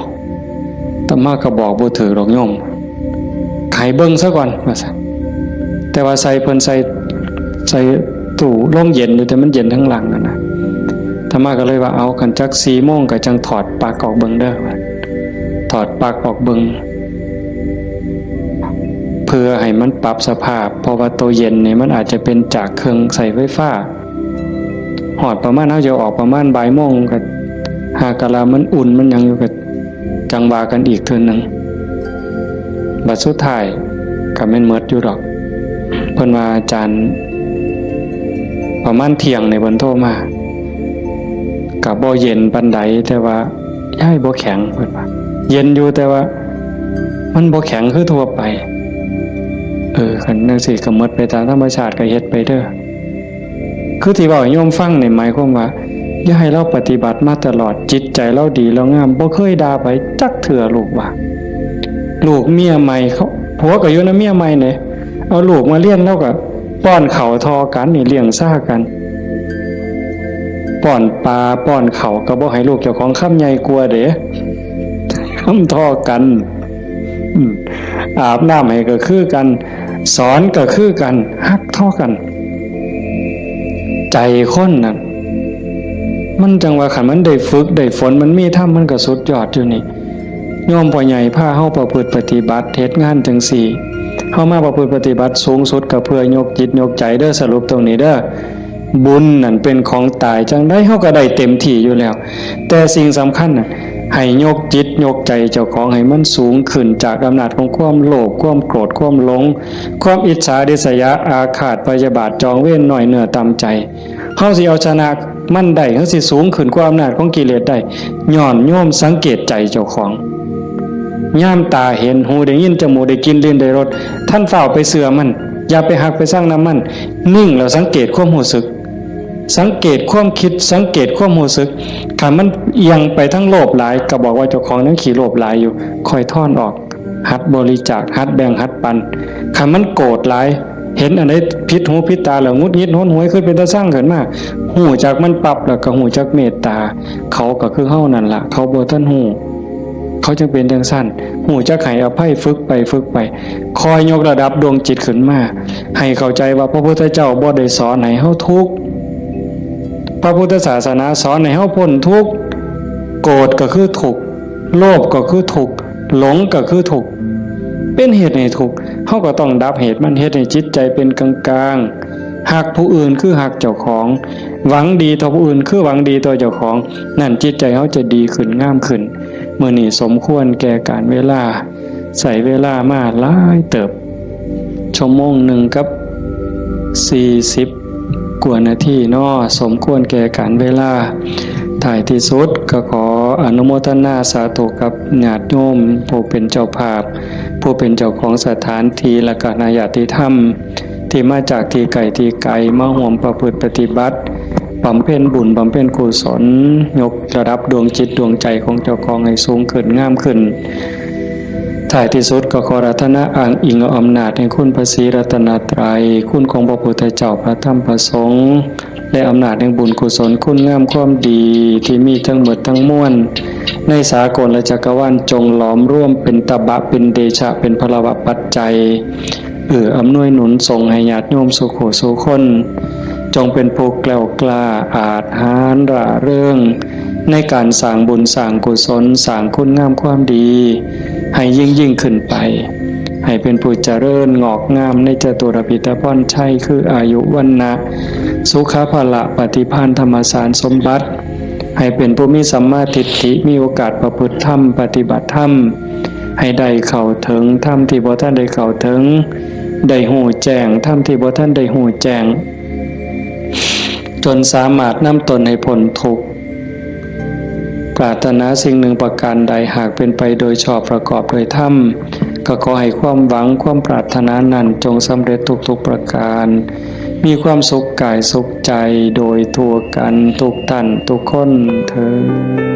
ตมาก็บอกบ่ถืกดอกโยม ให้เบิ่งซะก่อน ว่าซั่น แต่ว่าใส่เพิ่นใส่ ใส่ตู้โรงเย็นอยู่ แต่มันเย็นทั้งหลังนั่นนะ อาตมาก็เลยว่า เอา คันจักสี่โมงก็จั่งถอดปลั๊กออกเบิ่งเด้อ ว่า ถอดปลั๊กออกเบิ่ง เพื่อให้มันปรับสภาพ เพราะว่าตัวเย็นนี่มันอาจจะเป็นจากเครื่องใช้ไฟฟ้า ฮอดประมาณ เฮาจะออกประมาณบ่ายโมง ก็หากะลามันอุ่นมันหยังอยู่ ก็จั่งว่ากันอีกเทื่อหนึ่ง บัดสุดท้ายก็แม่นหมดอยู่ดอก เพิ่นว่าอาจารย์ ประมาณเที่ยงนี่เพิ่นโทรมา ก็บ่เย็นปานใด แต่ว่ายายบ่แข็ง เพิ่นว่า เย็นอยู่แต่ว่ามันบ่แข็งคือทั่วไป เออ คันจั่งซี้ก็หมดไปตามธรรมชาติ ก็เฮ็ดไปเด้อ คือที่เว้าให้โยมฟังนี่หมายความว่า อย่าให้ลาวปฏิบัติมาตลอด จิตใจลาวดีลาวงาม บ่เคยด่าไผจักเทื่อ ลูกว่า ลูกเมียใหม่เขา ผัวก็อยู่นำเมียใหม่เด้ เอาลูกมาเรียน ลาวก็ป้อนข้าวท่อกันนี่ เลี้ยงซ่ากัน ป้อนปลาป้อนข้าวก็บ่ให้ลูกเจ้าของ คำใหญ่กว่าเด้ คำท่อกัน อืม อาบน้ำให้ก็คือกัน สอนก็คือกัน ฮักท่อกัน ใจคนน่ะ มันจั่งว่าคันมันได้ฝึกได้ฝน มันมีธรรม มันก็สุดยอดอยู่นี่ โยมพ่อใหญ่พาเฮาประพฤติปฏิบัติ เฮ็ดงานจั่งซี้ เฮามาประพฤติปฏิบัติสูงสุดก็เพื่อยกจิตยกใจเด้อ สรุปตรงนี้เด้อ บุญนั่นเป็นของตาย จั่งใดเฮาก็ได้เต็มที่อยู่แล้ว แต่สิ่งสำคัญน่ะ ให้ยกจิตยกใจเจ้าของให้มันสูงขึ้นจากอำนาจของความโลภ ความโกรธ ความหลง ความอิจฉาริษยา อาฆาตพยาบาท จองเวร น้อยเนื้อต่ำใจ เฮาสิเอาชนะมันได้ เฮาสิสูงขึ้นกว่าอำนาจของกิเลสได้ ย้อนโยมสังเกตใจเจ้าของ ยามตาเห็น หูได้ยิน จมูกได้กลิ่น ลิ้นได้รส ท่านฟ้าวไปเชื่อมัน อย่าไปฮักไปซังนำมัน นิ่งแล้วสังเกตความรู้สึก สังเกตความคิด สังเกตความรู้สึก คันมันเอียงไปทางโลภหลาย ก็บอกว่าเจ้าของยังขี้โลภหลายอยู่ ค่อยถอนออก หัดบริจาค หัดแบ่ง หัดปัน คันมันโกรธหลาย เห็นอันใดผิดหูผิดตาแล้วหงุดหงิดหนหวย คือเป็นตาซังขึ้นมา ฮู้จักมันปั๊บแล้วก็ฮู้จักเมตตา เขาก็คือเฮานั่นล่ะ เขาบ่ทันฮู้ เขาจั่งเป็นจั่งซั่น ฮู้จักให้อภัย ฝึกไปฝึกไป คอยยกระดับดวงจิตขึ้นมา ให้เข้าใจว่าพระพุทธเจ้าบ่ได้สอนให้เฮาทุกข์ พระพุทธศาสนาสอนให้เฮาพ้นทุกข์ โกรธก็คือทุกข์ โลภก็คือทุกข์ หลงก็คือทุกข์ เป็นเหตุให้ทุกข์ เฮาก็ต้องดับเหตุมัน เฮ็ดให้จิตใจเป็นกลางๆ ฮักผู้อื่นคือฮักเจ้าของ หวังดีต่อผู้อื่นคือหวังดีต่อเจ้าของ นั่นจิตใจเฮาจะดีขึ้น งามขึ้น มื้อนี้สมควรแก่กาลเวลา ใช้เวลามาหลายเติบ ชั่วโมงหนึ่งกับสี่สิบกว่านาทีเนาะ สมควรแก่กาลเวลา ท้ายที่สุดก็ขอ อนุโมทนาสาธุกับญาติโยม ผู้เป็นเจ้าภาพ ผู้เป็นเจ้าของสถานที่ และก็คณะญาติธรรม ที่มาจากที่ไกลที่ไกล มาร่วมประพฤติปฏิบัติ บำเพ็ญบุญ บำเพ็ญกุศล ยกระดับดวงจิตดวงใจของเจ้าของให้สูงขึ้น งามขึ้น ท้ายที่สุดก็ขออาราธนาอ้างอิงเอาอำนาจแห่งคุณพระศรีรัตนตรัย คุณของพระพุทธเจ้า พระธรรม พระสงฆ์ และอำนาจแห่งบุญกุศล คุณงามความดีที่มีทั้งหมดทั้งมวล ในสากลและจักรวาล จงหลอมรวมเป็นตบะ เป็นเดชะ เป็นพลวะปัจจัย เอื้ออำนวยหนุนส่งให้ญาติโยมสู่ผู้สู่คน จงเป็นผู้แกล้วกล้า อาจหาญ ร่าเริง ในการสร้างบุญ สร้างกุศล สร้างคุณงามความดี ให้ยิ่งยิ่งขึ้นไป ให้เป็นผู้เจริญงอกงามในจตุรพิธพรชัย คืออายุ วรรณะ สุขะ พละ ปฏิภาณ ธรรมสารสมบัติ ให้เป็นผู้มีสัมมาทิฏฐิ มีโอกาสประพฤติธรรม ปฏิบัติธรรม ให้ได้เข้าถึงธรรมที่บ่ทันได้เข้าถึง ได้ฮู้แจ้งธรรมที่บ่ทันได้ฮู้แจ้ง จนสามารถนำตนให้พ้นทุกข์ ปรารถนาสิ่งหนึ่งประการใด หากเป็นไปโดยชอบประกอบโดยธรรม ก็ขอให้ความหวังความปรารถนานั้นจงสำเร็จทุกๆประการ มีความสุขกายสุขใจโดยทั่วกันทุกท่านทุกคนเทอญ